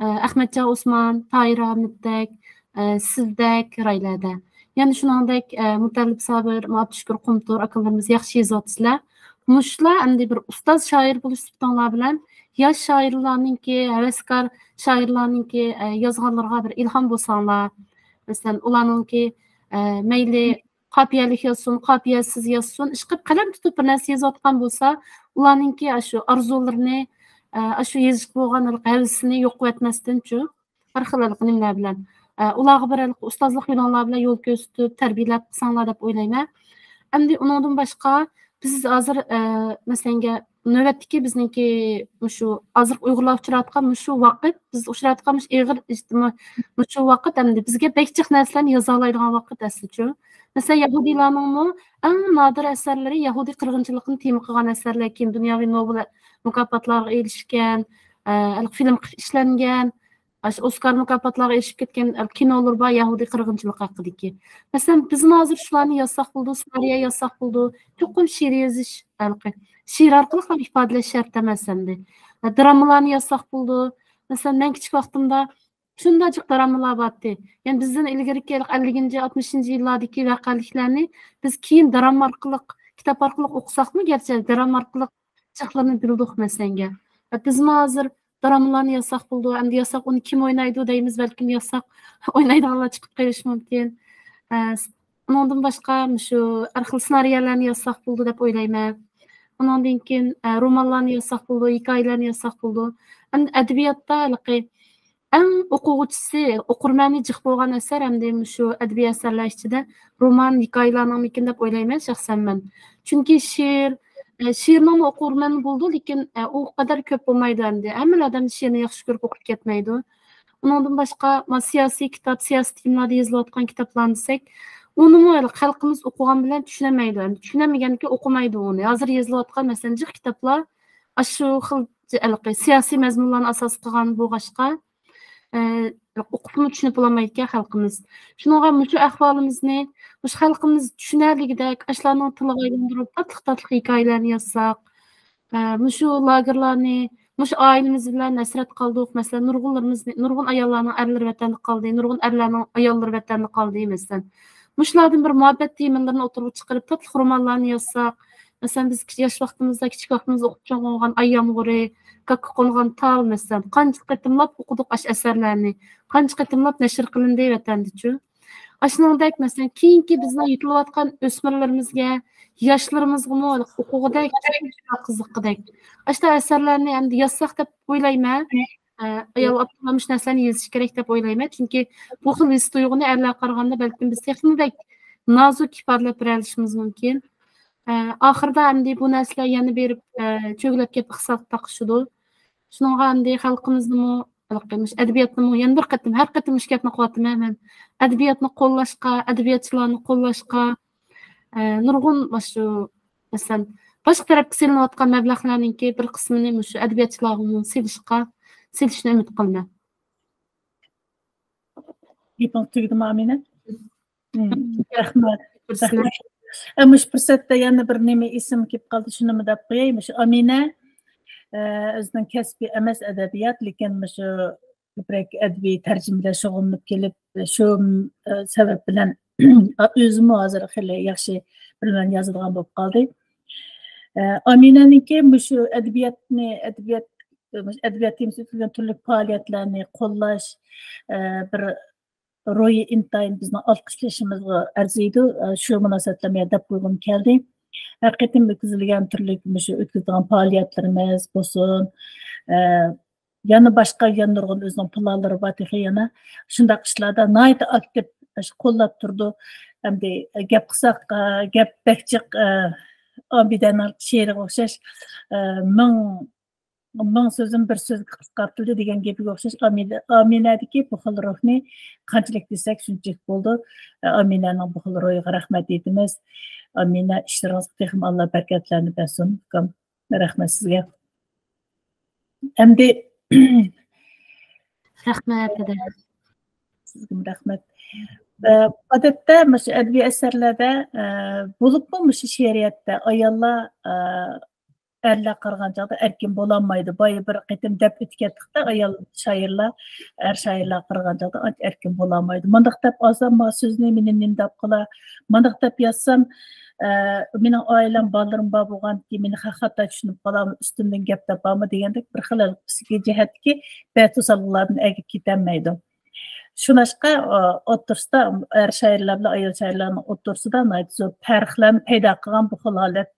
ئە، ئەخمەتجان ئوسمان، تاھىر ھامىتتەك، ئە، سىزدەك رايلاردا. يەنە شۇنىڭدەك، ئە، مۇتەللىپ سابىر، ئابدۇشۈكۈر قۇمتۇر ئاكىلىرىمىز ياخشى يېزىۋاتىسىلەر. مۇشۇلار ئەمدى بىر ئۇستاز شائىر بولۇش سۈپىتىڭلار بىلەن ياش شائىرلارنىڭكى، ھەۋەسكار شائىرلارنىڭكى، ئە، يازغانلىرىغا بىر ئىلھام بولساڭلار. مەسىلەن، ئۇلارنىڭكى، ئە، مەيلى قاپىيەلىك يازسۇن، قاپىيەسىز يازسۇن، ئىشقىلىپ قەلەم تۇتۇپ بىر نەرسە يېزىۋاتقان بولسا، ئۇلارنىڭكى ئاشۇ ئارزۇلىرىنى، ئە، ئاشۇ يېزىشقا بولغان ھېلىقى ھەۋىسىنى يوق قىلىۋەتمەستىنچۇ، ھەر خىل ھېلىقى نېمىلەر بىلەن، ئە، ئۇلارغا بىر ھېلىقى ئۇستازلىق يولۇڭلار بىلەن يول كۆرسىتىپ، تەربىيەلەپ قىلساڭلار دەپ ئويلايمەن. ئەمدى ئۇنىڭدىن باشقا، بىز ھازىر، ئە، مەسىلەنگە، نۆۋەتتىكى بىزنىڭكى مۇشۇ ھازىرقى ئۇيغۇرلار ئۇچراۋاتقان مۇشۇ ۋاقىت، بىز ئۇچراۋاتقان مۇشۇ ئېغىر ئىجتىما-، مۇشۇ ۋاقىت ئەمدى بىزگە بەك جىق نەرسىلەرنى يازالايدىغان ۋاقىت ئەسلىچۇ. مەسىلەن، يەھۇدىيلارنىڭمۇ ئەڭ نادىر ئەسەرلىرى يەھۇدىي قىرغىنچىلىقىنى تېما قىلغان ئەسەرلەر، كېيىن دۇنياۋى نوبېل مۇكاپاتلارغا ئېرىشكەن، ئە، فىلىم قىلىپ ئىشلەنگەن. ئاشۇ ئوسكار مۇكاپاتلارغا ئېرىشىپ كەتكەن كىنولىرى بار، يەھۇدىي قىرغىنچىلىقى ھەققىدىكى. مەسىلەن، بىزمۇ ھازىر شۇلارنى يازساق بولىدۇ، سېنارىيە يازساق بولىدۇ، چوقۇم شېئىر يېزىش ھەققى. شېئىر ئارقىلىقلا ئىپادىلەش شەرت ئەمەس ئەمدى. درامىلارنى يازساق بولىدۇ. مەسىلەن، مەن كىچىك ۋاقتىمدا شۇنداق جىق درامىلار بارتتى. يەنى بىزدىن ئىلگىرىكى ئەللىكىنچى، ئاتمىشىنچى يىللاردىكى ۋەقەلىكلەرنى بىز كېيىن دراما ئارقىلىق، كىتاب ئارقىلىق ئوقۇساقمۇ، گەرچە دراما ئارقىلىق جىقلىرىنى بىلدۇق مەسىلەنگە. بىزمۇ ھازىر درامىلارنى يازساق بولىدۇ، ئەمدى يازساق ئۇنى كىم ئوينايدۇ دەيمىز، بەلكىم يازساق ئوينايدىغانلار چىقىپ قېلىشى مۇمكىن. ئە، ئۇنىڭدىن باشقا مۇشۇ ھەر خىل سېنارىيەلەرنى يازساق بولىدۇ دەپ ئويلايمەن. ئۇنىڭدىن كېيىن، ئە، رومانلارنى يازساق بولىدۇ، ھېكايىلەرنى يازساق بولىدۇ. ئەمدى ئەدەبىياتتا ھېلىقى ئەڭ ئوقۇغۇچىسى، ئوقۇرمەنى جىق بولغان ئەسەر ئەمدى مۇشۇ ئەدەبىي ئەسەرلەر ئىچىدە رومان، ھېكايىلەرنىڭمىكىن دەپ ئويلايمەن شەخسەن مەن. چۈنكى شېئىر، ئە، شېئىرنىڭمۇ ئوقۇرمەن بولىدۇ، لېكىن، ئە، ئۇ قەدەر كۆپ بولمايدۇ ئەمدى. ھەممىلا ئادەم شېئىرنى ياخشى كۆرۈپ ئوقۇپ كەتمەيدۇ. ئۇنىڭدىن باشقا، ما، سىياسىي كىتاب، سىياسىي تېمىلاردا يېزىلىۋاتقان كىتابلارنى دېسەك، ئۇنىمۇ ھېلى خەلقىمىز ئوقۇغان بىلەن چۈشىنەلمەيدۇ. ئەمدى چۈشىنەلمىگەنكى ئوقۇمايدۇ ئۇنى. ھازىر يېزىلىۋاتقان، مەسىلەن، جىق كىتابلار ئاشۇ خىل ج-، ھېلىقى سىياسىي مەزمۇنلارنى ئاساس قىلغان بولغاچقا، ئە، ئوقۇپمۇ چۈشىنىپ بولالمايدىكەن خەلقىمىز. شۇنىڭغا مۇشۇ ئەھۋالىمىزنى، مۇشۇ خەلقىمىز چۈشىنەلىگۈدەك، ئاشۇلارنىڭ تىلىغا ئايلاندۇرۇپ، تاتلىق-تاتلىق ھېكايىلەرنى يازساق، ئە، مۇشۇ لاگېرلارنى، مۇشۇ ئائىلىمىز بىلەن ھەسرەت قالدۇق. مەسىلەن، نۇرغۇنلىرىمىز، نۇرغۇن ئاياللارنىڭ ئەرلىرى ۋەتەندە قالدى، نۇرغۇن ئەرلەرنىڭ ئاياللىرى ۋەتەندە قالدى، مەسىلەن. مۇشۇلاردىن بىر مۇھەببەت تېمىلىرىنى ئوتتۇرىغا چىقىرىپ، تاتلىق رومانلارنى يازساق، مەسىلەن، بىز كىچ-، ياش ۋاقتىمىزدا، كىچىك ۋاقتىمىزدا ئوقۇپ چوڭ بولغان ئاي يامغۇرى، كاكا قونغان تال، مەسىلەن، قانچە قېتىملاپ ئوقۇدۇق ئاشۇ ئەسەرلەرنى، قانچە قېتىملاپ نەشر قىلىندى ۋەتەندىچۇ. ئاشۇنىڭدەك، مەسىلەن، كېيىنكى بىزنىڭ يېتىلىۋاتقان ئۆسمۈرلىرىمىزگە، ياشلىرىمىزغىمۇ ئوقۇغۇدەك، قىزىققۇدەك ئاشۇنداق ئەسەرلەرنى ئەمدى يازساق دەپ ئويلايمەن. ئە، ئايال ئاپتورلار مۇشۇ نەرسىلەرنى يېزىشى كېرەك دەپ ئويلايمەن. چۈنكى بۇ خىل ھېس تۇيغۇنى ئەرلەرگە قارىغاندا بەلكىم بىز تېخىمۇ بەك نازۇك ئىپادىلەپ بېرەلىشىمىز مۇمكىن. ئە، ئاخىرىدا ئەمدى بۇ نەرسىلەر يەنە بېرىپ، ئە، چۆگىلەپ كېلىپ ئىقتىسادقا تاقىشىدۇ. شۇنىڭغا ئەمدى خەلقىمىزنىمۇ، مۇشۇ ئەدەبىياتنىمۇ يەنە بىر قېتىم، ھەر قېتىم مۇشۇ گەپنى قىلىۋاتىمەن مەن. ئەدەبىياتنى قوللاشقا، ئەدەبىياتچىلارنى قوللاشقا، ئە، نۇرغۇن مۇشۇ، مەسىلەن، باشقا تەرەپكە سېلىنىۋاتقان مەبلەغلەرنىڭكى بىر قىسمىنى مۇشۇ ئەدەبىياتچىلارغىمۇ سېلىشقا، سېلىشنى ئۈمىد قىلىمەن. گېپىڭىز تۈگىدىمۇ، ئامىنە؟ مم. رەھمەت. رەھمەت. ئە، مۇشۇ پۇرسەتتە يەنە بىر نېمە ئېسىمگە كېلىپ قالدى، شۇنىمۇ دەپ قوياي. مۇشۇ ئامىنە، ئە، ئۆزىنىڭ كەسپى ئەمەس ئەدەبىيات، لېكىن مۇشۇ كۆپرەك ئەدەبىي تەرجىمە بىلەن شۇغۇللىنىپ كېلىپ، شۇ، ئە، سەۋەب بىلەن ئۆزىمۇ ھازىر خېلى ياخشى بىلىملەرنى يازىدىغان بولۇپ قالدى. ئە، ئامىنەنىڭكى مۇشۇ ئەدەبىياتنى، ئەدەبىيات، ئەدەبىيات تېمىسىدا ئۆتكۈزگەن تۈرلۈك پائالىيەتلەرنى قوللاش، ئە، بىر روھى ئىنتايىن بىزنىڭ ئالقىشلىشىمىزغا ئەرزىيدۇ. ئە، شۇ مۇناسىۋەت بىلەن مەن دەپ قويغۇم كەلدى. ھەر قېتىم ئۆتكۈزۈلگەن تۈرلۈك مۇشۇ ئۆتكۈزىدىغان پائالىيەتلىرىمىز بولسۇن، ئە، يەنە باشقا، يەنە نۇرغۇن ئۆزىنىڭ پىلانلىرى بار تېخى يەنە. شۇنداق ئىشلاردا ناھايىتى ئاكتىپ، ئاشۇ قوللاپ تۇرىدۇ. ئەمدى گەپ قىلساق، ئە، گەپ بەك جىق، ئە، ئابىدەنىڭ شېئىرىغا ئوخشاش، ئە، مىڭ، مىڭ سۆزۈم بىر سۆزگە قىسقارتىلدى دېگەن گېپىگە ئوخشاش. ئامىنە، ئامىنەدىكى بۇ خىل روھنى قانچىلىك دېسەك، شۇنچىلىك بولىدۇ. ئامىنەنىڭ بۇ خىل روھىغا رەھمەت ئېيتىمىز. ئامىنە، ئىشلىرىڭىزغا تېخىمۇ ئاللا بەرىكەتلەرنى بەرسۇن، ئۇكام. رەھمەت سىزگە. ئەمدى رەھمەت، دەدە. سىزگىمۇ رەھمەت. ئە، ئادەتتە مۇشۇ ئەدەبىي ئەسەرلەردە، ئە، بولۇپمۇ مۇشۇ شېئىرىيەتتە ئاياللار، ئە، ئەرلەر قارىغان چاغدا ئەركىن بولالمايدۇ. بايا بىر قېتىم دەپ ئۆتۈپ كەتتۇق-تە، ئايال شائىرلار ئەر شائىرلارغا قارىغان چاغدا ئانچە ئەركىن بولالمايدۇ. مانداق دەپ ئالسام، ما سۆزنى مېنى نېمە دەپ قىلا، مانداق دەپ يازسام، ئە، مېنىڭ ئائىلەم، بالىلىرىم بار بولغاندىكىن مېنى خە-، خاتا چۈشىنىپ قالارمۇ، ئۈستۈمدىن گەپ تاپارمۇ دېگەندەك بىر خىل پسىخىكا جەھەتتىكى بەزى توسالغۇلاردىن ئەگىپ كېتەلمەيدۇ. شۇڭلاشقا، ئا، ئوتتۇرىسىدا، ئەر شائىرلار بىلەن ئايال شائىرلارنىڭ ئوتتۇرىسىدا ناھايىتى زور پەرقلەرنى پەيدا قىلغان بۇ خىل ھالەت.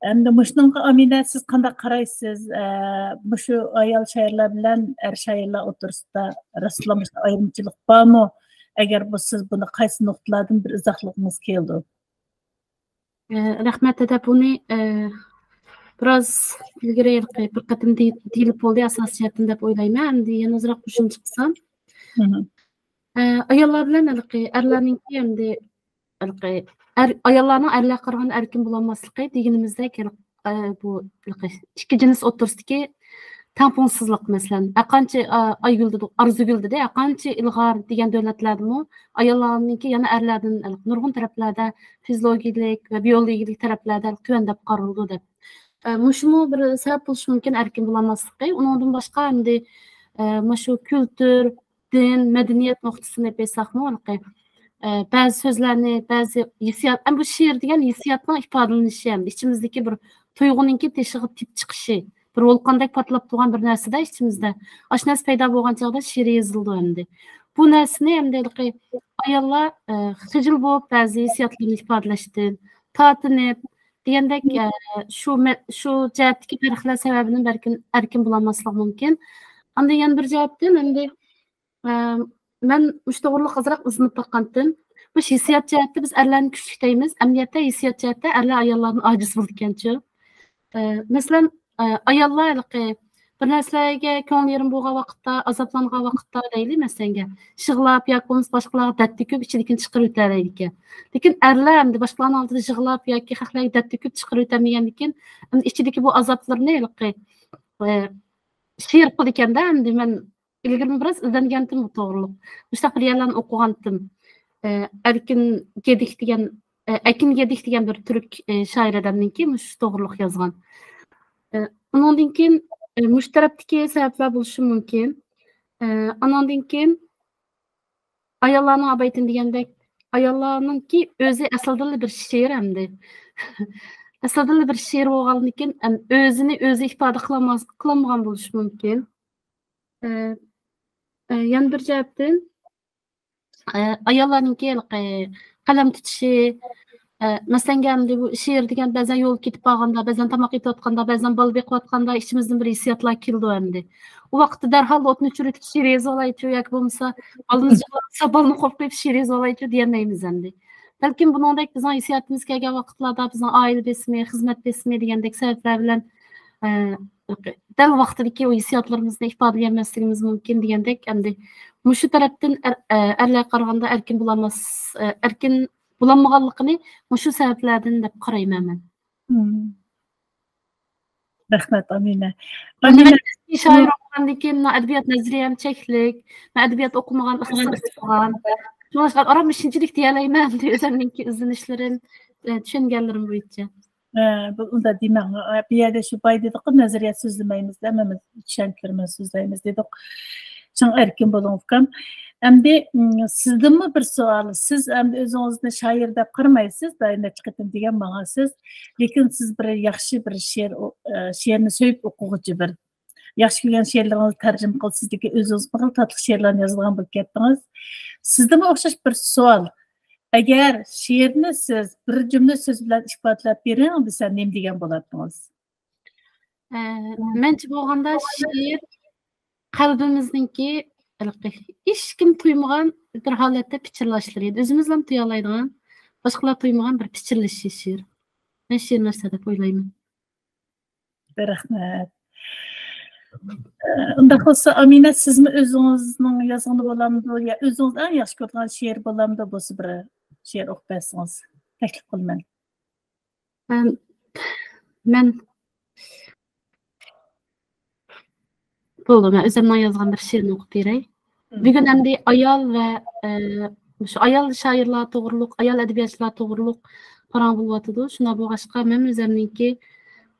ئەمدى مۇشۇنىڭغا، ئامىنە، سىز قانداق قارايسىز؟ ئە، مۇشۇ ئايال شائىرلار بىلەن ئەر شائىرلار ئوتتۇرىسىدا راستلا مۇشۇ ئايرىمچىلىق بارمۇ؟ ئەگەر بۇ، سىز بۇنى قايسى نۇقتىلاردىن بىر ئىزاھلىغۇڭىز كېلىدۇ؟ ئە، رەھمەت، دەدە. بۇنى، ئە، بىراز ئىلگىرى ھېلىقى بىر قېتىم دېي-، دېيىلىپ بولدى، ئاساسىي جەھەتتىن دەپ ئويلايمەن. ئەمدى يەنە ئازراق قوشۇمچە قىلسام، مم. ئە، ئاياللار بىلەن ھېلىقى ئەرلەرنىڭكى ئەمدى ھېلىقى ئەر، ئاياللارنىڭ ئەرلەرگە قارىغاندا ئەركىن بولالماسلىقى دېگىنىمىزدەك، ھېلىقى، ئە، بۇ ھېلىقى ئىككى جىنس ئوتتۇرىسىدىكى تەڭپۇڭسىزلىق، مەسىلەن، ھەرقانچە، ئا، ئايگۈل دېدۇق، ئارزۇگۈل دېدى، ھەرقانچە ئىلغار دېگەن دۆلەتلەردىمۇ ئاياللارنىڭكى يەنە ئەرلەردىن نۇرغۇن تەرەپلەردە فىزىولوگىيەلىك ۋە بىئولوگىيەلىك تەرەپلەردە تۆۋەن دەپ قارىلىدۇ دەپ. ئە، مۇشۇمۇ بىر سەۋەب بولۇشى مۇمكىن ئەركىن بولالماسلىقى. ئۇنىڭدىن باشقا ئەمدى، ئە، مۇشۇ كۈلتۈر، دىن، مەدەنىيەت نۇقتىسىدىن ئېيتساقمۇ، ھېلىقى، ئە، بەزى سۆزلەرنى، بەزى ھېسسىيات، ئەمدى بۇ شېئىر دېگەن ھېسسىياتنىڭ ئىپادىلىنىشى، ئەمدى ئىچىمىزدىكى بىر تۇيغۇنىڭكى تېشىغا تېپىپ چىقىشى، بىر ۋولقاندەك پارتلاپ تۇرغان بىر نەرسىدە ئىچىمىزدە. ئاشۇ نەرسە پەيدا بولغان چاغدا شېئىر يېزىلىدۇ ئەمدى. بۇ نەرسىنى ئەمدى ھېلىقى ئاياللار، ئە، خىجىل بولۇپ بەزى ھېسسىياتلىرىنى ئىپادىلەشتىن تارتىنىپ دېگەندەك، ئە، شۇ مە-، شۇ جەھەتتىكى پەرقلەر سەۋەبىدىن بەلكىم ئەركىن بولالماسلىقى مۇمكىن. ئاندىن يەنە بىر جەھەتتىن ئەمدى، ئە، مەن مۇشۇ توغرىلىق ئازراق ئىزدىنىپ باققانتىم. مۇشۇ ھېسسىيات جەھەتتە بىز ئەرلەرنى كۈچلۈك دەيمىز، ئەمەلىيەتتە ھېسسىيات جەھەتتە ئەرلەر ئاياللاردىن ئاجىز بولىدىكەنچۇ؟ ئە، مەسىلەن، ئە، ئاياللار ھېلىقى بىر نەرسىلەرگە كۆڭلى يېرىم بولغان ۋاقىتتا، ئازابلانغان ۋاقىتتا دەيلى، مەسىلەنگە، يىغلاپ ياكى بولمىسا باشقىلارغا دەرد تۆكۈپ، ئىچىدىكىنى چىقىرىۋېتەلەيدىكەن. لېكىن ئەرلەر ئەمدى باشقىلارنىڭ ئالدىدا يىغلاپ ياكى خەقلەرگە دەرد تۆكۈپ چىقىرىۋېتەلمىگەندىكىن، ئەمدى ئىچىدىكى بۇ ئازابلىرىنى ھېلىقى، ئە، شېئىر قىلىدىكەن-دە، ئەمدى مەن ئىلگىرىمۇ بىراز ئىزدەنگەنتىم بۇ توغرۇلۇق. مۇشۇنداق بىر يەرلەرنى ئوقۇغانتىم. ئە، ئەركىن گېدىك دېگەن، ئە، ئەكىن گېدىك دېگەن بىر تۈرك، ئە، شائىر ئادەمنىڭكى مۇشۇ توغرۇلۇق يازغان. ئە، ئۇنىڭدىن كېيىن، ئە، مۇشۇ تەرەپتىكى سەۋەبلەر بولۇشى مۇمكىن. ئە، ئاناندىن كېيىن ئاياللارنىڭ ئابايتىن دېگەندەك، ئاياللارنىڭكى ئۆزى ئەسلىدىنلا بىر شېئىر ئەمدى. ئەسلىدىنلا بىر شېئىر بولغاندىن كېيىن، ئەم، ئۆزىنى ئۆزى ئىپادە قىلالماس-، قىلالمىغان بولۇشى مۇمكىن. ئە، ئە، يەنە بىر جەھەتتىن، ئە، ئاياللارنىڭكى ھېلىقى قەلەم تۇتۇشى، ئە، مەسىلەنگە ئەمدى بۇ شېئىر دېگەن بەزەن يولدا كېتىپ بارغاندا، بەزەن تاماق ئېتىۋاتقاندا، بەزەن بالا بېقىۋاتقاندا ئىچىمىزدىن بىر ھېسسىياتلار كېلىدۇ ئەمدى. ئۇ ۋاقىتتا دەرھال ئوتنى ئۆچۈرۈۋېتىپ شېئىر يېزىۋالايچۇ ياكى بولمىسا بالىمىز يىغلاۋاتسا بالىنى قوپۇپ قويۇپ شېئىر يېزىۋالايچۇ دېيەلمەيمىز ئەمدى. بەلكىم بۇنىڭدەك بىزنىڭ ھېسسىياتىمىز كەلگەن ۋاقىتلاردا بىزنىڭ ئائىلە بېسىمى، خىزمەت بېسىمى دېگەندەك سەۋەبلەر بىلەن، ئە، دەل ۋاقتىدىكى ئۇ ھېسسىياتلىرىمىزنى ئىپادىلىيەلمەسلىكىمىز مۇمكىن دېگەندەك، ئەمدى مۇشۇ تەرەپتىن ئەر-، ئە، ئەرلەرگە قارىغاندا ئەركىن بولالماس-، ئە، ئەركىن بولالمىغانلىقىنى مۇشۇ سەۋەبلەردىن دەپ قارايمەن مەن. مم. رەھمەت، ئامىنە. ئامىنە، شائىر ئوقۇغاندىن كېيىن مېنىڭ ئەدەبىيات نەزەرىيەم چەكلىك، مەن ئەدەبىيات ئوقۇمىغان، ئىختىساس ئوقۇغان. شۇڭلاشقا ئاران شۇنچىلىك دېيەلەيمەن، ئەمدى ئۆزۈمنىڭكى ئىزدىنىشلىرىم، ئە، چۈشەنگەنلىرىم بويىچە. ئە، بۇ، ئۇنداق دېمەڭ. ئە، بۇ يەردە شۇ باي دېدۇققۇ، نەزەرىيەت سۆزلىمەيمىز، ھەممىمىز چۈشەنچىلىرىمىزنى سۆزلەيمىز دېدۇق. شۇڭا ئەركىن بولۇڭ، ئۇكام. ئەمدى، م، سىزدىنمۇ بىر سوئال. سىز ئەمدى ئۆزىڭىزنى شائىر دەپ قارىمايسىز، دائىم نەچچە قېتىم دېگەن ماڭا سىز. لېكىن سىز بىر ياخشى بىر شېئىر ئو-، ئە، شېئىرنى سۆيۈپ ئوقۇغۇچى بىر ياخشى كۆرگەن شېئىرلىرىڭىزنى تەرجىمە قىلىپ، سىزدىكى ئۆزىڭىز بىر خىل تاتلىق شېئىرلارنى يازىدىغان بولۇپ كەتتىڭىز. سىزدىنمۇ ئوخشاش بىر سوئال. ئەگەر شېئىرنى سىز بىر جۈملە سۆز بىلەن ئىپادىلەپ بېرىڭ دېسە، نېمە دېگەن بولاتتىڭىز؟ ئە، مەنچە بولغاندا شېئىر قەلبىمىزنىڭكى ھېلىقى ھېچكىم تۇيمىغان بىر ھالەتتە پىچىرلاشلىرى ئىدى. ئۆزىمىزلا تۇيالايدىغان، باشقىلار تۇيمىغان بىر پىچىرلىشى شېئىر. مەن شېئىر نەرسە دەپ ئويلايمەن. رەھمەت. ئۇنداق بولسا، ئامىنە، سىزمۇ ئۆزىڭىزنىڭ يازغىنى بولامدۇ يا ئۆزىڭىز ئەڭ ياخشى كۆرىدىغان شېئىر بولامدۇ؟ بولسا بىر شېئىر ئوقۇپ بەرسىڭىز، تەكلىپ قىلىمەن. مەن، مەن، بولدى، مەن ئۆزۈمنىڭ يازغان بىر شېئىرىنى ئوقۇپ بېرەي. مم. بۈگۈن ئەمدى ئايال ۋە، ئە، مۇشۇ ئايال شائىرلار توغرۇلۇق، ئايال ئەدەبىياتچىلار توغرۇلۇق پاراڭ بولۇۋاتىدۇ. شۇنداق بولغاچقا، مەن ئۆزۈمنىڭكى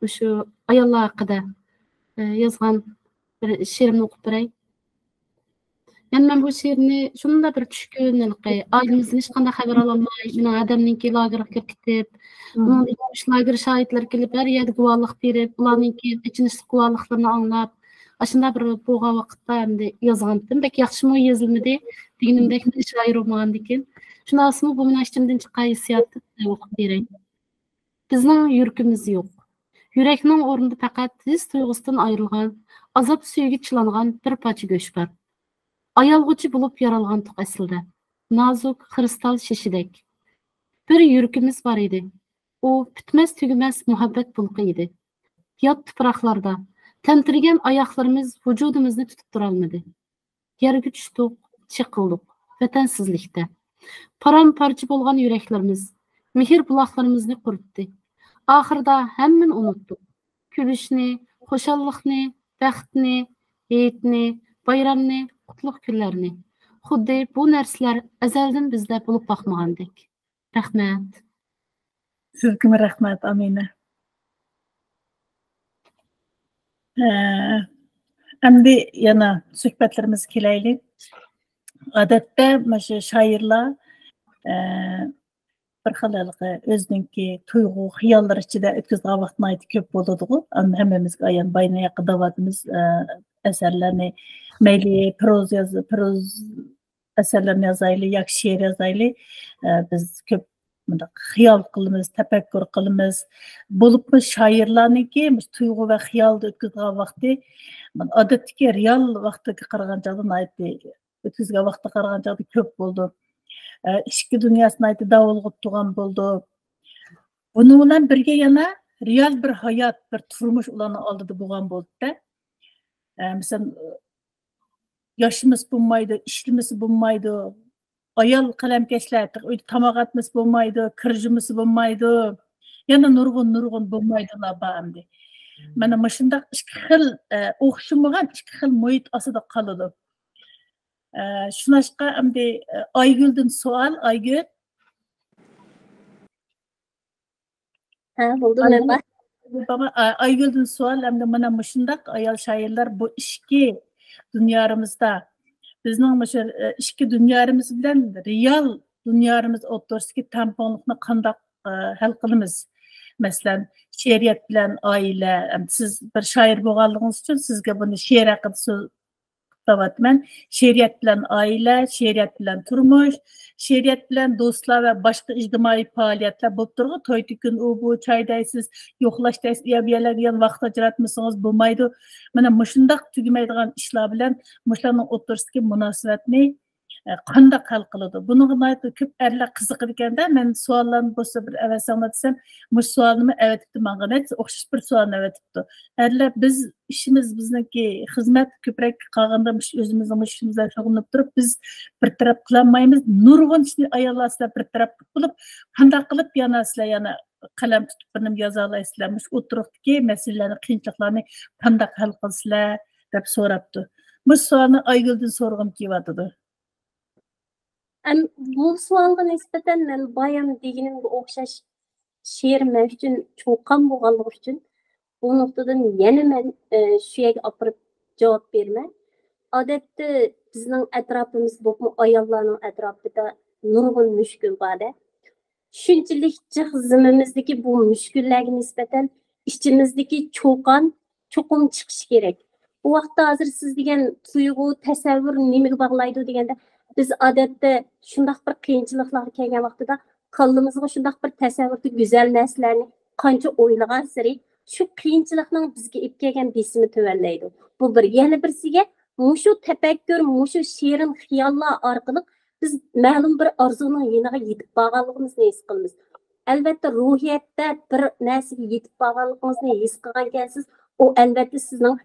مۇشۇ ئاياللار ھەققىدە، ئە، يازغان بىر شېئىرىمنى ئوقۇپ بېرەي. يەنى مەن بۇ شېئىرنى شۇنداق بىر چۈشكۈن، ھېلىقى ئائىلىمىزدىن ھېچقانداق خەۋەر ئالالماي، مېنىڭ ھەدەمنىڭكى لاگېرغا كىرىپ كېتىپ، مم، ئۇنىڭدىن كېيىن مۇشۇ لاگېر شاھىتلىرى كېلىپ، ھەر يەردە گۇۋاھلىق بېرىپ، ئۇلارنىڭكى ئېچىنىشلىق گۇۋاھلىقلىرىنى ئاڭلاپ، ئاشۇنداق بىر بولغان ۋاقىتتا ئەمدى يازغانتىم. بەك ياخشىمۇ يېزىلمىدى، دېگىنىمدەك مەن شائىر بولمىغاندىكىن. شۇنداقسىمۇ بۇ مېنىڭ ئىچىمدىن چىققان ھېسسىياتنى ئوقۇپ بېرەي. بىزنىڭ يۈرىكىمىز يوق. يۈرەكنىڭ ئورنىدا پەقەت ھېس تۇيغۇسىدىن ئايرىلغان، ئازاب سۈيىگە چىلانغان بىر پارچە گۆش بار. ئايالغىچە بولۇپ يارالغانتۇق ئەسلىدە. نازۇك خرۇستال شېشىدەك. بىر يۈرىكىمىز بار ئىدى. ئۇ پۈتمەس تۈگىمەس مۇھەببەت بۇلىقى ئىدى. يات تۇپراقلاردا تەمتىرىگەن ئاياغلىرىمىز ۋۇجۇدىمىزنى تۇتۇپ تۇرالمىدى. يەرگە چۈشتۇق، چېقىلدۇق، ۋەتەنسىزلىكتە. پارام-پارچە بولغان يۈرەكلىرىمىز مېھىر بۇلاقلىرىمىزنى قۇرۇتتى. ئاخىرىدا ھەممىنى ئۇنۇتتۇق. كۈلۈشنى، خۇشاللىقنى، بەختنى، ھېيتنى، بايرامنى، قۇتلۇق كۈنلەرنى. خۇددى بۇ نەرسىلەر ئەزەلدىن بىزدە بولۇپ باقمىغاندەك. رەھمەت. سىزگىمۇ رەھمەت، ئامىنە. ئە، ئەمدى يەنە سۆھبەتلىرىمىزگە كېلەيلى. ئادەتتە مۇشۇ شائىرلار، ئە، بىر خىل ھېلىقى ئۆزىنىڭكى تۇيغۇ، خىياللىرى ئىچىدە ئۆتكۈزىدىغان ۋاقىت ناھايىتى كۆپ بولىدىغۇ. ئەمدى ھەممىمىزگە ئايان، بايىنى ياققا دەۋاتىمىز، ئە، ئەسەرلەرنى مەيلى پروزا ياز-، پروز ئەسەرلەرنى يازايلى ياكى شېئىر يازايلى، ئە، بىز كۆپ مۇنداق خىيال قىلىمىز، تەپەككۇر قىلىمىز. بولۇپمۇ شائىرلارنىڭكى مۇشۇ تۇيغۇ ۋە خىيالدا ئۆتكۈزىدىغان ۋاقتى، مانا، ئادەتتىكى رېئال ۋاقتىغا قارىغان چاغدا ناھايىتى، ئۆتكۈزگەن ۋاقتىغا قارىغان چاغدا كۆپ بولىدۇ. ئە، ئىچكى دۇنياسى ناھايىتى داۋالغۇپ تۇرغان بولىدۇ. بۇنىڭ بىلەن بىرگە يەنە رېئال بىر ھايات، بىر تۇرمۇش ئۇلارنىڭ ئالدىدا بولغان بولىدۇ-دە. ئە، مىسال، ياشىمىسا بولمايدۇ، ئىشلىمىسا بولمايدۇ. ئايال قەلەمكەشلەر تېخى ئۆيدە تاماق ئەتمىسە بولمايدۇ، كىر يۇمىسا بولمايدۇ. يەنە نۇرغۇن، نۇرغۇن بولمايدۇلار بار ئەمدى. مانا مۇشۇنداق ئىككى خىل، ئە، ئوخشىمىغان ئىككى خىل مۇھىت ئاستىدا قالىدۇ. ئە، شۇناشقا ئەمدى، ئە، ئايگۈلدىن سوئال، ئايگۈل. ھە، بولدى، مەن بار. ئايگۈل، ئا، ئايگۈلدىن سوئال، ئەمدى مانا مۇشۇنداق ئايال شائىرلار بۇ ئىچكى دۇنيارىمىزدا، بىزنىڭ مۇشۇ، ئە، ئىچكى دۇنيارىمىز بىلەن رېئال دۇنيارىمىز ئوتتۇرىسىدىكى تەڭپۇڭلۇقنى قانداق، ئە، ھەل قىلىمىز؟ مەسىلەن، شېئىرىيەت بىلەن ئائىلە، ئەمدى سىز بىر شائىر بولغانلىقىڭىز ئۈچۈن سىزگە بۇنى شېئىر ھەققىدە سۆز دەۋاتىمەن. شېئىرىيەت بىلەن ئائىلە، شېئىرىيەت بىلەن تۇرمۇش، شېئىرىيەت بىلەن دوستلار ۋە باشقا ئىجتىمائىي پائالىيەتلەر بولۇپ تۇرغۇ. توي تۈكۈن، ئۇ بۇ، چاي دەيسىز، يوقلاش دەيسىز، ئۇ يەر بۇ يەرلەرگە يەنە ۋاقىت ئاجراتمىسىڭىز بولمايدۇ. مانا مۇشۇنداق تۈگىمەيدىغان ئىشلار بىلەن مۇشۇلارنىڭ ئوتتۇرىسىدىكى مۇناسىۋەتنى، ئە، قانداق ھەل قىلىدۇ؟ بۇنىڭغا ناھايىتى كۆپ ئەرلەر قىزىقىدىكەن-دە، مەن سوئاللارنى بولسا بىر ئەۋەتسەڭلار دېسەم، مۇشۇ سوئالنىمۇ ئەۋېتىپتۇ ماڭا، نەچچە ئوخشاش بىر سوئالنى ئەۋېتىپتۇ. ئەرلەر، بىز ئىشىمىز، بىزنىڭكى خىزمەت كۆپرەك قالغاندا مۇشۇ ئۆزىمىزنىڭ مۇشۇ ئىشىمىز بىلەن شۇغۇللىنىپ تۇرۇپ، بىز بىر تەرەپ قىلالمايمىز. نۇرغۇن ئىشنى ئاياللار سىلەر بىر تەرەپ قىلىپ بولۇپ، قانداق قىلىپ يەنە سىلەر يەنە قەلەم تۇتۇپ بىر نېمە يازالايسىلەر؟ مۇشۇ ئوتتۇرىدىكى مەسىلىلەرنى، قىيىنچىلىقلارنى قانداق ھەل قىلىسىلەر؟ دەپ سوراپتۇ. مۇشۇ سوئالنى ئايگۈلدىن سورىغۇم كېلىۋاتىدۇ. ئەم، بۇ سوئالغا نىسبەتەن مەن بايام دېگىنىمگە ئوخشاش شېئىر مەن ئۈچۈن چوقان بولغانلىقى ئۈچۈن، بۇ نۇقتىدىن يەنە مەن، ئە، شۇ يەرگە ئاپىرىپ جاۋاب بېرىمەن. ئادەتتە بىزنىڭ ئەتراپىمىز، بولۇپمۇ ئاياللارنىڭ ئەتراپىدا نۇرغۇن مۈشكۈل بار-دە. شۇنچىلىك جىق زېمىنىمىزدىكى بۇ مۈشكۈللەرگە نىسبەتەن ئىچىمىزدىكى چوقان چوقۇم چىقىشى كېرەك. ئۇ ۋاقىتتا ھازىر سىز دېگەن تۇيغۇ، تەسەۋۋۇر نېمىگە باغلايدۇ دېگەندە، بىز ئادەتتە شۇنداق بىر قىيىنچىلىقلارغا كەلگەن ۋاقتىدا كاللىمىزغا شۇنداق بىر تەسەۋۋۇردە گۈزەل نەرسىلەرنى قانچە ئويلىغانسېرى، شۇ قىيىنچىلىقنىڭ بىزگە ئېلىپ كەلگەن بېسىمى تۆۋەنلەيدۇ. بۇ بىر. يەنە بىرسىگە، مۇشۇ تەپەككۇر، مۇشۇ شېرىن خىياللار ئارقىلىق بىز مەلۇم بىر ئارزۇنىڭ يېنىغا يېتىپ بارغانلىقىمىزنى ھېس قىلىمىز. ئەلۋەتتە، روھىيەتتە بىر نەرسىگە يېتىپ بارغانلىقىڭىزنى ھېس قىلغانكەنسىز، ئۇ ئەلۋەتتە سىزنىڭ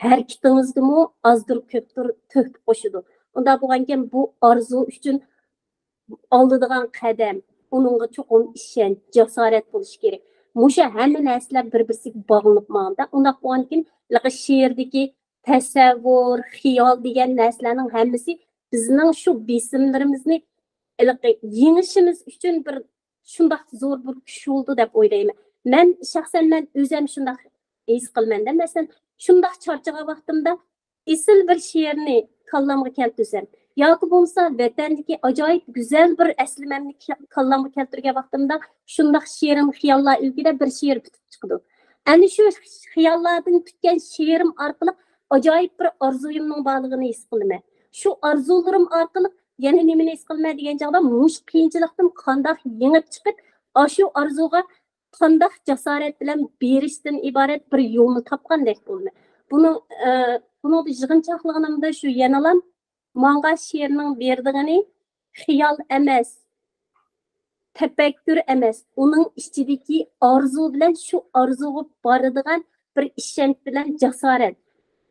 ھەرىكىتىڭىزگىمۇ ئازدۇر كۆپتۇر تۆھپە قوشىدۇ. ئۇنداق بولغانكەن، بۇ ئارزۇ ئۈچۈن ئالىدىغان قەدەم، ئۇنىڭغا چوقۇم ئىشەنچ، جاسارەت بولۇشى كېرەك. مۇشۇ ھەممە نەرسىلەر بىر-بىرسىگە باغلىنىپ ماڭىدۇ. ئۇنداق بولغاندىكىن، ھېلىقى شېئىردىكى تەسەۋۋۇر، خىيال دېگەن نەرسىلەرنىڭ ھەممىسى بىزنىڭ شۇ بېسىملىرىمىزنى ھېلىقى يېڭىشىمىز ئۈچۈن بىر شۇنداق زور بىر كۈچ بولىدۇ دەپ ئويلايمەن. مەن شەخسەن مەن ئۆزەم شۇنداق ھېس قىلىمەن-دە. مەسىلەن، شۇنداق چارچىغان ۋاقتىمدا ئېسىل بىر شېئىرنى كاللامغا كەلتۈرسەم ياكى بولمىسا ۋەتەندىكى ئاجايىپ گۈزەل بىر ئەسلىمەمنى كە-، كاللامغا كەلتۈرگەن ۋاقتىمدا شۇنداق شېرىن خىياللار ئىلكىدە بىر شېئىر پۈتۈپ چىقىدۇ. ئەنە شۇ خىياللاردىن پۈتكەن شېئىرىم ئارقىلىق ئاجايىپ بىر ئارزۇيۇمنىڭ بارلىقىنى ھېس قىلىمەن. شۇ ئارزۇلىرىم ئارقىلىق يەنە نېمىنى ھېس قىلىمەن دېگەن چاغدا، مۇشۇ قىيىنچىلىقتىن قانداق يېڭىپ چىقىپ، ئاشۇ ئارزۇغا قانداق جاسارەت بىلەن بېرىشتىن ئىبارەت بىر يولنى تاپقاندەك بولىمەن. بۇنىڭ، ئە، بۇنىڭدا يىغىنچاقلىغىنىمدا شۇ يەنىلا ماڭا شېئىرنىڭ بېرىدىغىنى خىيال ئەمەس، تەپەككۇر ئەمەس، ئۇنىڭ ئىچىدىكى ئارزۇ بىلەن شۇ ئارزۇغا بارىدىغان بىر ئىشەنچ بىلەن جاسارەت.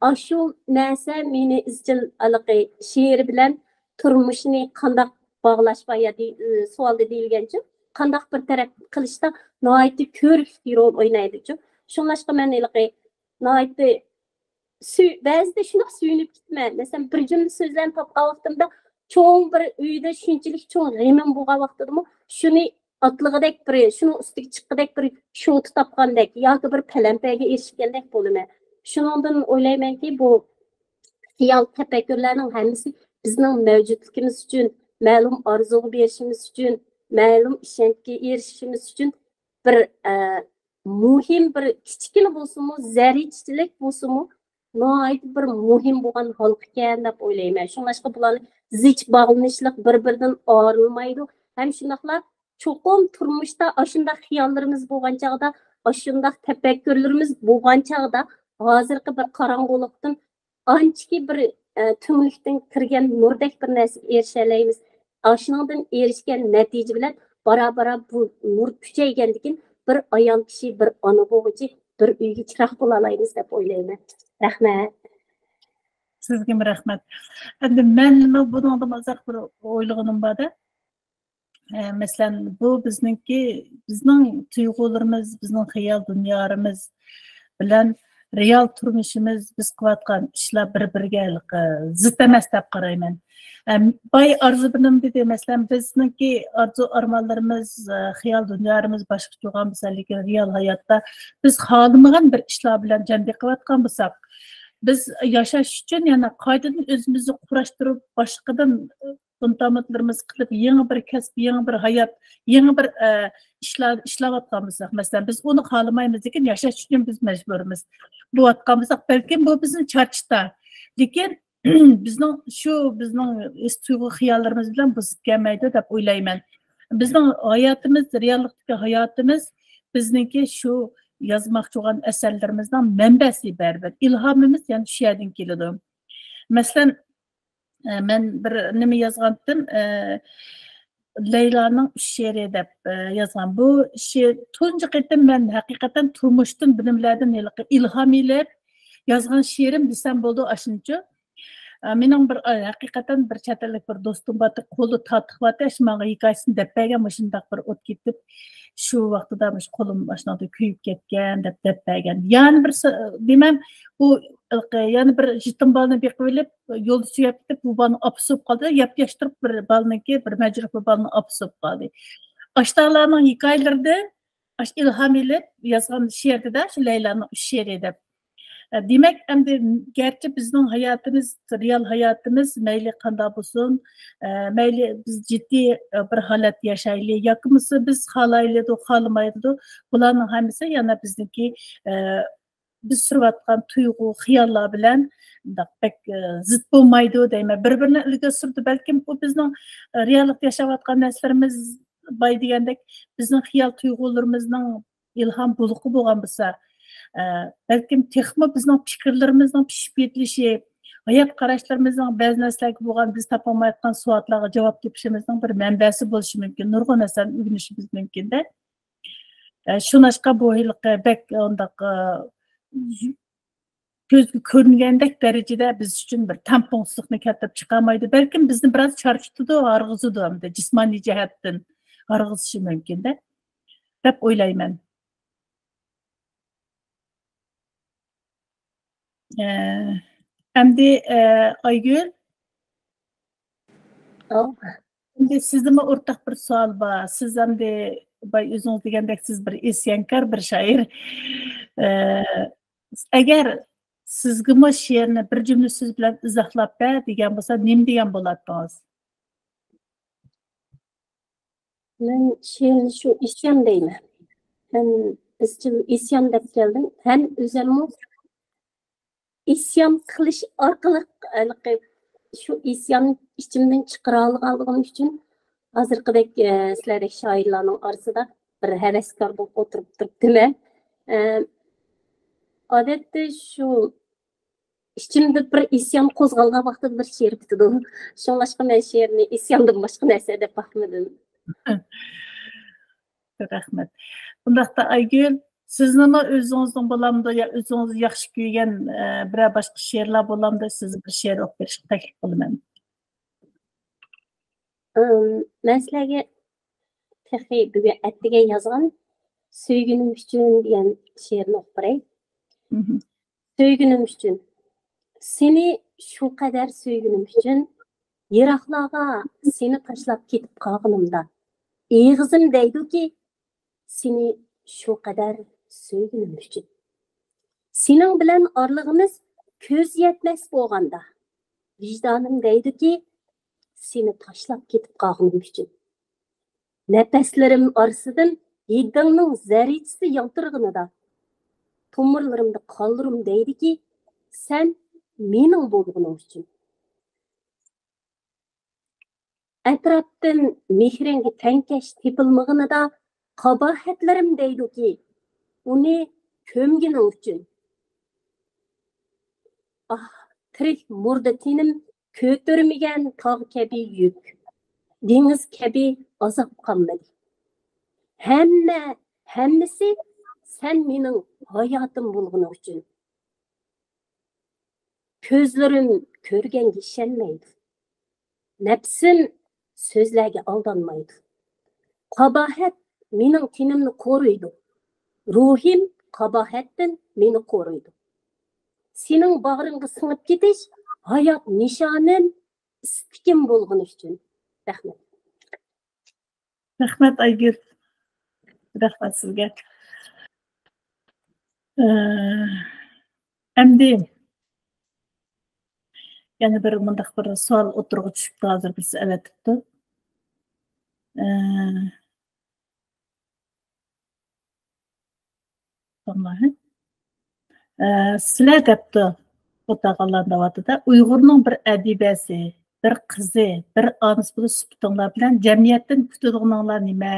ئاشۇ نەرسە مېنى ئىزچىل ھېلىقى شېئىر بىلەن تۇرمۇشنى قانداق باغلاش بايا دېي-، سوئالدا دېيىلگەنچۇ، قانداق بىر تەرەپ قىلىشتا ناھايىتى كۆرۈكلۈك رول ئوينايدۇچۇ. شۇڭلاشقا مەن ھېلىقى ناھايىتى سۆ-، بەزىدە شۇنداق سۆيۈنۈپ كېتىمەن. مەسىلەن، بىر جۈملە سۆزلەرنى تاپقان ۋاقتىمدا، چوڭ بىر ئۆيدە شۇنچىلىك چوڭ غېمىم بولغان ۋاقتىدىمۇ، شۇنى ئاتلىغۇدەك بىر، شۇنىڭ ئۈستىگە چىققۇدەك بىر شوتا تاپقاندەك ياكى بىر پەلەمپەيگە ئېرىشكەندەك بولىمەن. شۇنىڭدىن ئويلايمەنكى، بۇ خىيال، تەپەككۇرلارنىڭ ھەممىسى بىزنىڭ مەۋجۇتلۇقىمىز ئۈچۈن، مەلۇم ئارزۇغا بېرىشىمىز ئۈچۈن، مەلۇم ئىشەنچكە ئېرىشىشىمىز ئۈچۈن بىر، ئە، مۇھىم، بىر كىچىككىنە بولسىمۇ، زەررىچىلىك بولسىمۇ، ناھايىتى بىر مۇھىم بولغان ھالقا ئىكەن دەپ ئويلايمەن. شۇڭلاشقا بۇلارنى زىچ باغلىنىشلىق، بىر-بىرىدىن ئايرىلمايدۇ. ھەم شۇنداقلا چوقۇم تۇرمۇشتا ئاشۇنداق خىياللىرىمىز بولغان چاغدا، ئاشۇنداق تەپەككۇرلىرىمىز بولغان چاغدا، ھازىرقى بىر قاراڭغۇلۇقتىن ئانچىكى بىر، ئە، تۈڭلۈكتىن كىرگەن نۇردەك بىر نەرسىگە ئېرىشەلەيمىز. ئاشۇنىڭدىن ئېرىشكەن نەتىجە بىلەن بارا-بارا بۇ نۇر كۈچەيگەندىكىن بىر ئايال كىشى، بىر ئانا بولغۇچى، بىر ئۆيگە چىراغ بولالايمىز دەپ ئويلايمەن. رەھمەت. سىزگىمۇ رەھمەت. ئەمدى مەنمۇ بۇنىڭدىن ئازراق بىر ئويلىغىنىم بار-دە. ئە، مەسىلەن، بۇ بىزنىڭكى، بىزنىڭ تۇيغۇلىرىمىز، بىزنىڭ خىيال دۇنيالىرىمىز بىلەن رېئال تۇرمۇشىمىز، بىز قىلىۋاتقان ئىشلار بىر-بىرىگە ھېلىقى زىت ئەمەس دەپ قارايمەن. ئەم، باي ئارزۇ بىنىم دېدى، مەسىلەن، بىزنىڭكى ئارزۇ ئارمانلىرىمىز، ئە، خىيال دۇنيالىرىمىز باشقىچە بولغان بولسا، لېكىن رېئال ھاياتتا بىز خالىمىغان بىر ئىشلار بىلەن جان بېقىۋاتقان بولساق، بىز ياشاش ئۈچۈن يەنە قايتىدىن ئۆزىمىزنى قۇراشتۇرۇپ، باشقىدىن، ئە، فۇندامېنتلىرىمىز قىلىپ، يېڭى بىر كەسىپ، يېڭى بىر ھايات، يېڭى بىر، ئە، ئىشلار، ئىشلەۋاتقان بولساق، مەسىلەن، بىز ئۇنى خالىمايمىز، لېكىن ياشاش ئۈچۈن بىز مەجبۇرمىز. بولۇۋاتقان بولساق، بەلكىم بۇ بىزنى چارچىتا. لېكىن بىزنىڭ شۇ، بىزنىڭ ھېس تۇيغۇ خىياللىرىمىز بىلەن بۇ زىت كەلمەيدۇ دەپ ئويلايمەن. بىزنىڭ ھاياتىمىز، رېئاللىقتىكى ھاياتىمىز بىزنىڭكى شۇ يازماقچى بولغان ئەسەرلىرىمىزنىڭ مەنبەسى بەرىبىر. ئىلھامىمىز يەنە شۇ يەردىن كېلىدۇ. مەسىلەن، ئە، مەن بىر نېمە يازغانتىم، ئە، لەيلانىڭ ئۈچ شېئىرى دەپ، ئە، يازغان. بۇ شېئىر تۇنجى قېتىم مەن ھەقىقەتەن تۇرمۇشتىن، بىلىملەردىن ھېلىقى ئىلھام ئېلىپ يازغان شېئىرىم دېسەم بولىدۇ، ئاشۇنچە. ئە، مېنىڭ بىر، ئە، ھەقىقەتەن بىر چەت ئەللىك بىر دوستۇم بارتى، قولى تاتىقىۋاتى، ئاشۇ ماڭا ھېكايىسىنى دەپ بەرگەن، مۇشۇنداق بىر ئوت كېتىپ، شۇ ۋاقتىدا مۇشۇ قولۇم ئاشۇنداقتا كۆيۈپ كەتكەن دەپ، دەپ بەرگەن. يەنە بىر س-، دېمەم، ئۇ، يەنە بىر يېتىم بالىنى بېقىۋېلىپ، يولدا سۆيۈپ كېتىپ، بۇ بالىنى ئاپىسى بولۇپ قالدى. ياپياش تۇرۇپ بىر بالىنىڭكى، بىر مەجرۇھ بىر بالىنىڭ ئاپىسى بولۇپ قالدى. ئاشۇنداقلارنىڭ ھېكايىلىرىدىن ئاشۇ ئىلھام ئېلىپ يازغان شېئىردە، شۇ لەيلانىڭ ئۈچ شېئىرى دەپ. ئە، دېمەك، ئەمدى گەرچە بىزنىڭ ھاياتىمىز، رېئال ھاياتىمىز مەيلى قانداق بولسۇن، ئە، مەيلى بىز جىددىي، ئە، بىر ھالەتتە ياشايلى، ياكى بولمىسا بىز خالايلىدۇ، خالىمايلىدۇ، بۇلارنىڭ ھەممىسى يەنە بىزنىڭكى، ئە، بىز سۈرۈۋاتقان تۇيغۇ، خىياللار بىلەن مۇنداق بەك، ئە، زىت بولمايدۇ دەيمەن. بىر-بىرىنى ئىلگىرى سۈرىدۇ. بەلكىم ئۇ بىزنىڭ، ئە، رېئاللىقتا ياشاۋاتقان نەرسىلىرىمىز باي دېگەندەك، بىزنىڭ خىيال تۇيغۇلىرىمىزنىڭ ئىلھام بۇلىقى بولغان بولسا، ئە، بەلكىم تېخىمۇ بىزنىڭ پىكىرلىرىمىزنىڭ پىشىپ يېتىلىشى، ھايات قاراشلىرىمىزنىڭ بەزى نەرسىلەرگە بولغان بىز تاپالمايۋاتقان سوئاللارغا جاۋاب تېپىشىمىزنىڭ بىر مەنبەسى بولۇشى مۇمكىن. نۇرغۇن نەرسىلەرنى ئۆگىنىشىمىز مۇمكىن-دە. ئە، شۇناشقا بۇ ھېلىقى بەك ئۇنداق، ئە، كۆزگە كۆرۈنگەندەك دەرىجىدە بىز ئۈچۈن بىر تەڭپۇڭسىزلىقنى كەلتۈرۈپ چىقارمايدۇ. بەلكىم بىزنى بىراز چارچىتىدۇ، ھارغىزىدۇ، ھەمدە جىسمانىي جەھەتتىن ھارغىزىشى مۇمكىن-دە، دەپ ئويلايمەن. ئە، ئەمدى، ئە، ئايگۈل. ئەمدى سىزدىمۇ ئورتاق بىر سوئال بار. سىز ئەمدى باي ئۆزىڭىز دېگەندەك سىز بىر ئىسيانكار، بىر شائىر. ئە، ئەگەر سىزگىمۇ شېئىرنى بىر جۈملە سۆز بىلەن ئىزاھلاپ بەر دېگەن بولسا، نېمە دېگەن بولاتتىڭىز؟ مەن شېئىرنى شۇ ئىسيان دەيمەن. مەن ئىزچىل ئىسيان دەپ كەلدىم. ھەم ئۆزۈممۇ ئىسيان قىلىش ئارقىلىق، ھېلىقى شۇ ئىسيان ئىچىمدىن چىقىرالىغانلىقىم ئۈچۈن ھازىرقىدەك، ئە، سىلەردەك شائىرلارنىڭ ئارىسىدا بىر ھەۋەسكار بولۇپ ئولتۇرۇپ تۇرۇپتىمەن. ئە، ئادەتتە شۇ ئىچىمدە بىر ئىسيان قوزغالغان ۋاقتىدا بىر شېئىر پۈتىدۇ. شۇڭلاشقا مەن شېئىرنى ئىسياندىن باشقا نەرسە دەپ باقمىدىم. رەھمەت. ئۇنداقتا ئايگۈل، سىزنىمۇ ئۆزىڭىزنىڭ بولامدۇ يا ئۆزىڭىز ياخشى كۆرگەن، ئە، بىرەر باشقا شېئىرلار بولامدۇ، سىز بىر شېئىر ئوقۇپ بېرىشنى تەكلىپ قىلىمەن. ئىم، مەن سىلەرگە تېخى بۈگۈن ئەتىگەن يازغان سۆيگىنىم ئۈچۈن دېگەن شېئىرنى ئوقۇپ بېرەي. مهم. سۆيگىنىم ئۈچۈن. سېنى شۇ قەدەر سۆيگىنىم ئۈچۈن، يىراقلارغا سېنى تاشلاپ كېتىپ قالغىنىمدا، ئېغىزىم دەيدۇكى، سېنى شۇ قەدەر سۆيگىنىم ئۈچۈن. سېنىڭ بىلەن ئارىلىقىمىز كۆز يەتمەس بولغاندا، ۋىجدانىم دەيدۇكى، سېنى تاشلاپ كېتىپ قالغىنىم ئۈچۈن. نەپەسلىرىم ئارىسىدىن ھىدىڭنىڭ زەررىچىسى يالتىرىغىنىدا، تومۇرلىرىمدا قانلىرىم دەيدىكى، سەن مېنىڭ بولغىنىڭ ئۈچۈن. ئەتراپتىن مېھرىڭگە تەڭكەش تېپىلمىغىنىدا، قاباھەتلىرىم دەيدۇكى، ئۇنى كۆمگىنىڭ ئۈچۈن. ئاھ، تىرىك مۇردا تېنىم كۆتۈرمىگەن تاغ كەبى يۈك، دېڭىز كەبى ئازاب قالمىدى. ھەممە، ھەممىسى سەن مېنىڭ ھاياتىم بولغىنىڭ ئۈچۈن. كۆزلىرىم كۆرگەنگە ئىشەنمەيدۇ. نەپسىم سۆزلەرگە ئالدانمايدۇ. قاباھەت مېنىڭ تېنىمنى قورۇيدۇ. روھىم قاباھەتتىن مېنى قورايدۇ. سېنىڭ باغرىڭغا سىڭىپ كېتىش ھايات نىشانىم، ئىستىكىم بولغىنى ئۈچۈن. رەھمەت. رەھمەت، ئايگۈل. رەھمەت سىزگە. ئە، ئەمدى يەنە بىر مۇنداق بىر سوئال ئوتتۇرىغا چۈشۈپتۇ، ھازىر بىرسى ئەۋەتىپتۇ. ئە، ئە، سىلەر دەپتۇ، ئوتاغانلار دەۋاتىدۇ، ئۇيغۇرنىڭ بىر ئەدىبەسى، بىر قىزى، بىر ئانىسى بولۇش سۈپىتىڭلار بىلەن جەمئىيەتتىن كۈتىدىغىنىڭلار نېمە؟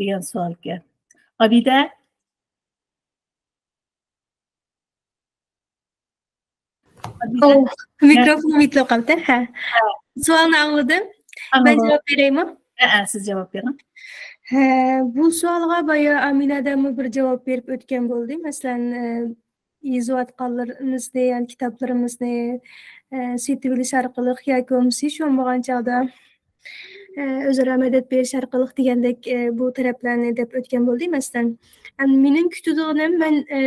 دېگەن سوئالكەن. ئابىدە؟ ئابىدە؟ ئوو، مىكروفون مۇتلۇق قاپتۇ. ھە. ھە. سوئالنى ئاڭلىدىم. مەن ئاڭلىدىم. جاۋاب بېرەيمۇ؟ ھە، ھە، سىز جاۋاب بېرىڭ. ھە، بۇ سوئالغا بايا ئامىنە دەمۇ بىر جاۋاب بېرىپ ئۆتكەن بولدى. مەسىلەن، ئە، يېزىۋاتقانلىرىمىزنى، يەنى كىتابلىرىمىزنى، ئە، سېتىۋېلىش ئارقىلىق ياكى بولمىسا ھېچ بولمىغان چاغدا، ئە، ئۆزئارا مەدەت بېرىش ئارقىلىق دېگەندەك، ئە، بۇ تەرەپلەرنى دەپ ئۆتكەن بولدى. مەسىلەن، ئەم، مېنىڭ كۈتىدىغىنىم، مەن، ئە،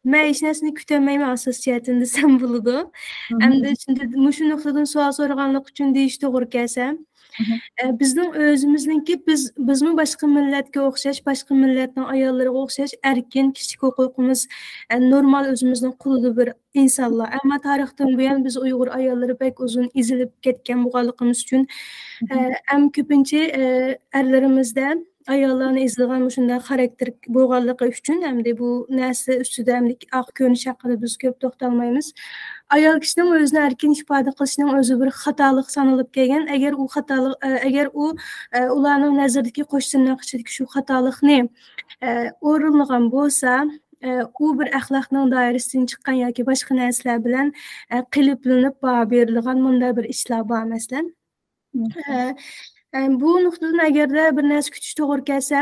مەن ھېچ نەرسىنى كۈتەلمەيمەن ئاساسىي جەھەتتىن دېسەم بولىدۇ. مم. ئەمدى چۈنكى مۇشۇ نۇقتىدىن سوئال سورىغانلىقى ئۈچۈن دېيىش توغرا كەلسە، مم. ئە، بىزنىڭ ئۆزىمىزنىڭكى، بىز، بىزمۇ باشقا مىللەتكە ئوخشاش، باشقا مىللەتنىڭ ئاياللىرىغا ئوخشاش ئەركىن كىشىلىك ھوقۇقىمىز، ئە، نورمال ئۆزىمىزنىڭ قۇلىدا بىر ئىنسانلار. ئەمما تارىختىن بۇيان بىز ئۇيغۇر ئاياللىرى بەك ئۇزۇن ئېزىلىپ كەتكەن بولغانلىقىمىز ئۈچۈن، مم. ئە، ئەڭ كۆپىنچە، ئە، ئەرلىرىمىزدە ئاياللارنى ئېزىدىغان مۇشۇنداق خاراكتېر بولغانلىقى ئۈچۈن، ئەمدى بۇ نەرسە ئۈستىدە ئەمدى ئاق كۆرۈنۈش ھەققىدە بىز كۆپ توختالمايمىز. ئايال كىشىنىڭ ئۆزىنى ئەركىن ئىپادە قىلىشىنىڭ ئۆزى بىر خاتالىق سانىلىپ كەلگەن. ئەگەر ئۇ خاتالىق، ئە، ئەگەر ئۇ، ئە، ئۇلارنىڭ نەزىرىدىكى قوش تىرناق ئىچىدىكى شۇ خاتالىقنى، ئە، ئورۇنلىغان بولسا، ئە، ئۇ بىر ئەخلاقنىڭ دائىرىسىدىن چىققان ياكى باشقا نەرسىلەر بىلەن، ئە، قېلىپلىنىپ باھا بېرىلىدىغان مۇنداق بىر ئىشلار بار، مەسىلەن. مم. ئە، ئە، بۇ نۇقتىدىن ئەگەردە بىر نەرسە كۈتۈش توغرا كەلسە،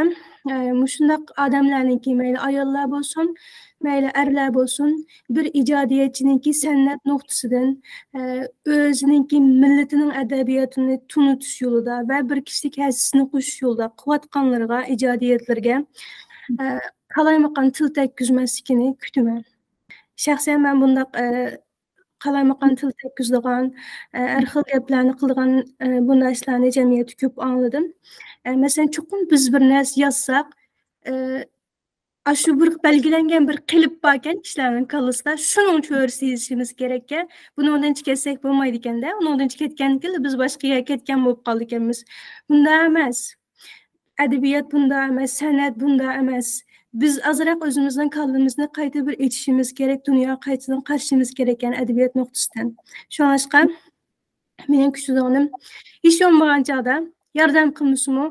ئە، مۇشۇنداق ئادەملەرنىڭكى، مەيلى ئاياللار بولسۇن، مەيلى ئەرلەر بولسۇن، بىر ئىجادىيەتچىنىڭكى سەنئەت نۇقتىسىدىن، ئە، ئۆزىنىڭكى مىللىتىنىڭ ئەدەبىياتىنى تونۇتۇش يولىدا ۋە بىر كىشىلىك ھەسسىسىنى قوشۇش يولىدا قىلىۋاتقانلىرىغا، ئىجادىيەتلىرىگە، ئە، قالايمىقان تىل تەگكۈزمەسلىكىنى كۈتىمەن. شەخسەن مەن بۇنداق، ئە، قالايمىقان تىل تەگكۈزىدىغان، ئە، ھەر خىل گەپلەرنى قىلىدىغان، ئە، بۇنداق ئىشلارنى جەمئىيەتتە كۆپ ئاڭلىدىم. ئە، مەسىلەن، چوقۇم بىز بىر نەرسە يازساق، ئە، ئاشۇ بىر بەلگىلەنگەن بىر قېلىپ باركەن كىشىلەرنىڭ كاللىسىدا، شۇنىڭ چۆرىسىدە يېزىشىمىز كېرەككەن. بۇنىڭدىن چىقىپ كەتسەك بولمايدىكەن-دە، ئۇنىڭدىن چىقىپ كەتكەندىكىن بىز باشقا يەرگە كەتكەن بولۇپ قالىدىكەنمىز. بۇنداق ئەمەس. ئەدەبىيات بۇنداق ئەمەس، سەنئەت بۇنداق ئەمەس. بىز ئازراق ئۆزىمىزنىڭ كاللىمىزنى قايتا بىر ئېچىشىمىز كېرەك، دۇنياغا قايتىدىن قارىشىمىز كېرەك، يەنى ئەدەبىيات نۇقتىسىدىن. شۇڭلاشقا مېنىڭ كۈتىدىغىنىم، ھېچ بولمىغان چاغدا ياردەم قىلمىسىمۇ،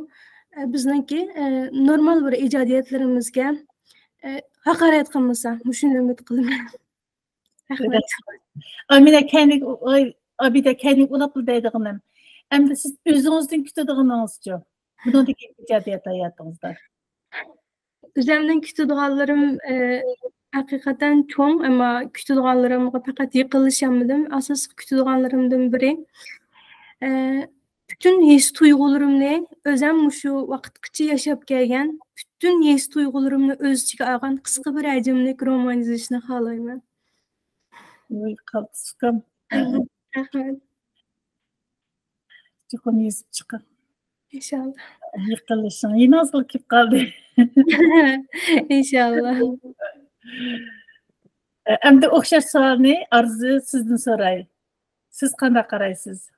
ئە، بىزنىڭكى، ئە، نورمال بىر ئىجادىيەتلىرىمىزگە، ئە، ھاقارەت قىلمىسا، مۇشۇنى ئۈمىد قىلىمەن. رەھمەت. ئامىنە، كەينىگە، ئاي، ئابىدە، كەينىگە ئۇلاپلا دەيدىغىنىم. ئەمدى سىز ئۆزىڭىزدىن كۈتىدىغىنىڭىزچۇ؟ بۇنىڭدىن كېيىنكى ئىجادىيەت ھاياتىڭىزدا. ئۆزۈمدىن كۈتىدىغانلىرىم، ئە، ھەقىقەتەن چوڭ، ئەمما كۈتىدىغانلىرىمغا پەقەت يېقىنلىشالمىدىم. ئاساسلىق كۈتىدىغانلىرىمدىن بىرى، ئە، پۈتۈن ھېس تۇيغۇلىرىمنى، ئۆزەم مۇشۇ ۋاقىتقىچە ياشاپ كەلگەن پۈتۈن ھېس تۇيغۇلىرىمنى ئۆز ئىچىگە ئالغان قىسقا بىر ھەجىملىك رومان يېزىشنى خالايمەن. ۋاي، قالتىس ئۇكام. رەھمەت. چوقۇم يېزىپ چىقىڭ. ئىنشاللا. يېقىنلىشىڭ. يېنىڭىزغا كېلىپ قالدى. ئىنشاللا. ئەمدى ئوخشاش سوئالنى ئارزۇ سىزدىن سوراي. سىز قانداق قارايسىز؟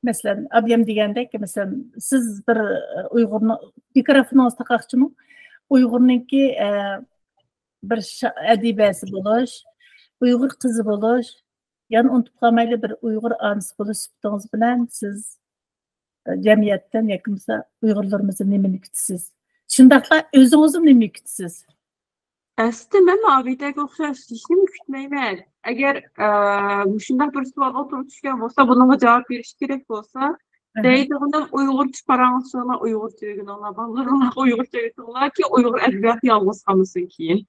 مەسىلەن، ئابىيام دېگەندەك، مەسىلەن، سىز بىر، ئە، ئۇيغۇرنىڭ، مىكروفونىڭىز تاقاقچىمۇ؟ ئۇيغۇرنىڭكى، ئە، بىر شا-، ئەدىبەسى بولۇش، ئۇيغۇر قىزى بولۇش، يەنە ئۇنتۇپ قالمايلى، بىر ئۇيغۇر ئانىسى بولۇش سۈپىتىڭىز بىلەن سىز، ئە، جەمئىيەتتىن ياكى بولمىسا ئۇيغۇرلىرىمىزدىن نېمىنى كۈتىسىز؟ شۇنداقلا ئۆزىڭىزدىن نېمىنى كۈتىسىز؟ ئەسلىدە مەنمۇ ئابىدەگە ئوخشاش ھېچنېمە كۈتمەيمەن. ئەگەر، ئە، مۇشۇنداق بىر سوئال ئوتتۇرىغا چۈشكەن بولسا، بۇنىڭغا جاۋاب بېرىش كېرەك بولسا، ئەھە. دەيدىغىنىم، ئۇيغۇرچە پاراڭلىشىڭلار، ئۇيغۇرچە ئۆگىنىڭلار، بالىلىرىڭلارغا ئۇيغۇرچە ئۆگىتىڭلار، كېيىن ئۇيغۇر ئەدەبىياتى يالغۇز قالمىسۇن كېيىن.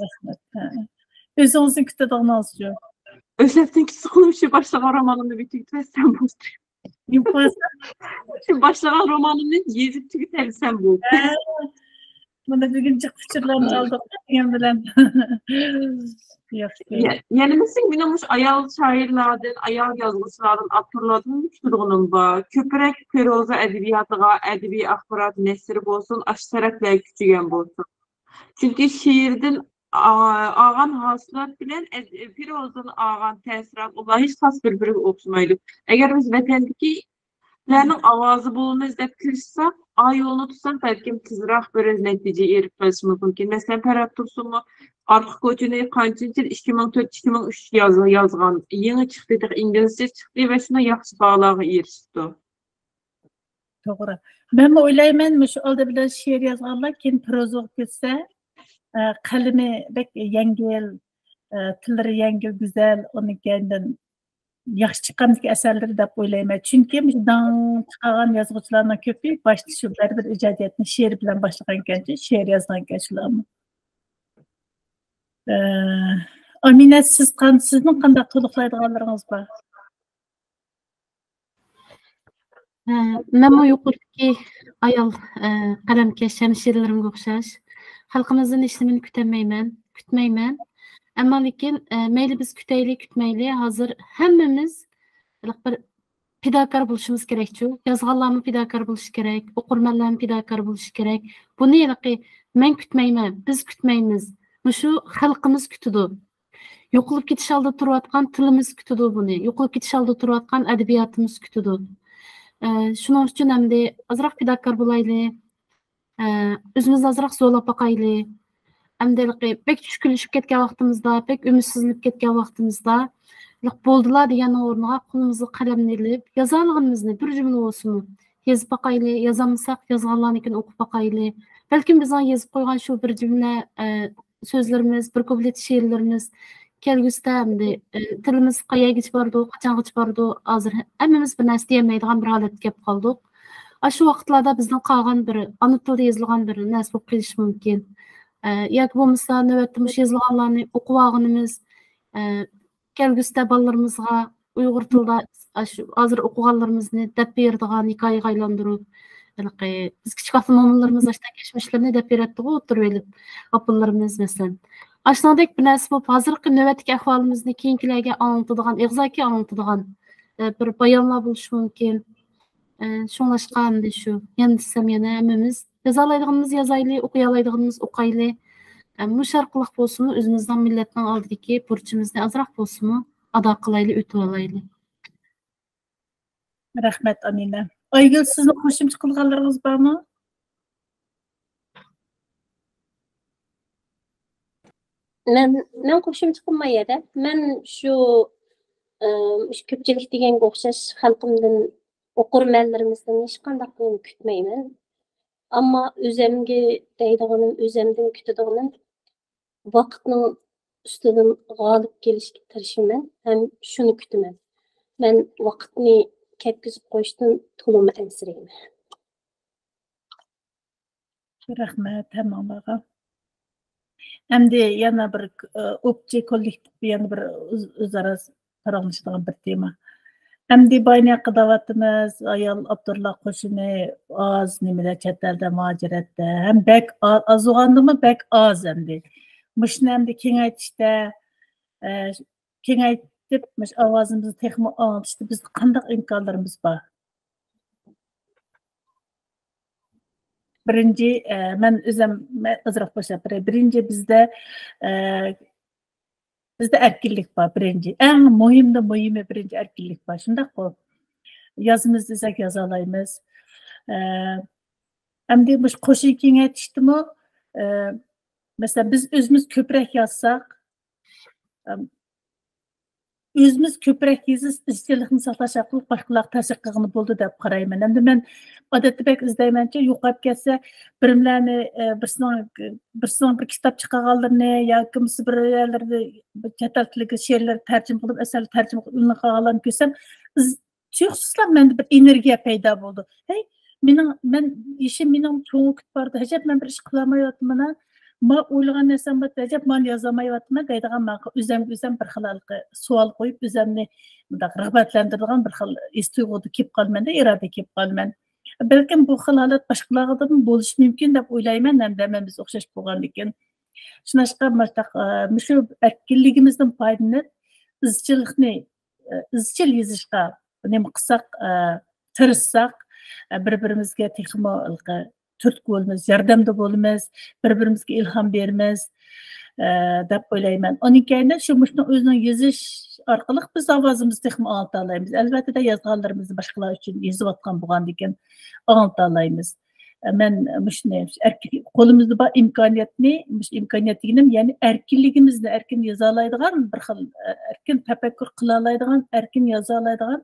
رەھمەت. ھە. ئۆزىڭىزدىن كۈتىدىغىنىڭىزچۇ؟ ئۆزۈمدىن كۈتىدىغىنىم شۇ باشلىغان رومانىمنى بىر تۈگىتىۋەتسەم بولدى. يوقالسا؟ شۇ باشلىغان رومانىمنى يېزىپ تۈگىتەلىسەم بولدى. ھە. مانا بۈگۈن جىق ئۇچۇرلارنى ئالدۇق دېگەن بىلەن. ياخشى. يە-، يەنە مېسىلەن، مېنىڭ مۇشۇ ئايال شائىرلاردىن، ئايال يازغۇچىلاردىن، ئاپتورلاردىن كۈتىدىغىنىم بار. كۆپرەك پروزا ئەدەبىياتىغا، ئەدەبىي ئاخبارات نەشرى بولسۇن، ئاشۇ تەرەپلەرگە كۈچىگەن بولسۇن. چۈنكى شېئىردىن ئا-، ئالغان ھاسىلات بىلەن ئەد-، پروزىدىن ئالغان تەسىرات، ئۇلار ھېچقايسى بىر-بىرىگە ئوخشىمايدۇ. ئەگەر بىز ۋەتەندىكىلەرنىڭ ئاۋازى بولىمىز دەپ تىرىشساق، ئا يولنى تۇتساق، بەلكىم تېزراق بىر نەتىجىگە ئېرىشىپ قېلىشىمىز مۇمكىن. مەسىلەن، پەرھات تۇرسۇنمۇ ئارقا كوچىنى قانچىنچى يىل، ئىككى مىڭ تۆت، ئىككى مىڭ ئۈچ ياز-، يازغان. يېڭى چىقتى، تېخى ئىنگلىزچە چىقتى ۋە شۇنداق ياخشى باھالارغا ئېرىشىپتۇ. توغرا. مەنمۇ ئويلايمەن، مۇشۇ ئالدى بىلەن شېئىر يازغانلار كېيىن پروزىغا كۆچسە، ئە، قەلىمى بەك يەڭگىل، ئە، تىللىرى يەڭگىل، گۈزەل، ئۇنىڭ كەينىدىن ياخشى چىققاندىكى ئەسەرلىرى دەپ ئويلايمەن. چۈنكى مۇشۇ داڭ چىقارغان يازغۇچىلارنىڭ كۆپى باشتا شۇ بەرىبىر ئىجادىيەتنى شېئىر بىلەن باشلىغانكەنچۇ، شېئىر يازغانكەن شۇلارمۇ. ئە، ئامىنە، سىز قان-، سىزنىڭ قانداق تولۇقلايدىغانلىرىڭىز بار؟ ھە، مەنمۇ يۇقىرىدىكى ئايال، ئە، قەلەمكەش ھەمشىرىلىرىمگە ئوخشاش، خەلقىمىزدىن ھېچنېمىنى كۈتەلمەيمەن، كۈتمەيمەن. ئەمما لېكىن، ئە، مەيلى بىز كۈتەيلى، كۈتمەيلى، ھازىر ھەممىمىز بىر پىداكار بولۇشىمىز كېرەكچۇ. يازغانلارمۇ پىداكار بولۇشى كېرەك، ئوقۇرمەنلەرمۇ پىداكار بولۇشى كېرەك. بۇنى ھېلىقى مەن كۈتمەيمەن، بىز كۈتمەيمىز. مۇشۇ خەلقىمىز كۈتىدۇ. يوقىلىپ كېتىش ئالدىدا تۇرۇۋاتقان تىلىمىز كۈتىدۇ بۇنى. يوقىلىپ كېتىش ئالدىدا تۇرۇۋاتقان ئەدەبىياتىمىز كۈتىدۇ. ئە، شۇنىڭ ئۈچۈن ئەمدى ئازراق پىداكار بولايلى. ئە، ئۆزىمىزنى ئازراق زورلاپ باقايلى. ئەمدى ھېلىقى بەك چۈشكۈنلىشىپ كەتكەن ۋاقتىمىزدا، بەك ئۈمىدسىزلىنىپ كەتكەن ۋاقتىمىزدا، ھېلىقى بولدىلا دېگەننىڭ ئورنىغا قولىمىزغا قەلەمنى ئېلىپ، يازالىغىنىمىزنى بىر جۈملە بولسىمۇ يېزىپ باقايلى. يازالمىساق، يازغانلارنىڭكىنى ئوقۇپ باقايلى. بەلكىم بىزنىڭ يېزىپ قويغان شۇ بىر جۈملە، ئە، سۆزلىرىمىز، بىر كۇپلېت شېئىرلىرىمىز كەلگۈسىدە ئەمدى، ئە، تىلىمىز قەيەرگىچە بارىدۇ، قاچانغىچە بارىدۇ، ھازىر ھەممىمىز بىر نەرسە دېيەلمەيدىغان بىر ھالەتكە كەپ قالدۇق. ئاشۇ ۋاقىتلاردا بىزنىڭ قالغان بىر ئانا تىلدا يېزىلغان بىر نەرسە بولۇپ قېلىشى مۇمكىن. ئە، ياكى بولمىسا نۆۋەتتە مۇشۇ يېزىلغانلارنى ئوقۇۋالغىنىمىز، ئە، كەلگۈسىدە بالىلىرىمىزغا ئۇيغۇر تىلىدا ئاشۇ ھازىر ئوقۇغانلىرىمىزنى دەپ بېرىدىغان ھېكايىگە ئايلاندۇرۇپ، ھېلىقى بىز كىچىك ۋاقىتتا مومىلىرىمىز ئاشۇنداق كەچمىشلىرىنى دەپ بېرەتتىغۇ، ئوتتۇرىۋېلىپ، ئاپىلىرىمىز مەسىلەن. ئاشۇنداق بىر نەرسە بولۇپ، ھازىرقى نۆۋەتتىكى ئەھۋالىمىزنى كېيىنكىلەرگە ئاڭلىتىدىغان، ئېغىزاكى ئاڭلىتىدىغان، ئە، بىر بايانلار بولۇشى مۇمكىن. ئە، شۇڭلاشقا ئەمدى شۇ، يەنە دېسەم يەنە ھەممىمىز يازالايدىغىنىمىز يازايلى، ئوقۇيالايدىغىنىمىز ئوقايلى. ئە، مۇشۇ ئارقىلىق بولسىمۇ ئۆزىمىزنىڭ مىللەتنىڭ ئالدىدىكى بۇرچىمىزنى ئازراق بولسىمۇ ئادا قىلايلى، ئۆتىۋالايلى. رەھمەت، ئامىنە. ئايگۈل، سىزنىڭ قوشۇمچە قىلغانلىرىڭىز بارمۇ؟ مەن، مەن قوشۇمچە قىلماي يەردە. مەن شۇ، ئە، مۇشۇ كۆپچىلىك دېگەنگە ئوخشاش خەلقىمدىن، ئوقۇرمەنلىرىمىزدىن ھېچقانداقنى كۈتمەيمەن. ئەمما ئۆزەمگە دەيدىغىنىم، ئۆزەمدىن كۈتىدىغىنىم، ۋاقىتنىڭ ئۈستىدىن غالىب كېلىشكە تىرىشىمەن ھەم شۇنى كۈتىمەن. مەن ۋاقىتنى كەتكۈزۈپ قويۇشتىن تولىمۇ ئەنسىرەيمەن. رەھمەت ھەممىڭلارغا. ئەمدى يەنە بىر، ئە، ئوپچە كوللېكتىپ، يەنە بىر ئۆز-، ئۆزئارا پاراڭلىشىدىغان بىر تېما. ئەمدى بايىنى ھەققىدە دەۋاتىمىز، ئايال ئاپتورلار قوشۇنى ئاز، نېمىدە، چەت ئەلدە، مۇھاجىرەتتە، ھەم بەك ئا-، ئاز بولغاندىمۇ بەك ئاز ئەمدى. مۇشۇنى ئەمدى كېڭەيتىشتە، ئە، كېڭەيتىپ، مۇشۇ ئاۋازىمىزنى تېخىمۇ ئاڭلىتىشتا بىزنىڭ قانداق ئىمكانلىرىمىز بار؟ بىرىنچى، ئە، مەن ئۆزۈم، مەن ئازراق باشلاپ بېرەي. بىرىنچى، بىزدە، ئە، بىزدە ئەركىنلىك بار، بىرىنچى. ئەڭ مۇھىمدا مۇھىمى بىرىنچى ئەركىنلىك بار، شۇنداققۇ؟ يازىمىز دېسەك يازالايمىز. ئە، ئەمدى مۇشۇ قوشۇن كېڭەيتىشتىمۇ، ئە، مەسىلەن، بىز ئۆزىمىز كۆپرەك يازساق، ئەم، ئۆزىمىز كۆپرەك يېزىش، ئىزچىللىقنى ساقلاش ئارقىلىق باشقىلارغا تەسىر قىلغىلى بولىدۇ دەپ قارايمەن. ئەمدى مەن ئادەتتە بەك ئىزدەيمەنچۇ، يوقاپ كەتسە، بىرمىلەرنى، ئە، بىرسىنىڭ، بىرسىنىڭ بىر كىتاب چىقارغانلىرىنى ياكى بولمىسا بىر يەرلەردە بىر چەت ئەل تىلىگە شېئىرلار تەرجىمە قىلىپ، ئەسەرلەر تەرجىمە قىلىپ ئېلىنغانلارنى كۆرسەم، ئىز-، تۇيۇقسىزلا مەندە بىر ئېنېرگىيە پەيدا بولىدۇ. ھەي، مېنىڭ، مەن، يېشىم مېنىڭ چوڭىيىپ بارىدۇ. ئەجەب، مەن بىر ئىش قىلالمايۋاتىمەن-ە. ما ئويلىغان نەرسەم بار، ئەجەب، مانا يازالمايۋاتىمەن دەيدىغان، ماڭا ئۆزۈمگە ئۆزۈم بىر خىل ھېلىقى سوئال قويۇپ، ئۆزۈمنى مۇنداق رىغبەتلەندۈرىدىغان بىر خىل ھېس تۇيغۇدا كېلىپ قالىمەن-دە، ئىرادە كېلىپ قالىمەن. بەلكىم بۇ خىل ھالەت باشقىلارغىمۇ بولۇشى مۇمكىن دەپ ئويلايمەن، ھەمدە ھەممىمىز ئوخشاش بولغاندىكىن. شۇناشقا مۇشۇنداق، ئە، مۇشۇ ئەركىنلىكىمىزدىن پايدىلىنىپ، ئىزچىللىقنى، ئە، ئىزچىل يېزىشقا نېمە قىلساق، ئە، تىرىشساق، ئە، بىر-بىرىمىزگە تېخىمۇ ھېلىقى تۈرتكە بولىمىز، ياردەمدە بولىمىز، بىر-بىرىمىزگە ئىلھام بېرىمىز، ئە، دەپ ئويلايمەن. ئۇنىڭ كەينىدىن شۇ مۇشۇنىڭ ئۆزىنىڭ يېزىش ئارقىلىق بىز ئاۋازىمىزنى تېخىمۇ ئاڭلىتالايمىز. ئەلۋەتتە، يازغانلىرىمىزنى باشقىلار ئۈچۈن يېزىۋاتقان بولغاندىكىن ئاڭلىتالايمىز. مەن مۇشۇنى، ئەركىن، قولىمىزدا بار ئىمكانىيەتنى، مۇشۇ ئىمكانىيەت دېگىنىم، يەنى ئەركىنلىكىمىزنى، ئەركىن يازالايدىغان بىر خىل، ئەركىن تەپەككۇر قىلالايدىغان، ئەركىن يازالايدىغان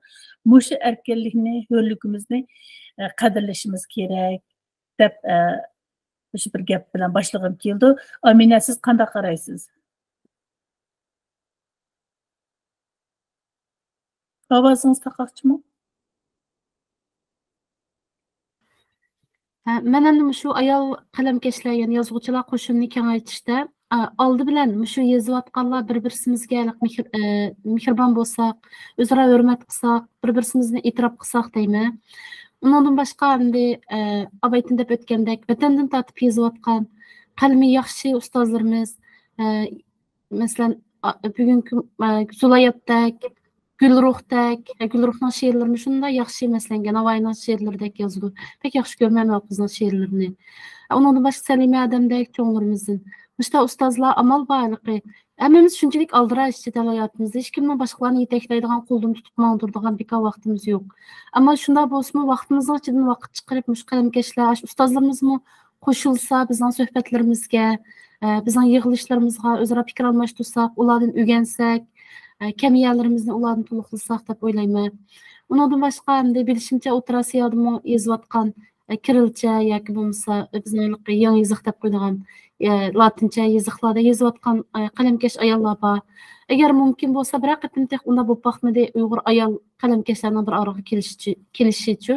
مۇشۇ ئەركىنلىكنى، ھۆرلۈكىمىزنى، ئە، قەدىرلىشىمىز كېرەك دەپ، ئە، مۇشۇ بىر گەپ بىلەن باشلىغۇم كېلىدۇ. ئامىنە، سىز قانداق قارايسىز؟ ئاۋازىڭىز تاقاقچىمۇ؟ ھە، مەن ئەمدى مۇشۇ ئايال قەلەمكەشلەر، يەنى يازغۇچىلار قوشۇنىنى كېڭەيتىشتە، ئا، ئالدى بىلەن مۇشۇ يېزىۋاتقانلار بىر-بىرسىمىزگە ھېلىقى مېھىر-، ئە، مېھرىبان بولساق، ئۆزئارا ھۆرمەت قىلساق، بىر-بىرسىمىزنى ئېتىراپ قىلساق دەيمەن. ئۇنىڭدىن باشقا ئەمدى، ئە، ئابايتىن دەپ ئۆتكەندەك، ۋەتەندىن تارتىپ يېزىۋاتقان قەلىمى ياخشى ئۇستازلىرىمىز، ئە، مەسىلەن، ئا، بۈگۈنكى، ئا، زۇلاياتتەك، گۈلرۇختەك، ئە، گۈلرۇخنىڭ شېئىرلىرىمۇ شۇنداق ياخشى، مەسىلەن، ناۋايىنىڭ شېئىرلىرىدەك يازىدۇ. بەك ياخشى كۆرىمەن ئۇ قىزنىڭ شېئىرلىرىنى. ئۇنىڭدىن باشقا سەلىمە ئادەمدەك چوڭلىرىمىزدىن. مۇشۇنداق ئۇستازلار ئامال بار ھېلىقى. ھەممىمىز شۇنچىلىك ئالدىراش چەت ئەل ھاياتىمىزدا. ھېچكىمنىڭ باشقىلارنى يېتەكلەيدىغان، قولىدىن تۇتۇپ ماڭدۇرىدىغان بىكار ۋاقتىمىز يوق. ئەمما شۇنداق بولسىمۇ، ۋاقتىمىزنىڭ ئىچىدىن ۋاقىت چىقىرىپ، مۇشۇ قەلەمكەشلەر، ئاشۇ ئۇستازلىرىمىزمۇ قوشۇلسا بىزنىڭ سۆھبەتلىرىمىزگە، ئە، بىزنىڭ يىغىلىشلىرىمىزغا، ئۆزئارا پىكىر ئالماشتۇرساق، ئۇلاردىن ئۆگەنسەك، ئە، كەم يەرلىرىمىزنى ئۇلاردىن تولۇقلىساق دەپ ئويلايمەن. ئۇنىڭدىن باشقا، ئەمدى بىلىشىمچە، ئوتتۇرا ئاسىيادىمۇ يېزىۋاتقان، ئە، كىرىلچە ياكى بولمىسا بىزنىڭ ھېلىقى يېڭى يېزىق دەپ قويىدىغان، ئە، لاتىنچە يېزىقلاردا يېزىۋاتقان، ئە، قەلەمكەش ئاياللار بار. ئەگەر مۇمكىن بولسا، بىرەر قېتىم تېخى ئۇنداق بولۇپ باقمىدى، ئۇيغۇر ئايال قەلەمكەشلەرنىڭ بىر ئارىغا كېلىشىچۇ-، كېلىشىچۇ.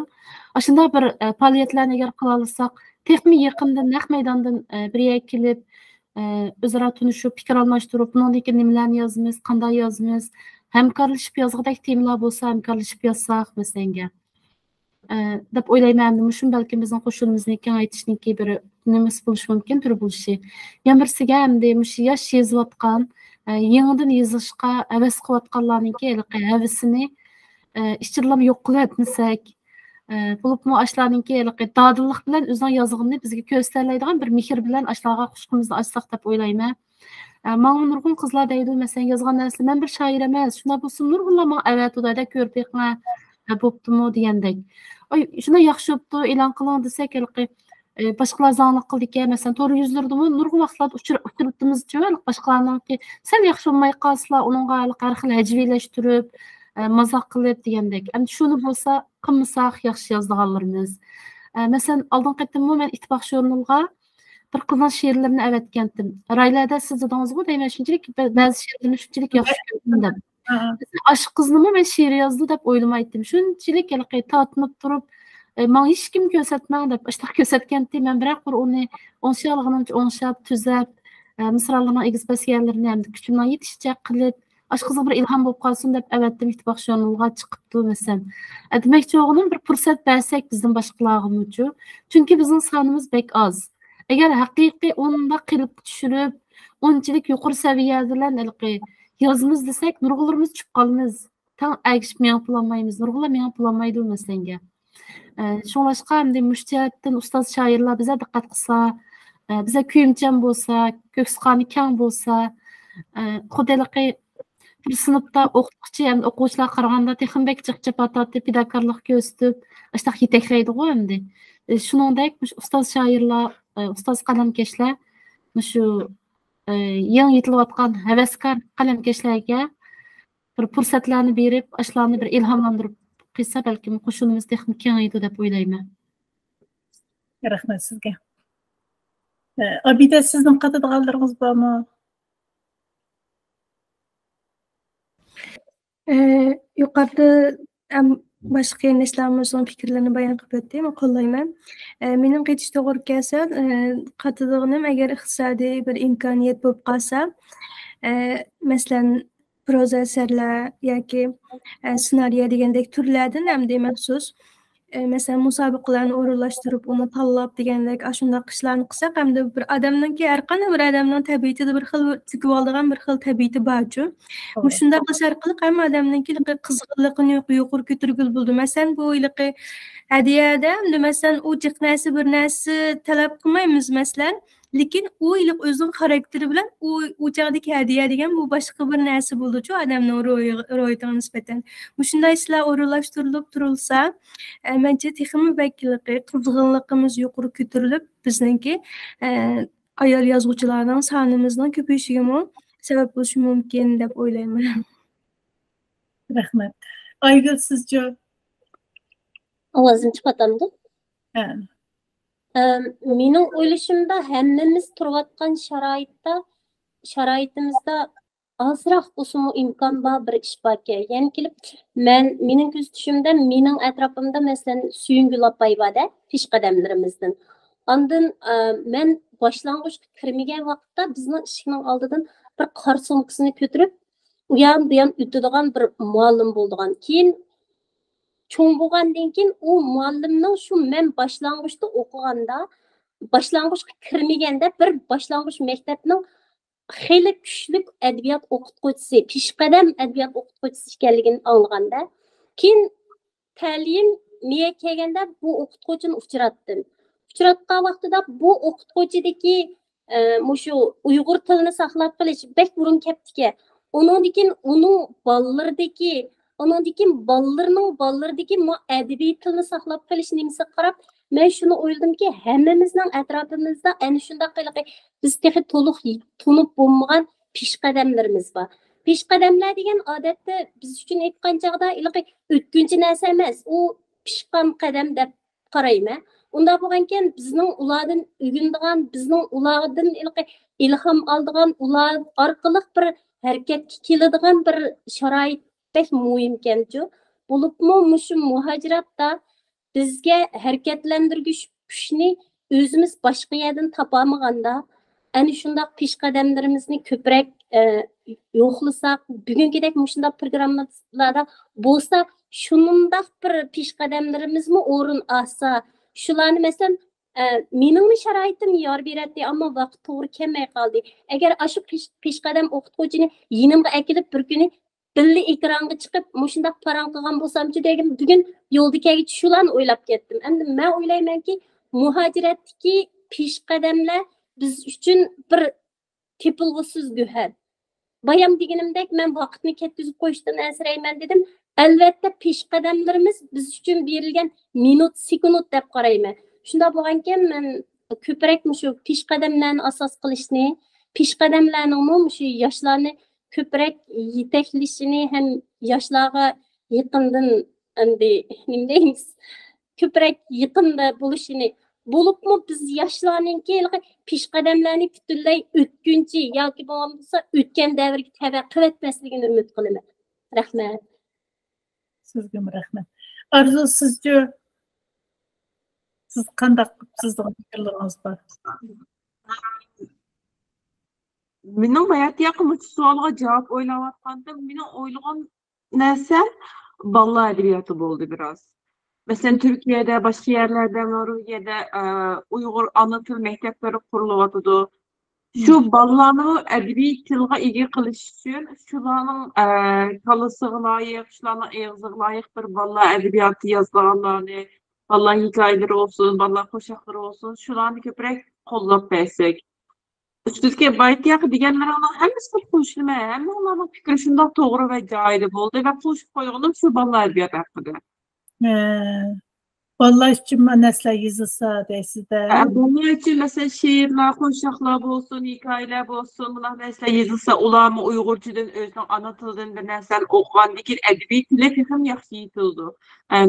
ئاشۇنداق بىر، ئە، پائالىيەتلەرنى ئەگەر قىلالىساق، تېخىمۇ يېقىندىن، نەق مەيداندىن، ئە، بىر يەرگە كېلىپ، ئە، ئۆزئارا تونۇشۇپ، پىكىر ئالماشتۇرۇپ، بۇنىڭدىن كېيىن نېمىلەرنى يازىمىز، قانداق يازىمىز، ھەمكارلىشىپ يازغۇدەك تېمىلار بولسا، ھەمكارلىشىپ يازساق، مەسىلەنگە. ئە، دەپ ئويلايمەن. ئەمدى مۇشۇمۇ بەلكىم بىزنىڭ قوشۇنىمىزنى كېڭەيتىشنىڭكى بىر نېمىسى بولۇشى مۇمكىن، تۈرى بولۇشى. يەنە بىرسىگە ئەمدى مۇشۇ ياش يېزىۋاتقان، ئە، يېڭىدىن يېزىشقا ھەۋەس قىلىۋاتقانلارنىڭكى ھېلىقى ھەۋىسىنى، ئە، ئىچىدىلا يوق قىلىۋەتمىسەك، ئە، بولۇپمۇ ئاشۇلارنىڭكى ھېلىقى دادىللىق بىلەن ئۆزىنىڭ يازغىنىنى بىزگە كۆرسىتەلەيدىغان بىر مېھىر بىلەن ئاشۇلارغا قۇچىقىمىزنى ئاچساق دەپ ئويلايمەن. ئە، ماڭا نۇرغۇن قىزلار دەيدۇ، مەسىلەن، يازغان نەرسىلىرى، مەن بىر شائىر ئەمەس، شۇنداق بولسىمۇ نۇرغۇنلار ماڭا ئەۋەتىدۇ، ھەدە كۆرۈپ بېقىڭە، ئە، بوپتۇمۇ دېگەندەك. ئاي، شۇنداق ياخشى بوپتۇ، ئېلان قىلىڭ دېسەك، ھېلىقى، ئە، باشقىلار زاڭلىق قىلىدىكەن، مەسىلەن، تور يۈزلىرىدىمۇ نۇرغۇن ۋاقىتلاردا ئۇچر-، ئۇچرىتىمىزچۇ، ھېلىقى باشقىلارنىڭكى سەل ياخشى بولماي قالسىلا، ئۇنىڭغا ھېلىقى ھەر خىل ھەجۋىيلەشتۈرۈپ، ئە، مازاق قىلىپ دېگەندەك. ئەمدى شۇنى بولسا قىلمىساق ياخشى يازىدىغانلىرىمىز. ئە، مەسىلەن، ئالدىنقى قېتىممۇ مەن ئىتتىپاق ژۇرنىلىغا بىر قىزنىڭ شېئىرلىرىنى ئەۋەتكەنتىم. رايلەردە سىز دېدىڭىزغۇ دەيمەن، شۇنچىلىك بە-، بەزى شېئىرلىرىنى شۇنچىلىك ياخشى كۆردۈم دەپ. ھە، ھە. مەسىلەن، ئاشۇ قىزنىمۇ مەن شېئىر يازدى دەپ ئويلىمايتتىم. شۇنچىلىك ھېلىقى تارتىنىپ تۇرۇپ، ئە، ماڭا ھېچكىم كۆرسەتمەڭ دەپ، ئاشۇنداق كۆرسەتكەنتى. مەن بىرەر قۇر ئۇنى ئوڭشىيالىغىنىمچە ئوڭشاپ، تۈزەپ، ئە، مىسرالىرىنىڭ ئېگىز پەس يەرلىرىنى ھەمدە كۈچۈمنىڭ يېتىشىچە قىلىپ، ئاشۇ قىزغا بىر ئىلھام بولۇپ قالسۇن دەپ ئەۋەتتىم، ئىتتىپاق ژۇرنىلىغا چىقىپتۇ مەسىلەن. ئە، دېمەكچى بولغىنىم، بىر پۇرسەت بەرسەك بىزدىن باشقىلارغىمۇچۇ. چۈنكى بىزنىڭ سانىمىز بەك ئاز. ئەگەر ھەقىقىي ئۇنداق قېلىپقا چۈشۈرۈپ، ئۇنچىلىك يۇقىرى سەۋىيە بىلەن ھېلىقى يازىمىز دېسەك، نۇرغۇنلىرىمىز چۈشۈپ قالىمىز. تەڭ ئەگىشىپ مېڭىپ بولالمايمىز. نۇرغۇنلار مېڭىپ بولالمايدۇ مەسىلەنگە. ئە، شۇڭلاشقا ئەمدى مۇشۇ جەھەتتىن ئۇستاز شائىرلار بىزگە دىققەت قىلسا، ئە، بىزگە كۆيۈمچان بولسا، كۆكسى قانى كەڭ بولسا، ئە، خۇددى ھېلىقى بىر سىنىپتا ئوقۇتقۇچى ھەم ئوقۇغۇچىلارغا قارىغاندا تېخىمۇ بەك جىق جاپا تارتىپ، پىداكارلىق كۆرسىتىپ، ئاشۇنداق يېتەكلەيدىغۇ ئەمدى. ئە، شۇنىڭدەك مۇشۇ ئۇستاز شائىرلار، ئە، ئۇستاز قەلەمكەشلەر مۇشۇ، ئە، يېڭى يېتىلىۋاتقان ھەۋەسكار قەلەمكەشلەرگە بىر پۇرسەتلەرنى بېرىپ، ئاشۇلارنى بىر ئىلھاملاندۇرۇپ قىلسا، بەلكىم قوشۇنىمىز تېخىمۇ كېڭىيىدۇ دەپ ئويلايمەن. رەھمەت سىزگە. ئە، ئابىدە، سىزنىڭ قاتىدىغانلىرىڭىز بارمۇ؟ ئە، يۇقىرىدا ھەم باشقا قېرىنداشلارمۇ ئۆزىنىڭ پىكىرلىرىنى بايان قىلىپ ئۆتتى، مەن قوللايمەن. ئە، مېنىڭ قېتىش توغرا كەلسە، ئە، قاتىدىغىنىم، ئەگەر ئىقتىسادىي بىر ئىمكانىيەت بولۇپ قالسا، ئە، مەسىلەن، پروزا ئەسەرلەر ياكى، ئە، سېنارىيە دېگەندەك تۈرلەردىن ئەمدى مەخسۇس، ئە، مەسىلەن، مۇسابىقىلەرنى ئورۇنلاشتۇرۇپ، ئۇنى تاللاپ دېگەندەك، ئاشۇنداق ئىشلارنى قىلساق، ئەمدى بىر ئادەمنىڭكى، ھەر قانداق بىر ئادەمنىڭ تەبىئىتىدە بىر خىل تۈگۈۋالىدىغان بىر خىل تەبىئىتى بارچۇ. توغرا. مۇشۇنداق قىلىش ئارقىلىق ھەممە ئادەمنىڭكى ھېلىقى قىزغىنلىقىنى يۇق-، يۇقىرى كۆتۈرگىلى بولىدۇ. مەسىلەن، بۇ ھېلىقى ھەدىيەدە ئەمدى، مەسىلەن، ئۇ جىق نەرسە، بىر نەرسە تەلەپ قىلمايمىز، مەسىلەن. لېكىن ئۇ ھېلىقى ئۆزىنىڭ خاراكتېرى بىلەن ئۇ، ئۇ چاغدىكى ھەدىيە دېگەن بۇ باشقا بىر نەرسە بولىدۇچۇ، ئادەمنىڭ روھى-، روھىيىتىغا نىسبەتەن. مۇشۇنداق ئىشلار ئورۇنلاشتۇرۇلۇپ تۇرۇلسا، ئە، مەنچە تېخىمۇ بەك ھېلىقى قىزغىنلىقىمىز يۇقىرى كۆتۈرۈلۈپ، بىزنىڭكى، ئە، ئايال يازغۇچىلارنىڭ سانىمىزنىڭ كۆپىيىشىگىمۇ سەۋەب بولۇشى مۇمكىن دەپ ئويلايمەن. رەھمەت. ئايگۈل، سىزچۇ؟ ئاۋازىم چىقىۋاتامدۇ؟ ھە. ئەم، مېنىڭ ئويلىشىمدا، ھەممىمىز تۇرۇۋاتقان شارائىتتا، شارائىتىمىزدا ئازراق بولسىمۇ ئىمكان بار بىر ئىش باركەن. يەنە كېلىپ، مەن، مېنىڭ كۆزىتىشىمدە، مېنىڭ ئەتراپىمدا، مەسىلەن، سۆيۈنگۈل ئاپاي بار-دە، پېشقەدەملىرىمىزدىن. ئاندىن، ئە، مەن باشلانغۇچقا كىرمىگەن ۋاقىتتا بىزنىڭ ئىشىكنىڭ ئالدىدىن بىر قارا سومكىسىنى كۆتۈرۈپ، ئۇيان-بۇيان ئۆتىدىغان بىر مۇئەللىم بولىدىغان. كېيىن چوڭ بولغاندىن كېيىن ئۇ مۇئەللىمنىڭ شۇ مەن باشلانغۇچتا ئوقۇغاندا، باشلانغۇچقا كىرمىگەندە بىر باشلانغۇچ مەكتەپنىڭ خېلى كۈچلۈك ئەدەبىيات ئوقۇتقۇچىسى، پېشقەدەم ئەدەبىيات ئوقۇتقۇچىسى ئىكەنلىكىنى ئاڭلىغاندا، كېيىن تەلىيىم مېيە كەلگەندە بۇ ئوقۇتقۇچىنى ئۇچراتتىم. ئۇچراتقان ۋاقتىدا بۇ ئوقۇتقۇچىدىكى، ئە، مۇشۇ ئۇيغۇر تىلىنى ساقلاپ قېلىش بەك بۇرۇن كەپتىكەن. ئۇنىڭدىن كېيىن ئۇنىڭ بالىلىرىدىكى، ئۇنىڭدىن كېيىن بالىلىرىنىڭ بالىلىرىدىكى مۇ-، ئەدەبىي تىلنى ساقلاپ قېلىش نېمىسىگە قاراپ، مەن شۇنى ئويلىدىمكى، ھەممىمىزنىڭ ئەتراپىمىزدا ئەنە شۇنداق ھېلىقى بىز تېخى تولۇق تونۇپ بولمىغان پېشقەدەملىرىمىز بار. پېشقەدەملەر دېگەن ئادەتتە بىز ئۈچۈن ئېيتقان چاغدا ھېلىقى ئۆتكۈنچى نەرسە ئەمەس، ئۇ پىشقان قەدەم دەپ قارايمەن. ئۇنداق بولغانكەن، بىزنىڭ ئۇلاردىن ئۆگىنىدىغان، بىزنىڭ ئۇلاردىن ھېلىقى ئىلھام ئالىدىغان، ئۇلار ئارقىلىق بىر ھەرىكەتكە كېلىدىغان بىر شارائىت بەك مۇھىمكەنچۇ. بولۇپمۇ مۇشۇ مۇھاجىراتتا بىزگە ھەرىكەتلەندۈرگۈچ كۈچنى ئۆزىمىز باشقا يەردىن تاپالمىغاندا، ئەنە شۇنداق پېشقەدەملىرىمىزنى كۆپرەك، ئە، يوقلىساق، بۈگۈنكىدەك مۇشۇنداق پروگراممىلاردا بولسا، شۇنداق بىر پېشقەدەملىرىمىزمۇ ئورۇن ئالسا، شۇلارنى، مەسىلەن، ئە، مېنىڭمۇ شارائىتىم يار بېرەتتى، ئەمما ۋاقىت توغرا كەلمەي قالدى. ئەگەر ئاشۇ پېش-، پېشقەدەم ئوقۇتقۇچىنى يېنىمغا ئەكېلىپ، بىر كۈنى بىللە ئېكرانغا چىقىپ، مۇشۇنداق پاراڭ قىلغان بولسامچۇ دېگەن، بۈگۈن يولدا كەلگۈچە شۇلارنى ئويلاپ كەتتىم. ئەمدى مەن ئويلايمەنكى، مۇھاجىرەتتىكى پېشقەدەملەر بىز ئۈچۈن بىر تېپىلغۇسىز گۆھەر. بايام دېگىنىمدەك، مەن ۋاقىتنى كەتكۈزۈپ قويۇشتىن ئەنسىرەيمەن دېدىم. ئەلۋەتتە، پېشقەدەملىرىمىز بىز ئۈچۈن بېرىلگەن مىنۇت، سېكۇنت دەپ قارايمەن. شۇنداق بولغانكەن، مەن كۆپرەك مۇشۇ پېشقەدەملەرنى ئاساس قىلىشنى، پېشقەدەملەرنىڭمۇ مۇشۇ ياشلارنى كۆپرەك يېتەكلىشىنى ھەم ياشلارغا يېقىندىن، ئەمدى نېمە دەيمىز، كۆپرەك يېقىندا بولۇشىنى، بولۇپمۇ بىز ياشلارنىڭكى ھېلىقى پېشقەدەملەرنى پۈتۈنلەي ئۆتكۈنچى ياكى بولمىسا ئۆتكەن دەۋرگە تەۋە قىلىۋەتمەسلىكىنى ئۈمىد قىلىمەن. رەھمەت. سىزگىمۇ رەھمەت. ئارزۇ، سىزچۇ؟ سىز قانداق، سىزنىڭ پىكىرلىرىڭىز بار؟ مېنىڭ باياتىياقى مۇشۇ سوئالغا جاۋاب ئويلاۋاتقاندا، مېنىڭ ئويلىغان نەرسەم بالىلار ئەدەبىياتى بولدى بىراز. مەسىلەن، تۈركىيەدە، باشقا يەرلەردە، نورۋېگىيەدە، ئە، ئۇيغۇر ئانا تىل مەكتەپلىرى قۇرۇلۇۋاتىدۇ. شۇ بالىلارنىمۇ ئەدەبىي تىلغا ئىگە قىلىش ئۈچۈن، شۇلارنىڭ، ئە، كاللىسىغا لايىق، شۇلارنىڭ ئېغىزىغا لايىق بىر بالىلار ئەدەبىياتى يازىدىغانلارنى، بالىلار ھېكايىلىرى بولسۇن، بالىلار قوشاقلىرى بولسۇن، شۇلارنى كۆپرەك قوللاپ بەرسەك. ئۈستىدىكى بايتىياقى دېگەنلىرىڭنىڭ ھەممىسىگە قوشۇلىمەن. ھەممىڭلارنىڭ پىكرى شۇنداق توغرا ۋە جايىدا بولدى ۋە قوشۇپ قويغىنىم شۇ بالىلار ئەدەبىياتى ھەققىدە. ھە. بالىلار ئۈچۈن نەرسىلەر يېزىلسا دەيسىز-دە. ھە، بالىلار ئۈچۈن، مەسىلەن، شېئىرلار، قوشاقلار بولسۇن، ھېكايىلەر بولسۇن، بۇنداق نەرسىلەر يېزىلسا، ئۇلارمۇ ئۇيغۇرچىدىن ئۆزىنىڭ ئانا تىلىدىن بىر نەرسىلەرنى ئوقۇغاندىن كېيىن ئەدەبىي تىلى تېخىمۇ ياخشى يېتىلىدۇ. ھە،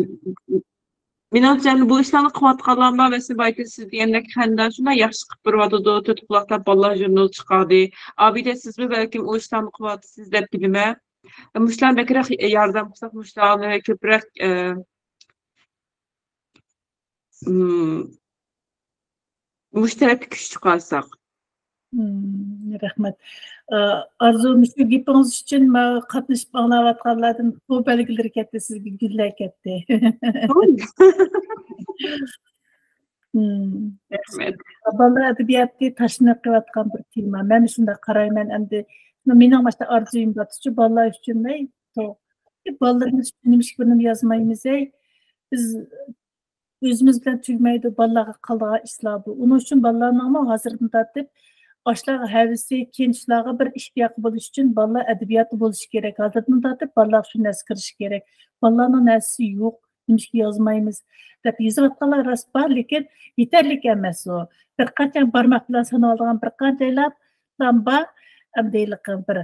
مېنىڭچە، بۇ ئىشلارنى قىلىۋاتقانلار بار، مەسىلەن، بايتىن سىز دېگەندەك خەندان شۇنداق ياخشى قىلىپ بېرىۋاتىدۇ، تۆت قۇلاق دەپ بالىلار ژۇرنىلى چىقاردى. ئابىدە، سىزمۇ بەلكىم ئۇ ئىشلارنى قىلىۋاتىسىز دەپ بىلىمەن. مۇشۇلارنى بەكرەك ياردەم قىلساق، مۇشۇلارنى كۆپرەك، ئە، مم، مۇشۇ تەرەپكە كۈچ چىقارساق. مم، رەھمەت. ئە، ئارزۇ، مۇشۇ گېپىڭىز ئۈچۈن ماڭا قاتنىشىپ ئاڭلاۋاتقانلاردىن بۇ بەلگىلىرى كەتتى، سىزگە گۈللەر كەتتى. مم. رەھمەت. بالىلار ئەدەبىياتى تاشلىنىپ قېلىۋاتقان بىر تېما. مەن شۇنداق قارايمەن ئەمدى. مېنىڭ ماشۇنداق ئارزۇيۇم بارچۇ، بالىلار ئۈچۈن، ئەي، تو-، بالىلىرىمىز ئۈچۈن نېمىشقا بىرنېمە يازمايمىز، ئەي؟ بىز ئۆزىمىز بىلەن تۈگىمەيدۇ، بالىلارغا قالىدىغان ئىشلار بۇ. ئۇنىڭ ئۈچۈن بالىلارنىڭمۇ ھازىردىن تارتىپ ئاشۇلارغا ھەۋىسى، كېيىن شۇلارغا بىر ئىشتىياقى بولۇش ئۈچۈن بالىلار ئەدەبىياتى بولۇشى كېرەك. ھازىردىن تارتىپ بالىلارغا شۇ نەرسە كىرىشى كېرەك. بالىلارنىڭ نەرسىسى يوق، نېمىشقا يازمايمىز دەپ يېزىۋاتقانلار راست بار، لېكىن يېتەرلىك ئەمەس ئۇ. بىر قانچە بارماق بىلەن سانىۋالىدىغان بىر قانچىلا بار. ئەمدى ھېلىقى بىر،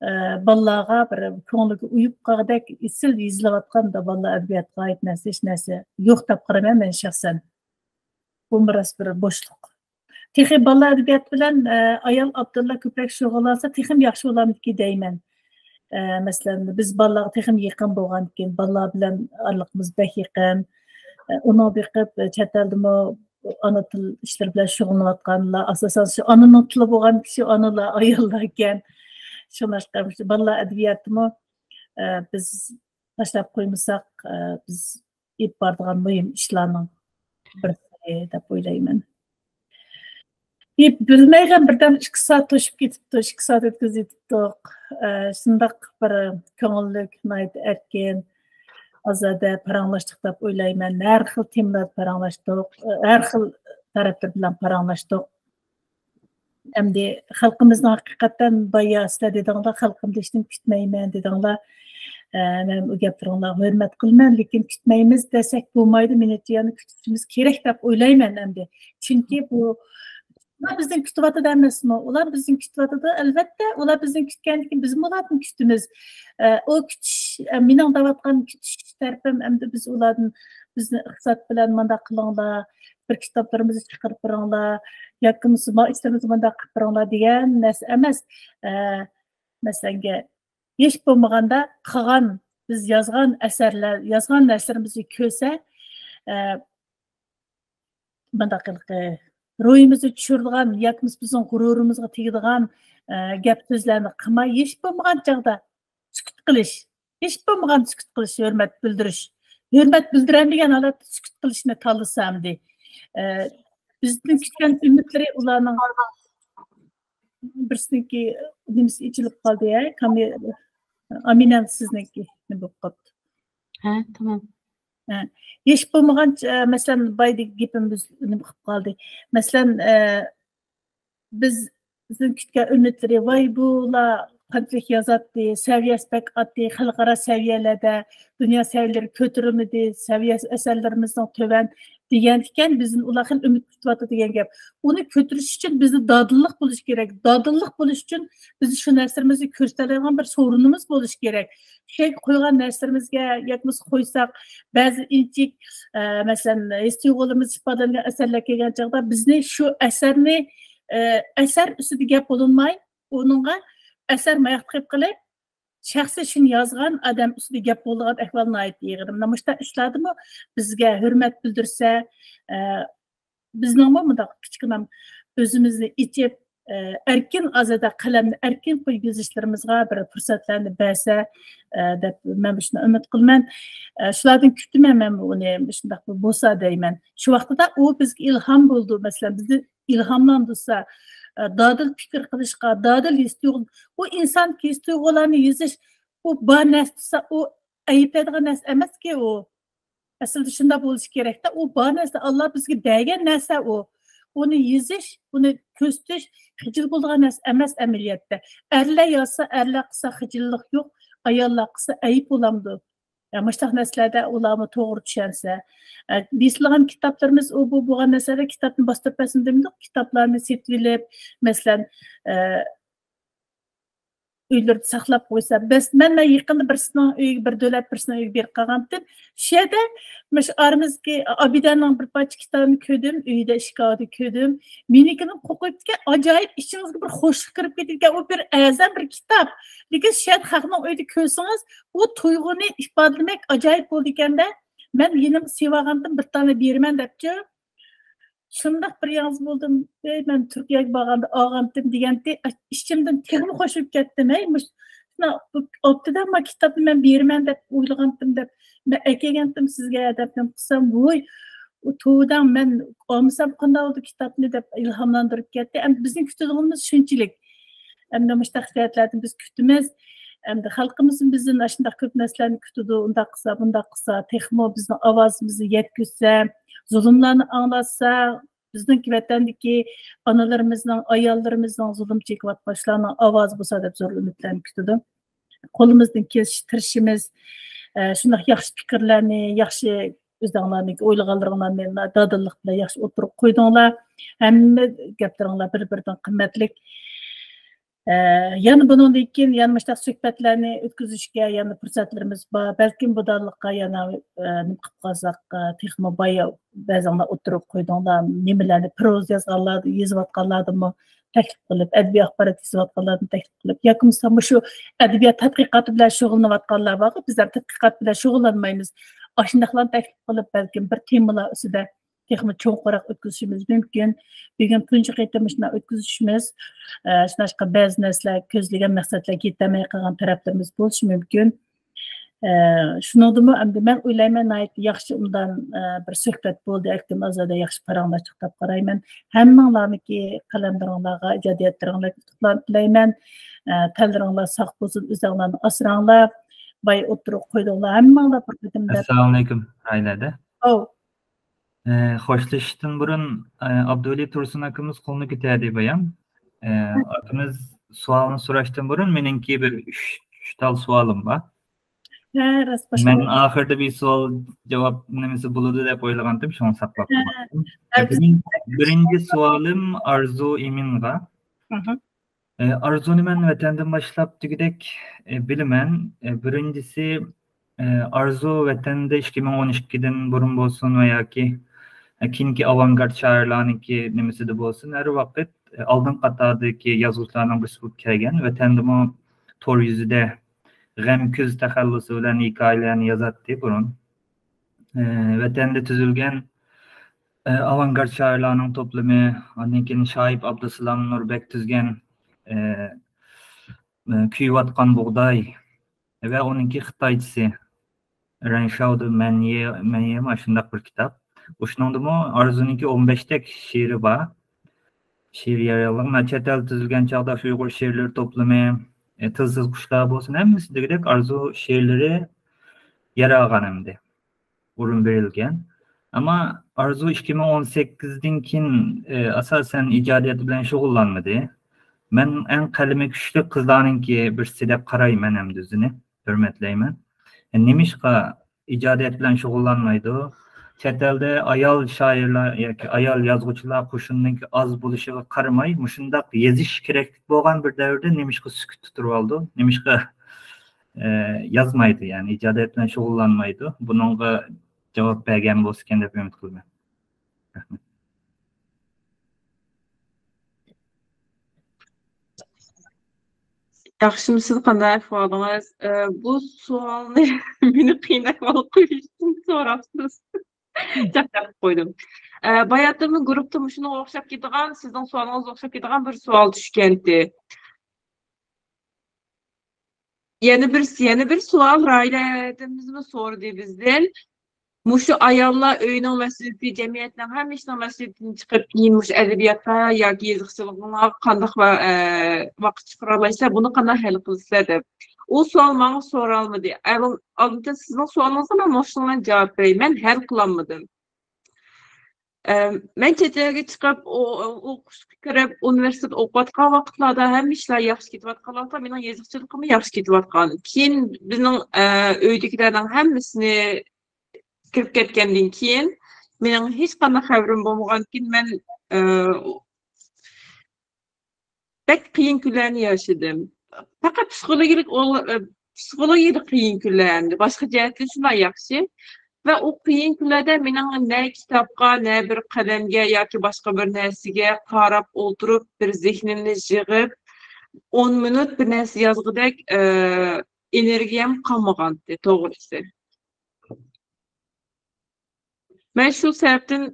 ئە، بالىلارغا بىر كۆڭلىگە ئۇيۇپ قالغۇدەك ئېسىل يېزىلىۋاتقان بالىلار ئەدەبىياتىغا ئائىت نەرسە، ھېچ نەرسە يوق دەپ قارايمەن مەن شەخسەن. بۇمۇ راست بىر بوشلۇق. تېخى بالىلار ئەدەبىياتى بىلەن، ئە، ئايال ئاپتورلار كۆپرەك شۇغۇللانسا تېخىمۇ ياخشى بولارمىدىكى دەيمەن. ئە، مەسىلەن، بىز بالىلارغا تېخىمۇ يېقىن بولغاندىكىن، بالىلار بىلەن ئارىلىقىمىز بەك يېقىن. ئە، ئۇنىڭ بېقىپ، چەت ئەلدىمۇ ئانا تىل ئىشلىرى بىلەن شۇغۇللىنىۋاتقانلار، ئاساسەن شۇ ئانىنىڭ تىلى بولغان كىشى ئانىلار، ئاياللار ئىكەن. شۇڭلاشقا مۇشۇ بالىلار ئەدەبىياتىمۇ، ئە، بىز تاشلاپ قويمىساق، ئە، بىز ئېلىپ بارىدىغان مۇھىم ئىشلارنىڭ بىرسى دەپ ئويلايمەن. ئېلىپ بىلمەيغەن بىردەم ئىككى سائەت توشۇپ كېتىپتۇ، ئىككى سائەت ئۆتكۈزۈۋېتىپتۇق. ئە، شۇنداق بىر كۆڭۈللۈك، ناھايىتى ئەركىن، ئازادە پاراڭلاشتۇق دەپ ئويلايمەن. ھەر خىل تېمىلاردا پاراڭلاشتۇق، ھەر خىل تەرەپلەر بىلەن پاراڭلاشتۇق. ئەمدى خەلقىمىزنىڭ ھەقىقەتەن بايا سىلەر دېدىڭلار، خەلقىمدىن ھېچنېمە كۈتمەيمەن دېدىڭلار. ئە، مەن ئۇ گەپلىرىڭلارغا ھۆرمەت قىلىمەن، لېكىن كۈتمەيمىز دېسەك بولمايدۇ، مىننەتچى يەنە كۈتۈشىمىز كېرەك دەپ ئويلايمەن ئەمدى. چۈنكى بۇ، ئۇلار بىزدىن كۈتۈۋاتىدۇ ئەمەسمۇ؟ ئۇلار بىزدىن كۈتۈۋاتىدۇ، ئەلۋەتتە، ئۇلار بىزدىن كۈتكەندىن كېيىن بىزمۇ ئۇلاردىن كۈتىمىز. ئە، ئۇ كۈتۈش، ئە، مېنىڭ دەۋاتقان كۈتۈش تەرىپىم ئەمدى بىز ئۇلاردىن، بىزنى ئىقتىساد بىلەن مۇنداق قىلىڭلار، بىر كىتابلىرىمىزنى چىقىرىپ بېرىڭلار ياكى بولمىسا ما ئىشلىرىمىزنى مۇنداق قىلىپ بېرىڭلار دېگەن نەرسە ئەمەس. ئە، مەسىلەنگە، ھېچ بولمىغاندا قىلغان، بىز يازغان ئەسەرلەر، يازغان نەرسىلىرىمىزنى كۆرسە، ئە، مۇنداق ھېلىقى روھىمىزنى چۈشۈرىدىغان ياكى بولمىسا بىزنىڭ غۇرۇرىمىزغا تېگىدىغان، ئە، گەپ سۆزلەرنى قىلماي، ھېچ بولمىغان چاغدا سۈكۈت قىلىش. ھېچ بولمىغان سۈكۈت قىلىش، ھۆرمەت بىلدۈرۈش. ھۆرمەت بىلدۈرەلمىگەن ھالەتتە سۈكۈت قىلىشنى تاللىسا ئەمدى. ئە، بىزدىن كۈتكەن ئۈمىدلىرى ئۇلارنىڭ. بىرسىنىڭكى نېمىسى ئېچىلىپ قالدى، ھە؟ كامې-، ئامىنە سىزنىڭكى نېمە بولۇپ قاپتۇ؟ ھە، تامام. ھە. ھېچ بولمىغان، ئە، مەسىلەن، بايدىكى گېپىمىز نېمە قىلىپ قالدى؟ مەسىلەن، ئە، بىز، بىزدىن كۈتكەن ئۈمىدلىرى، ۋاي، بۇلار قانچىلىك يازاتتى، سەۋىيەسى بەك ئاتتى، خەلقئارا سەۋىيەلەردە دۇنيا سەۋىيەلىرى كۆتۈرۈلمىدى، سەۋىيەسى ئەسەرلىرىمىزنىڭ تۆۋەن دېگەنىكەن، بىزدىن ئۇلار خېلى ئۈمىد كۈتۈۋاتىدۇ دېگەن گەپ. ئۇنى كۆتۈرۈش ئۈچۈن بىزدە دادىللىق بولۇش كېرەك. دادىللىق بولۇش ئۈچۈن بىز شۇ نەرسىلىرىمىزنى كۆرسىتەلەيدىغان بىر سورۇنىمىز بولۇش كېرەك. شۇ يەرگە قويغان نەرسىلىرىمىزگە ياكى بولمىسا قويساق، بەزى ئىنچىك، ئە، مەسىلەن، ھېس تۇيغۇلىرىمىز ئىپادىلەنگەن ئەسەرلەر كەلگەن چاغدا بىزنى شۇ ئەسەرنى، ئە، ئەسەر ئۈستىدە گەپ بولۇنماي، ئۇنىڭغا ئەسەر ماياقتىقى قىلىپ، شەخسىي شۇنى يازغان ئادەم ئۈستىدە گەپ بولىدىغان ئەھۋال ناھايىتى ئېغىر. مانا مۇشۇنداق ئىشلاردىمۇ بىزگە ھۆرمەت بىلدۈرسە، ئە، بىزنىڭمۇ مۇنداق كىچىككىنە ئۆزىمىزنى ئېچىپ، ئەركىن ئازادە قەلەمنى ئەركىن قويۇپ يېزىشلىرىمىزغا بىر پۇرسەتلەرنى بەرسە، ئە، دەپ مەن شۇنى ئۈمىد قىلىمەن. ئە، شۇلاردىن كۈتىمەن مەن ئۇنى، مۇشۇنداق بولسا دەيمەن. شۇ ۋاقتىدا ئۇ بىزگە ئىلھام بولىدۇ. مەسىلەن، بىزنى ئىلھاملاندۇرسا، ئە، دادىل پىكىر قىلىشقا، دادىل ھېس تۇيغۇ، ئۇ ئىنسان ھېس تۇيغۇلارنى يېزىش، ئۇ بار نەرسە، ئۇ ئەيىبلەيدىغان نەرسە ئەمەسكى ئۇ. ئەسلىدە شۇنداق بولۇشى كېرەكتە. ئۇ بار نەرسە، ئاللا بىزگە بەرگەن نەرسە ئۇ. ئۇنى يېزىش، ئۇنى كۆرسىتىش خىجىل بولىدىغان نەرسە ئەمەس ئەمەلىيەتتە. ئەرلەر يازسا، ئەرلەر قىلسا خىجىللىق يوق، ئاياللار قىلسا ئەيىب بولامدۇ؟ يا مۇشۇنداق نەرسىلەردە ئۇلارمۇ توغرا چۈشەنسە. ئە، بېسىلغان كىتابلىرىمىز ئۇ بۇ بولغان نەرسىلەردە كىتابنى باستۇرۇپ بەرسۇن دېمىدۇق، كىتابلارنى سېتىۋېلىپ، مەسىلەن، ئە، ئۆيلىرىدە ساقلاپ قويسا. بەس، مەن، مەن يېقىندا بىرسىنىڭ ئۆيىگە، بىر دۆلەت بىرسىنىڭ ئۆيىگە بېرىپ قالغانتىم. شۇ يەردە مۇشۇ ئارىمىزدىكى ئابىدەننىڭ بىر پارچە كىتابىنى كۆردۈم، ئۆيىدە ئىشكاپىدا كۆردۈم. مېنىڭكىنى قوقۇپ كەتكەن، ئاجايىپ ئىچىڭىزگە بىر خۇشلۇق كىرىپ كېتىدىكەن. ئۇ بىر ئەرزان بىر كىتاب. لېكىن شۇ يەردە خەقنىڭ ئۆيىدە كۆرسىڭىز، ئۇ تۇيغۇنى ئىپادىلىمەك ئاجايىپ بولىدىكەن-دە. مەن يېنىمغا سېلىۋالغانتىم، بىر دانە بېرىمەن دەپچۇ. شۇنداق بىر يالغۇز بولدۇم. ئەي، مەن تۈركىيەگە بارغاندا ئالغانتىم دېگەنتى، ئىچىمدىن تېخىمۇ خوش بولۇپ كەتتىم. ھەي، مۇش-، مۇشۇنداق ئاپتىدا ما كىتابنى مەن بېرىمەن دەپ ئويلىغانتىم دەپ، مەن ئەكەلگەنتىم سىزگە دەپ نېمە قىلسام، ۋوي، ئۇ توۋا دەڭ، مەن ئالمىسام قانداق بولىدۇ كىتابنى دەپ ئىلھاملاندۇرۇپ كەتتى. ئەمدى بىزنىڭ كۈتىدىغىنىمىز شۇنچىلىك. ئەمدى مۇشۇنداق جەھەتلەردىن بىز كۈتىمىز. ئەمدى خەلقىمىزمۇ بىزدىن ئاشۇنداق كۆپ نەرسىلەرنى كۈتىدۇ، ئۇنداق قىلسا، بۇنداق قىلسا، تېخىمۇ بىزنىڭ ئاۋازىمىزنى يەتكۈزسە، زۇلۇملارنى ئاڭلاتسا، بىزنىڭكى ۋەتەندىكى ئانىلىرىمىزنىڭ، ئاياللىرىمىزنىڭ زۇلۇم چېكىۋاتقان شۇلارنىڭ ئاۋازى بولسا دەپ زور ئۈمىدلەرنى كۈتىدۇ. قولىمىزدىن كېلىشىچە تىرىشىمىز. ئە، شۇنداق ياخشى پىكىرلەرنى، ياخشى ئۆزۈڭلارنىڭ ئويلىغانلىرىڭلارنى دادىللىق بىلەن ياخشى ئوتتۇرىغا قويدۇڭلار. ھەممە گەپلىرىڭلار بىر-بىرىدىن قىممەتلىك. ئە، يەنە بۇنىڭدىن كېيىن يەنە مۇشۇنداق سۆھبەتلەرنى ئۆتكۈزۈشكە يەنە پۇرسەتلىرىمىز بار. بەلكىم بۇ دانلىققا يەنە، ئە، نېمە قىلىپ قالساق، ئە، تېخىمۇ بايا بەزىڭلار ئوتتۇرىغا قويدۇڭلار، نېمىلەرنى پروزا يازغانلار، يېزىۋاتقانلاردىنمۇ تەكلىپ قىلىپ، ئەدەبىي ئاخبارات يېزىۋاتقانلاردىن تەكلىپ قىلىپ، ياكى بولمىسا مۇشۇ ئەدەبىيات تەتقىقاتى بىلەن شۇغۇللىنىۋاتقانلار بارغۇ، بىزلەر تەتقىقات بىلەن شۇغۇللانمايمىز. ئاشۇنداقلارنى تەكلىپ قىلىپ، بەلكىم بىر تېمىلار ئۈستىدە تېخىمۇ چوڭقۇراق ئۆتكۈزۈشىمىز مۇمكىن. بۈگۈن تۇنجى قېتىم مۇشۇنداق ئۆتكۈزۈشىمىز، ئە، شۇنداققا بەزى نەرسىلەر، كۆزلىگەن مەقسەتلەرگە يېتەلمەي قالغان تەرەپلىرىمىز بولۇشى مۇمكىن. ئە، شۇنىڭدىمۇ ئەمدى مەن ئويلايمەن، ناھايىتى ياخشى ئۇندان، ئە، بىر سۆھبەت بولدى. ئەركىن ئازادە ياخشى پاراڭلاشتۇق دەپ قارايمەن. ھەممىڭلارنىڭكى قەلەملىرىڭلارغا، ئىجادىيەتلىرىڭلارغا ئۇتۇقلارنى تىلەيمەن. ئە، تەنلىرىڭلار ساق بولسۇن، ئۆزۈڭلارنى ئاسراڭلار. باي ئوتتۇرىغا قويدۇڭلار. ھەممىڭلار بىر قېتىم دەپ. ئەسسالامۇئەلەيكۇم، ئايلەدە. ئاۋۇ. ئە، خوشلىشىشتىن بۇرۇن، ئە، ئابدۇۋەلى تۇرسۇن ئاكىمىز قولىنى كۆتەردى بايام. ئە، ئاكىمىز سوئالنى سوراشتىن بۇرۇن مېنىڭكى بىر ئۈچ، ئۈچ تال سوئالىم بار. ھە، راست، باشلىۋەر. مەن ئاخىرىدا بىر سوئال جاۋاب نېمىسى بولىدۇ دەپ ئويلىغانتىم، شۇڭا ساقلاپ قالدىم. ھە، بىرىن-، بىرىنچى سوئالىم ئارزۇ ئىمىنغا. ئارزۇنى مەن ۋەتەندىن باشلاپ دېگۈدەك، ئە، بىلىمەن. ئە، بىرىنچىسى، ئە، ئارزۇ ۋەتەندە ئىككى مىڭ ئون ئىككىدىن بۇرۇن بولسۇن ۋە ياكى، ئە، كېيىنكى ئاۋانگارت شائىرلارنىڭكى نېمىسىدە بولسۇن، ھەر ۋاقىت، ئە، ئالدىنقى قاتاردىكى يازغۇچىلارنىڭ بىرسى بولۇپ كەلگەن. ۋەتەندىمۇ تور يۈزىدە غەم كۈز تەخەللۇسى بىلەن ھېكايىلەرنى يازاتتى بۇرۇن. ئە، ۋەتەندە تۈزۈلگەن ئە، ئاۋانگارت شائىرلارنىڭ توپلىمى، ئاندىن كېيىن شاھىپ ئابدۇسالام نۇربەك تۈزگەن، ئە، ئە، كۆيۈۋاتقان بۇغداي ۋە ئۇنىڭكى خىتايچىسى، رەنشاۋدۇ مەنيې، مەنيېمۇ ئاشۇنداق بىر كىتاب. ئۇشۇنىڭدىمۇ ئارزۇنىڭكى ئون بەشتەك شېئىرى بار. شېئىر يارىيانلىق، مەن چەت ئەلدە تۈزۈلگەن چاغدا شۇ ئۇيغۇر شېئىرلىرى توپلىمى، ئە، تىلسىز قۇشلار بولسۇن، ھەممىسى دېگۈدەك ئارزۇ شېئىرلىرى يارىغان ئەمدى. ئورۇن بېرىلگەن. ئەمما ئارزۇ ئىككى مىڭ ئون سەككىزدىن كېيىن، ئى، ئاساسەن ئىجادىيەت بىلەن شۇغۇللانمىدى. مەن ئەڭ قەلىمى كۈچلۈك قىزلارنىڭكى بىرسى دەپ قارايمەن ئەمدى ئۆزىنى، ھۆرمەتلەيمەن. نېمىشقا ئىجادىيەت بىلەن شۇغۇللانمايدۇ؟ چەت ئەلدە ئايال شائىرلار ياكى ئايال يازغۇچىلار قوشۇنىنىڭكى ئاز بولۇشىغا قارىماي، مۇشۇنداق يېزىش كېرەكلىك بولغان بىر دەۋردە نېمىشقا سۈكۈتتە تۇرۇۋالىدۇ؟ نېمىشقا ئە، يازمايدۇ، يەنى ئىجادىيەت بىلەن شۇغۇللانمايدۇ. بۇنىڭغا جاۋاب بەرگەن بولسىكەن دەپ ئۈمىد قىلىمەن. رەھمەت. ياخشىمۇسىز، قانداق ئەھۋالىڭىز؟ ئە، بۇ سوئالنى مېنى قىيىن ئەھۋالغا قويۇش ئۈچۈن سوراپسىز. چاقچاق قىلىپ قويدۇم. ئە، باياتىنمۇ گۇرۇپتا مۇشۇنىڭغا ئوخشاپ كېتىدىغان، سىزنىڭ سوئالىڭىزغا ئوخشاپ كېتىدىغان بىر سوئال چۈشكەنتى. يەنە بىر، يەنە بىر سوئال راھىلە ھەدەمىزمۇ سورىدى بىزدىن. مۇشۇ ئاياللار ئۆينىڭ مەسئۇلىيىتى، جەمئىيەتنىڭ ھەممە ئىشنىڭ مەسئۇلىيىتىنى چىقىپ، كېيىن مۇشۇ ئەدەبىياتتا ياكى يېزىقچىلىقىڭلارغا قانداق ۋە، ئە، ۋاقىت چىقىرالايسىلەر، بۇنى قانداق ھەل قىلىسىلەر دەپ. ئۇ سوئال ماڭا سورالمىدى. ئەل-، ئالدىن سىزنىڭ سوئالىڭىزغا مەن مۇشۇنىڭ بىلەن جاۋاب بېرەي. مەن ھەل قىلالمىدىم. ئە، مەن چەت ئەلگە چىقىپ، ئو-، ئوقۇشقا كىرىپ، ئۇنىۋېرسىتېتتا ئوقۇۋاتقان ۋاقىتلاردا ھەممە ئىشلار ياخشى كېتىۋاتقان ۋاقىتتا مېنىڭ يېزىقچىلىقىممۇ ياخشى كېتىۋاتقان. كېيىن بىزنىڭ، ئە، ئۆيدىكىلەرنىڭ ھەممىسىنى كىرىپ كەتكەندىن كېيىن، مېنىڭ ھېچقانداق خەۋىرىم بولمىغاندىن كېيىن مەن، ئە، بەك قىيىن كۈنلەرنى ياشىدىم. پەقەت پسىخولوگىيەلىك ئول-، ئە، پسىخولوگىيەلىك قىيىن كۈنلەر ئەمدى. باشقا جەھەتتىن شۇنداق ياخشى. ۋە ئۇ قىيىن كۈنلەردە مېنىڭ نە كىتابقا، نە بىر قەلەمگە ياكى باشقا بىر نەرسىگە قاراپ ئولتۇرۇپ، بىر زېھنىمنى يىغىپ، ئون مىنۇت بىر نەرسە يازغۇدەك، ئە، ئېنېرگىيەم قالمىغانتى، توغرىسى. مەن شۇ سەۋەبتىن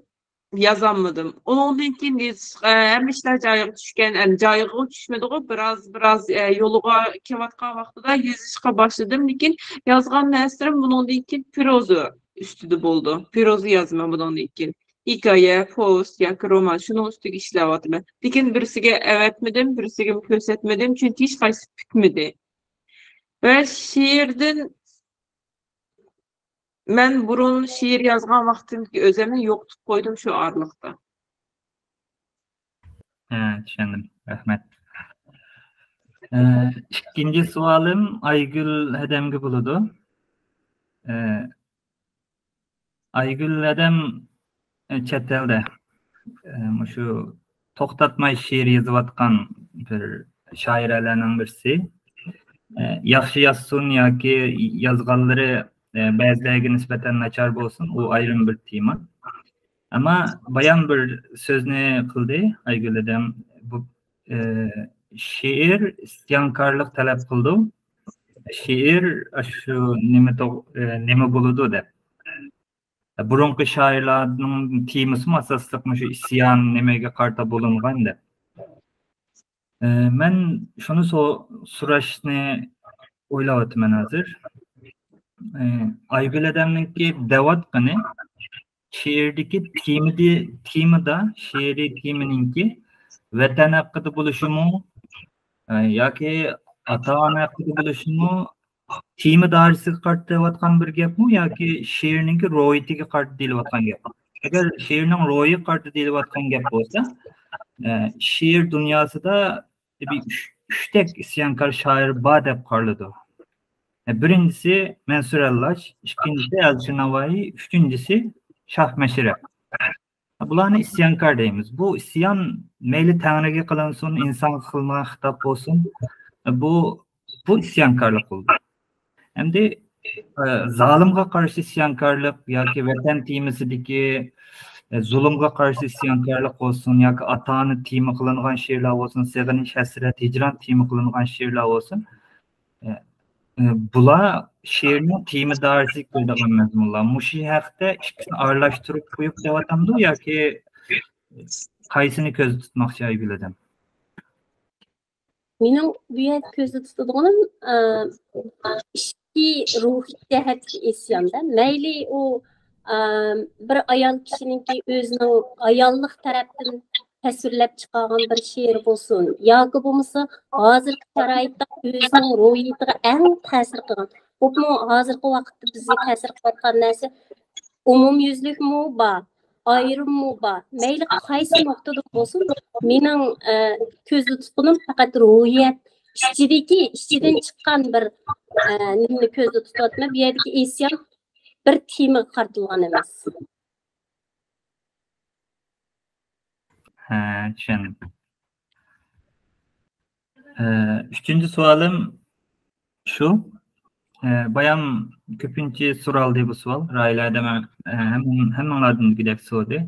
يازالمىدىم. ئۇنىڭدىن كېيىن يېزىش، ھەممە ئىشلار جايىغا چۈشكەن، ئەمدى جايىغا چۈشمىدىغۇ، بىراز، بىراز، ئە، يولىغا كېلىۋاتقان ۋاقتىدا يېزىشقا باشلىدىم. لېكىن يازغان نەرسىلىرىم بۇنىڭدىن كېيىن پروزا ئۈستىدە بولىدۇ. پروزا يازىمەن بۇنىڭدىن كېيىن. ھېكايە، پوۋېست ياكى رومان، شۇنىڭ ئۈستىگە ئىشلەۋاتىمەن. لېكىن بىرسىگە ئەۋەتمىدىم، بىرسىگە كۆرسەتمىدىم، چۈنكى ھېچقايسىسى پۈتمىدى. ۋە شېئىردىن مەن بۇرۇن شېئىر يازغان ۋاقتىمدىكى ئۆزۈمنى يوقىتىپ قويدۇم شۇ ئارىلىقتا. ھە، چۈشەندىم. رەھمەت. ئە، ئىككىنچى سوئالىم ئايگۈل ھەدەمگە بولىدۇ. ئە، ئايگۈل ھەدەم، ئە، چەت ئەلدە، ئە، مۇشۇ توختاتماي شېئىر يېزىۋاتقان بىر شائىرەلەرنىڭ بىرسى. ئە، ياخشى يازسۇن ياكى يازغانلىرى، ئە، بەزىلەرگە نىسبەتەن ناچار بولسۇن، ئۇ ئايرىم بىر تېما. ئەمما بايام بىر سۆزنى قىلدى ئايگۈل ھەدەم. بۇ، ئە، شېئىر ئىسيانكارلىق تەلەپ قىلىدۇ. شېئىر ئاشۇ نېمە توغ-، ئە، نېمە بولىدۇ دەپ. بۇرۇنقى شائىرلارنىڭ تېمىسىمۇ ئاساسلىق مۇشۇ ئىسيان نېمىگە قارىتا بولۇنغان دەپ. ئە، مەن شۇنى سو-، سوراشنى ئويلاۋاتىمەن ھازىر. ئە، ئايگۈل ھەدەمنىڭكى دەۋاتقىنى شېئىردىكى تېمىدى-، تېمىدا، شېئىرىي تېمىنىڭكى ۋەتەن ھەققىدە بولۇشىمۇ، ئە، ياكى ئاتا-ئانا ھەققىدە بولۇشىمۇ، تېما دائىرىسىگە قارىتىۋاتقان بىر گەپمۇ ياكى شېئىرنىڭكى روھىيىتىگە قارىتا دېيىلىۋاتقان گەپمۇ؟ ئەگەر شېئىرنىڭ روھىغا قارىتا دېيىلىۋاتقان گەپ بولسا، ئە، شېئىر دۇنياسىدا بىر ئۈچ، ئۈچتەك ئىسيانكار شائىر بار دەپ قارىلىدۇ. ئە، بىرىنچىسى مەنسۇر ئەللاش، ئىككىنچىسى ئەلچى ناۋايى، ئۈچىنچىسى شاھ مەشرەپ. بۇلارنى ئىسيانكار دەيمىز. بۇ ئىسيان مەيلى تەڭرىگە قىلىنسۇن، ئىنسانغا قىلىنغان خىتاب بولسۇن، بۇ، بۇ ئىسيانكارلىق بولىدۇ. ئەمدى، ئە، زالىمغا قارشى ئىسيانكارلىق ياكى ۋەتەن تېمىسىدىكى، ئە، زۇلۇمغا قارشى ئىسيانكارلىق بولسۇن ياكى ئاتا-ئانا تېما قىلىنغان شېئىرلار بولسۇن، سېغىنىش، ھەسرەت، ھىجران تېما قىلىنغان شېئىرلار بولسۇن، ئە، ئە، بۇلار شېئىرنىڭ تېما دائىرىسىگە كىرىدىغان مەزمۇنلار. مۇشۇ ھەقتە ئىككىسىنى ئارىلاشتۇرۇپ قويۇپ دەۋاتامدۇ ياكى قايسىنى كۆزدە تۇتماقچى ئايگۈل ھەدەم؟ مېنىڭ بۇ يەردە كۆزدە تۇتىدىغىنىم، ئە، ئىچكى روھىي جەھەتتىكى ئىسياندا. مەيلى ئۇ، ئە، بىر ئايال كىشىنىڭكى ئۆزىنىڭ ئاياللىق تەرەپتىن تەسۋىرلەپ چىقارغان بىر شېئىرى بولسۇن، ياكى بولمىسا ھازىرقى شارائىتتا ئۆزىنىڭ روھىيىتىغا ئەڭ تەسىر قىلغان، بولۇپمۇ ھازىرقى ۋاقىتتا بىزگە تەسىر قىلىۋاتقان نەرسە ئومۇميۈزلۈكمۇ بار، ئايرىممۇ بار. مەيلى قايسى نۇقتىدا بولسۇن، مېنىڭ، ئە، كۆزدە تۇتقىنىم پەقەت روھىيەت ئىچىدىكى، ئىچىدىن چىققان بىر، ئە، نېمىنى كۆزدە تۇتۇۋاتىمەن. بۇ يەردىكى ئىسيان بىر تېمىغا قارىتىلغان ئەمەس. ھە، چۈشەندىم. ئە، ئۈچىنچى سوئالىم شۇ. ئە، بايام كۆپىنچە سورالدى بۇ سوئال. راھىلە ھەدەم، ئە، ھەم-، ھەممىڭلاردىن دېگۈدەك سورىدى.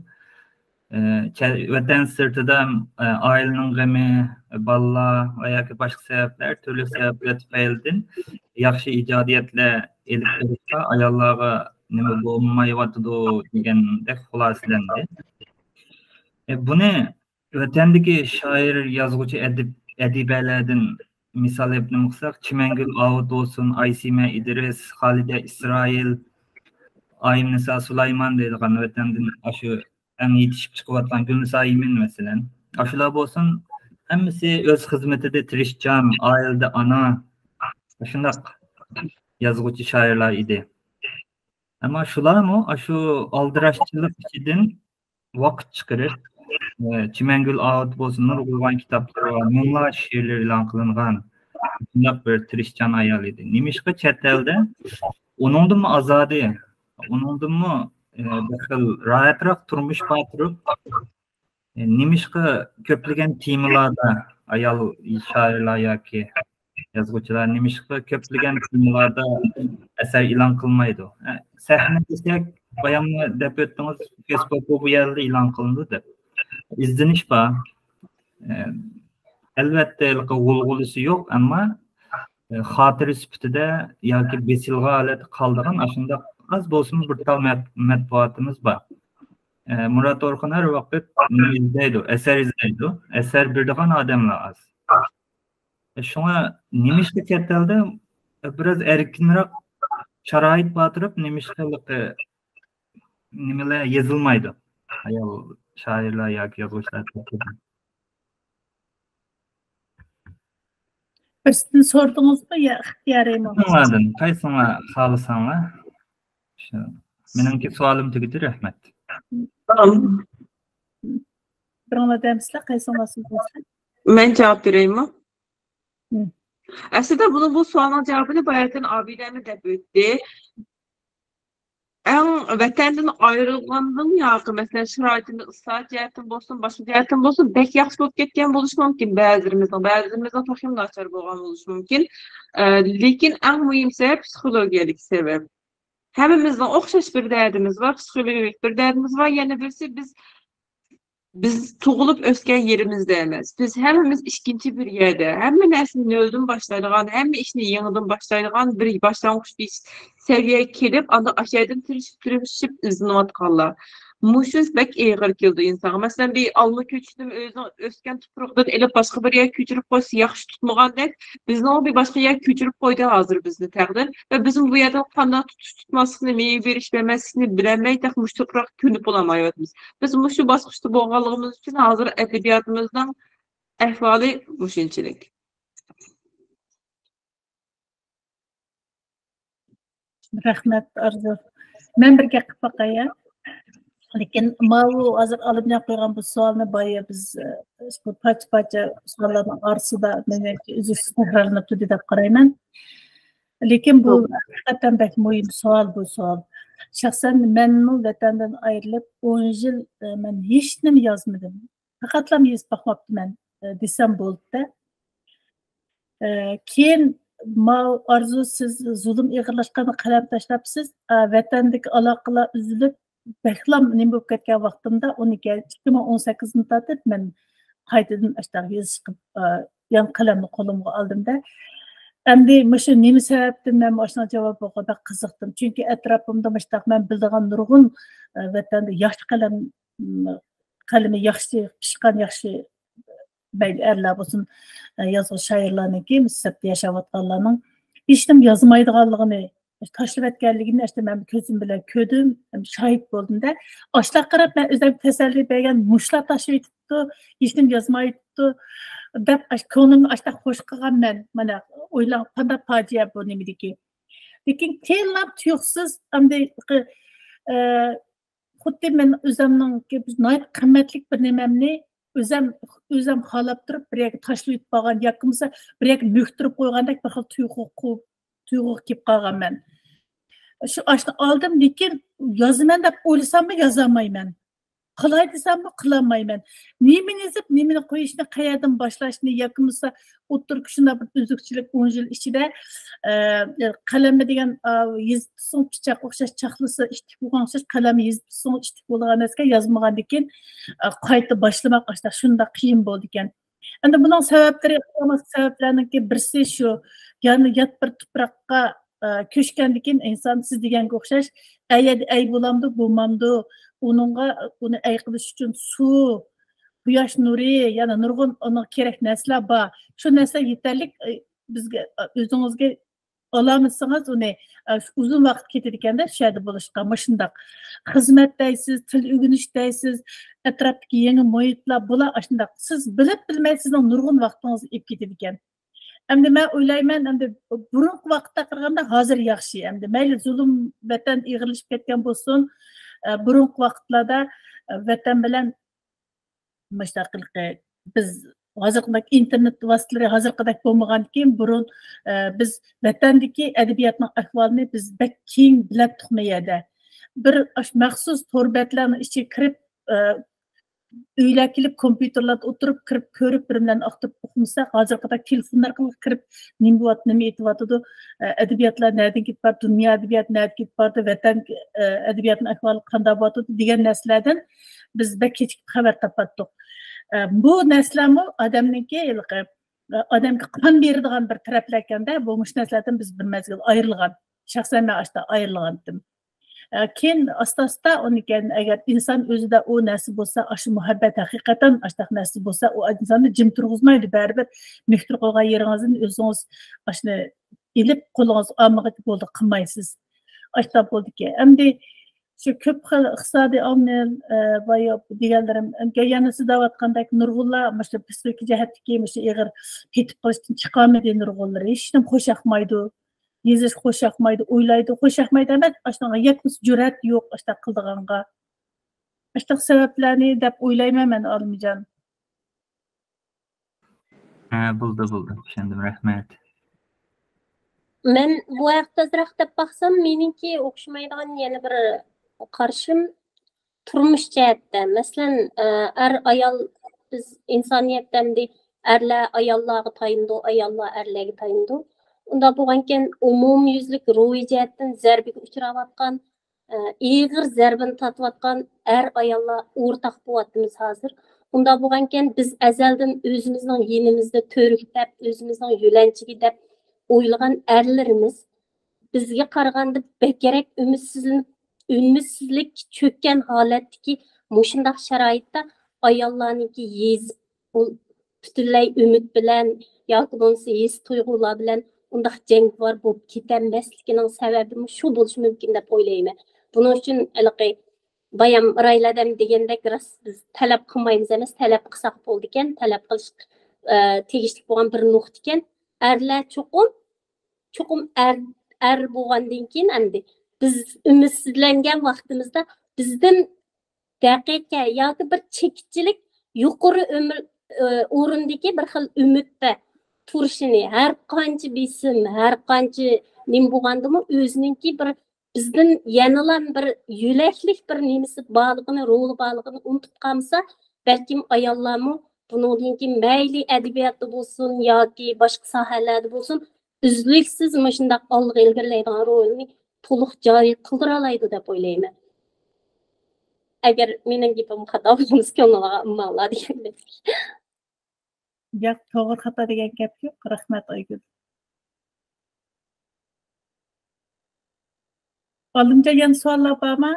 ئە، چە-، ۋەتەن سىرتىدا، ئە، ئائىلىنىڭ غېمى، بالىلار ۋە ياكى باشقا سەۋەبلەر، تۈرلۈك سەۋەبلەر تۈپەيلىدىن ياخشى ئىجادىيەتلەر ئېلىپ بېرىشقا، ئاياللارغا نېمە بولمايۋاتىدۇ دېگەندەك خۇلاسىلەندى. ئە، بۇنى ۋەتەندىكى شائىر، يازغۇچى، ئەدىب، ئەدىبەلەردىن مىسال ئېلىپ نېمە قىلساق، چىمەنگۈل ئاۋۇت بولسۇن، ئايسىمە ئىدرىس، خالىدە ئىسرائىل، ئايىمنىسا سۇلايمان دەيدىغان ۋەتەندىن ئاشۇ ئەڭ يېتىشىپ چىقىۋاتقان گۈلنىسا ئىمىن مەسىلەن. ئاشۇلار بولسۇن، ھەممىسى ئۆز خىزمىتىدە تىرىشچان، ئائىلىدە ئانا، شۇنداق يازغۇچى شائىرلار ئىدى. ئەمما شۇلارمۇ ئاشۇ ئالدىراشچىلىق ئىچىدىن ۋاقىت چىقىرىپ، ئە، چىمەنگۈل ئاۋۇت بولسا نۇرغۇنلىغان كىتابلىرى بار، مىڭلار شېئىرلىرى ئېلان قىلىنغان، شۇنداق بىر تىرىشچان ئايال ئىدى. نېمىشقا چەت ئەلدە ئۇنىڭدىنمۇ ئازادە، ئۇنىڭدىنمۇ، ئە، بىر خىل راھەتراق تۇرمۇش بار تۇرۇپ، ئە، نېمىشقا كۆپلىگەن تېمىلاردا ئايال شائىرلار ياكى يازغۇچىلار نېمىشقا كۆپلىگەن تېمىلاردا ئەسەر ئېلان قىلمايدۇ؟ ئە، سەھنە دېسەك، باياممۇ دەپ ئۆتتىڭىز، فېيسبۇك بۇ يەردە ئېلان قىلىنىدۇ دەپ. ئىزدىنىش بار. ئە، ئەلۋەتتە، ھېلىقى غۇلغۇلىسى يوق، ئەمما، ئە، خاتىرە سۈپىتىدە ياكى بېسىلغان ھالەتتە قالىدىغان ئاشۇنداق ئاز بولسىمۇ بىر تال مەت-، مەتبۇئاتىمىز بار. ئە، مۇرات ئورخۇن ھەر ۋاقىت نېمە ئىزدەيدۇ؟ ئەسەر ئىزدەيدۇ. ئەسەر بېرىدىغان ئادەملەر ئاز. شۇڭا نېمىشقا چەت ئەلدە بىراز ئەركىنراق شارائىت بار تۇرۇپ، نېمىشقا ھېلىقى نېمىلەر يېزىلمايدۇ؟ ئايال شائىرلار ياكى يازغۇچىلار تەرىپىدىن. بىرسىدىن سورىدىڭىزمۇ يا ئىختىيارىيمۇ؟ قايسىڭلاردىن، قايسىڭلار خالىساڭلار. شۇ. مېنىڭكى سوئالىم تۈگىدى، رەھمەت. بىرىڭلار دەمسىلەر، قايسىڭلار سۆزلەيسىلەر؟ مەن جاۋاب بېرەيمۇ؟ ھە. ئەسلىدە بۇنىڭ، بۇ سوئالنىڭ جاۋابىنى باياتىن ئابىدەمۇ دەپ ئۆتتى. ئەڭ ۋەتەندىن ئايرىلغاندىن ياقى، مەسىلەن، شارائىتىمىز، ئىقتىساد جەھەتتىن بولسۇن، باشقا جەھەتتىن بولسۇن، بەك ياخشى بولۇپ كەتكەن بولۇشى مۇمكىن. بەزىلىرىمىزنىڭ، بەزىلىرىمىزنىڭ تېخىمۇ ناچار بولغان بولۇشى مۇمكىن. ئە، لېكىن ئەڭ مۇھىم سەۋەب پسىخولوگىيەلىك سەۋەب. ھەممىمىزنىڭ ئوخشاش بىر دەردىمىز بار، پسىخولوگىيەلىك بىر دەردىمىز بار. يەنە بىرسى، بىز بىز تۇغۇلۇپ ئۆسكەن يېرىمىزدە ئەمەس. بىز ھەممىمىز ئىككىنچى بىر يەردە. ھەممە نەرسىنى نۆلدىن باشلايدىغان، ھەممە ئىشنى يېڭىدىن باشلايدىغان بىر باشلانغۇچ بىر سەۋىيەگە كېلىپ، ئاندىن ئاشۇ يەردىن تىرىشىپ، تىرىشىپ ئىزدىنىۋاتقانلار. مۇشۇ بەك ئېغىر كېلىدۇ ئىنسانغا. مەسىلەن، بىر ئالما كۆچىتىمۇ ئۆزىنىڭ ئۆسكەن تۇپرىقىدىن ئېلىپ باشقا بىر يەرگە كۆچۈرۈپ قويسا ياخشى تۇتمىغاندەك، بىزنىڭ بىر باشقا يەرگە كۆچۈرۈپ قويدى ھازىر بىزنى تەقدىر. ۋە بىزمۇ بۇ يەردە قانداق تۇتۇش تۇتماسلىقنى، مېۋە بېرىش بەرمەسلىكنى بىلەلمەي، تېخى مۇشۇ تۇپراققا كۆنۈپ بولالمايۋاتىمىز. بىز مۇشۇ باسقۇچتا بولغانلىقىمىز ئۈچۈن ھازىر ئەدەبىياتىمىزنىڭ ئەھۋالى مۇشۇنچىلىك. رەھمەت، ئارزۇ. مەن بىر گەپ قىلىپ باقاي، يا. لېكىن ماۋۇ ھازىر ئالىمجان قويغان بۇ سوئالنى بايا بىز، ئە، بۇ پارچە-پارچە سوئاللارنىڭ ئارىسىدا مېنىڭچە ئۈزۈكسىز تەكرارلىنىپ تۇردى دەپ قارايمەن. لېكىن بۇ توغرا. ھەقىقەتەن بەك مۇھىم سوئال بۇ سوئال. شەخسەن مەنمۇ ۋەتەندىن ئايرىلىپ ئون يىل، ئە، مەن ھېچنېمە يازمىدىم. پەقەتلا يېزىپ باقماپتىمەن، ئە، دېسەم بولىدۇ-دە. ئە، كېيىن ماۋۇ ئارزۇ، سىز زۇلۇم ئېغىرلاشقاندا قەلەم تاشلاپسىز، ئە، ۋەتەندىكى ئالاقىلار ئۈزۈلۈپ، بەكلا نېمە بولۇپ كەتكەن ۋاقتىمدا، ئۇنى كە-، ئىككى مىڭ ئون سەككىزدىن تارتىپ مەن قايتىدىن ئاشۇنداق يېزىشقا، ئە، يان قەلەمنى قولۇمغا ئالدىم-دە. ئەمدى مۇشۇ نېمە سەۋەبتىن مەن مۇشۇنىڭ جاۋابىغا بەك قىزىقتىم. چۈنكى ئەتراپىمدا مۇشۇنداق مەن بىلىدىغان نۇرغۇن، ئە، ۋەتەندە ياخشى قەلەم، م، قەلىمى ياخشى پىشقان، ياخشى مەيلى ئەرلەر بولسۇن، يازغۇچى شائىرلارنىڭكى سىرتتا ياشاۋاتقانلارنىڭ ھېچنېمە يازمايدىغانلىقىنى، تاشلىۋەتكەنلىكىنى ئاشۇ مەن كۆزۈم بىلەن كۆردۈم، شاھىت بولدۇم-دە. ئاشۇلارغا قاراپ مەن ئۆزۈمگە تەسەللى بەرگەن، مۇشۇلار تاشلىۋېتىپتۇ، ھېچنېمە يازمايتىپتۇ دەپ، ئاشۇ كۆڭلۈمنى ئاشۇنداق خوش قىلغان مەن. مانا، ئويلاڭ، قانداق پاجىئە بۇ نېمىدىكى. لېكىن كېيىنلا تۇيۇقسىز ئەمدى، ئە، خۇددى مەن ئۆزۈمنىڭكى ناھايىتى قىممەتلىك بىر نېمەمنى ئۆزۈم، ئۆزۈم خالاپ تۇرۇپ بىر يەرگە تاشلىۋېتىپ بارغان ياكى بولمىسا بىر يەرگە مۆكتۈرۈپ قويغاندەك بىر خىل تۇيغۇ قۇ-، تۇيغۇغا كېلىپ قالغان مەن. شۇ ئاشۇنى ئالدىم، لېكىن يازىمەن دەپ ئويلىساممۇ يازالمايمەن. قىلاي دېسەممۇ قىلالمايمەن. نېمىنى يېزىپ، نېمىنى قويۇشنى، قەيەردىن باشلاشنى ياكى بولمىسا ئوتتۇرىغا شۇنداق بىر ئۈزۈكچىلىك ئون يىل ئىچىدە، ئە، قەلەمنى دېگەن، ئا، يېزىپ تۇرسىڭىز پىچاق ئوخشاش چاقلىسا ئىتتىك بولغان ئوخشاش، قەلەمنى يېزىپ تۇرسىڭىز ئىتتىك بولىدىغان نەرسىكەن، يازمىغاندىن كېيىن، ئا، قايتا باشلىماق ئاشۇنداق شۇنداق قىيىن بولىدىكەن. ئەمدى بۇنىڭ سەۋەبلىرى، سەۋەبلەرنىڭكى بىرسى شۇ، يەنە يات بىر تۇپراققا، ئە، كۆچكەندىن كېيىن ئىنسان سىز دېگەنگە ئوخشاش، ئەي، ئەي بولامدۇ، بولمامدۇ، ئۇنىڭغا، ئۇنى ئەي قىلىش ئۈچۈن سۇ، قۇياش نۇرى، يەنە نۇرغۇن ئۇنىڭغا كېرەك نەرسىلەر بار. شۇ نەرسىلەر يېتەرلىك، ئە، بىزگە، ئە، ئۆزىڭىزگە ئالالمىسىڭىز ئۇنى، ئە، ئۇزۇن ۋاقىت كېتىدىكەندە شۇ يەردە بولۇشقا. مۇشۇنداق خىزمەت دەيسىز، تىل ئۆگىنىش دەيسىز، ئەتراپتىكى يېڭى مۇھىتلار، بۇلار ئاشۇنداق. سىز بىلىپ بىلمەي سىزنىڭ نۇرغۇن ۋاقتىڭىزنى ئېلىپ كېتىدىكەن. ئەمدى مەن ئويلايمەن، ئەمدى بۇرۇنقى ۋاقىتقا قارىغاندا ھازىر ياخشى. ئەمدى مەيلى زۇلۇم، ۋەتەن ئېغىرلىشىپ كەتكەن بولسۇن، ئە، بۇرۇنقى ۋاقىتلاردا، ئە، ۋەتەن بىلەن مۇشۇنداق قىلىقى بىز ھازىرقىدەك ئىنتېرنېت ۋاسىتىلىرى ھازىرقىدەك بولمىغاندىكىن بۇرۇن، ئە، بىز ۋەتەندىكى ئەدەبىياتنىڭ ئەھۋالىنى بىز بەك كېڭ بىلەتتۇق مۇ يەردە. بىر ئاشۇ مەخسۇس تور بەتلەرنىڭ ئىچىگە كىرىپ، ئە، ئۆيلەر كېلىپ كومپيۇتېرلاردا ئولتۇرۇپ كىرىپ كۆرۈپ بىر بىلەن ئاختۇرۇپ ئوقۇمىساق، ھازىرقىدەك تېلېفونلار ئارقىلىق كىرىپ نېمە بولۇۋاتىدۇ، نېمە ئېيتىۋاتىدۇ، ئە، ئەدەبىياتلار نەدىن كېتىپ بارىدۇ، دۇنيا ئەدەبىياتى نەدە كېتىپ بارىدۇ، ۋەتەن، ئە، ئەدەبىياتىنىڭ ئەھۋالى قانداق بولۇۋاتىدۇ دېگەن نەرسىلەردىن بىز بەك كېچىكىپ خەۋەر تاپاتتۇق. ئە، بۇ نەرسىلەرمۇ ئادەمنىڭكى ھېلىقى، ئە، ئادەمگە قان بېرىدىغان بىر تەرەپلەركەندە، بۇ مۇشۇ نەرسىلەردىن بىز بىر مەزگىل ئايرىلغان. شەخسەن مەن ئاشتا ئايرىلغانتىم. ئە، كېيىن ئاستا-ئاستا ئۇنى كېيىن ئەگەر ئىنسان ئۆزىدە ئۇ نەرسە بولسا، ئاشۇ مۇھەببەت ھەقىقەتەن ئاشتاق نەرسە بولسا، ئۇ ئىنساننى جىم تۇرغۇزمايدۇ. بەرىبىر مۆكتۈرۈپ قويغان يېرىڭىزدىن ئۆزىڭىز ئاشۇنى ئېلىپ قولىڭىزغا ئالمىغىچە بولدى قىلمايسىز. ئاشتاق بولدىكەن. ئەمدى شۇ كۆپ خىل ئىقتىسادىي ئامىل، ئە، بايا دېگەنلىرىم، يەنە سىز دەۋاتقاندەك نۇرغۇنلار مۇشۇ پسىخىكا جەھەتتىكى مۇشۇ ئېغىر پېتىپ قېلىشتىن چىقالمىدى نۇرغۇنلىرى. ھېچنېمە خوش ياقمايدۇ. يېزىش خوش ياقمايدۇ، ئويلايدۇ، خوش ياقمايدۇ ئەمەس، ئاشۇنىڭغا يەتمىسە جۈرئەت يوق ئاشۇنداق قىلىدىغانغا. ئاشۇنداق سەۋەبلەرنى دەپ ئويلايمەن مەن، ئالىمجان. ھە، بولدى، بولدى، چۈشەندىم، رەھمەت. مەن بۇ ھەقتە ئازراق دەپ باقسام، مېنىڭكى ئوخشىمايدىغان يەنە بىر قارىشىم، تۇرمۇش جەھەتتە، مەسىلەن، ئە، ئەر-ئايال، بىز ئىنسانىيەتتە ئەمدى ئەرلەر ئاياللارغا تايىنىدۇ، ئاياللار ئەرلەرگە تايىنىدۇ. ئۇنداق بولغانكەن، ئومۇميۈزلۈك روھىي جەھەتتىن زەربىگە ئۇچراۋاتقان، ئە، ئېغىر زەربىنى تارتىۋاتقان ئەر-ئاياللار ئورتاق بولۇۋاتىمىز ھازىر. ئۇنداق بولغانكەن، بىز ئەزەلدىن ئۆزىمىزنىڭ يېنىمىزدا تۈرۈك دەپ، ئۆزىمىزنىڭ يۆلەنچىكى دەپ ئويلىغان ئەرلىرىمىز بىزگە قارىغاندا بەكرەك ئۈمىدسىزلىنىپ، ئۈمىدسىزلىك چۆككەن ھالەتتىكى مۇشۇنداق شارائىتتا ئاياللارنىڭكى ھېس، ئۇ پۈتۈنلەي ئۈمىد بىلەن ياكى بولمىسا ھېس تۇيغۇلار بىلەن ئۇنداق جەڭگىۋار بولۇپ كېتەلمەسلىكىنىڭ سەۋەبىمۇ شۇ بولۇشى مۇمكىن دەپ ئويلايمەن. بۇنىڭ ئۈچۈن ھېلىقى بايام رايلادەم دېگەندەك راست بىز تەلەپ قىلمايمىز ئەمەس، تەلەپ قىلساق بولىدىكەن، تەلەپ قىلىش، ئە، تېگىشلىك بولغان بىر نۇقتىكەن. ئەرلەر چوقۇم چوقۇم ئەر، ئەر بولغاندىن كېيىن ئەمدى بىز ئۈمىدسىزلەنگەن ۋاقتىمىزدا بىزدىن دەقىقە ياكى بىر چېكىتچىلىك يۇقىرى ئۆمۈر، ئى، ئورۇندىكى بىر خىل ئۈمىدتە تۇرۇشىنى، ھەر قانچە بېسىم، ھەر قانچە نېمە بولغاندىمۇ ئۆزىنىڭكى بىر بىزدىن يەنىلا بىر يۆلەكلىك بىر نېمىسى بارلىقىنى، رولى بارلىقىنى ئۇنتۇپ قالمىسا، بەلكىم ئاياللارمۇ بۇنىڭدىن كېيىن مەيلى ئەدەبىياتتا بولسۇن ياكى باشقا ساھەلەردە بولسۇن، ئۈزلۈكسىز مۇشۇنداق ئالغا ئىلگىرىلەيدىغان رولىنى تولۇق جارى قىلدۇرالايدۇ دەپ ئويلايمەن. ئەگەر مېنىڭ گېپىم خاتا بولسا، كۆڭلۈڭلارغا ئالماڭلار دېگەندەك. ياق، توغرا خاتا دېگەن گەپ يوق. رەھمەت، ئايگۈل. ئالىمجان، يەنە سوئاللار بارمۇ؟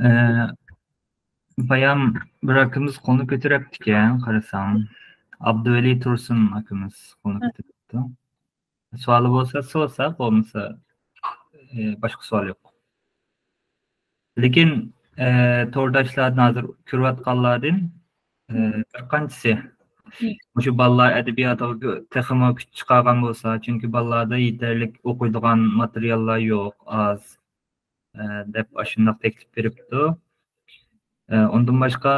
ئە، بايام بىر ئاكىمىز قولىنى كۆتۈرۈپتىكەن، قارىسام. ئابدۇۋەلى تۇرسۇن ئاكىمىز قولىنى ھە. كۆتۈرۈپتۇ. سوئالى بولسا سورىسا، بولمىسا، ئە، باشقا سوئال يوق. لېكىن، ئە، تورداشلاردىن ھازىر كۆرۈۋاتقانلاردىن، ئە، مم. بىر قانچىسى مم. مۇشۇ بالىلار ئەدەبىياتىغا كۆ-، تېخىمۇ كۈچ چىقارغان بولسا، چۈنكى بالىلاردا يېتەرلىك ئوقۇيدىغان ماتېرىياللار يوق، ئاز، ئە، دەپ ئاشۇنداق تەكلىپ بېرىپتۇ. ئە، ئۇندىن باشقا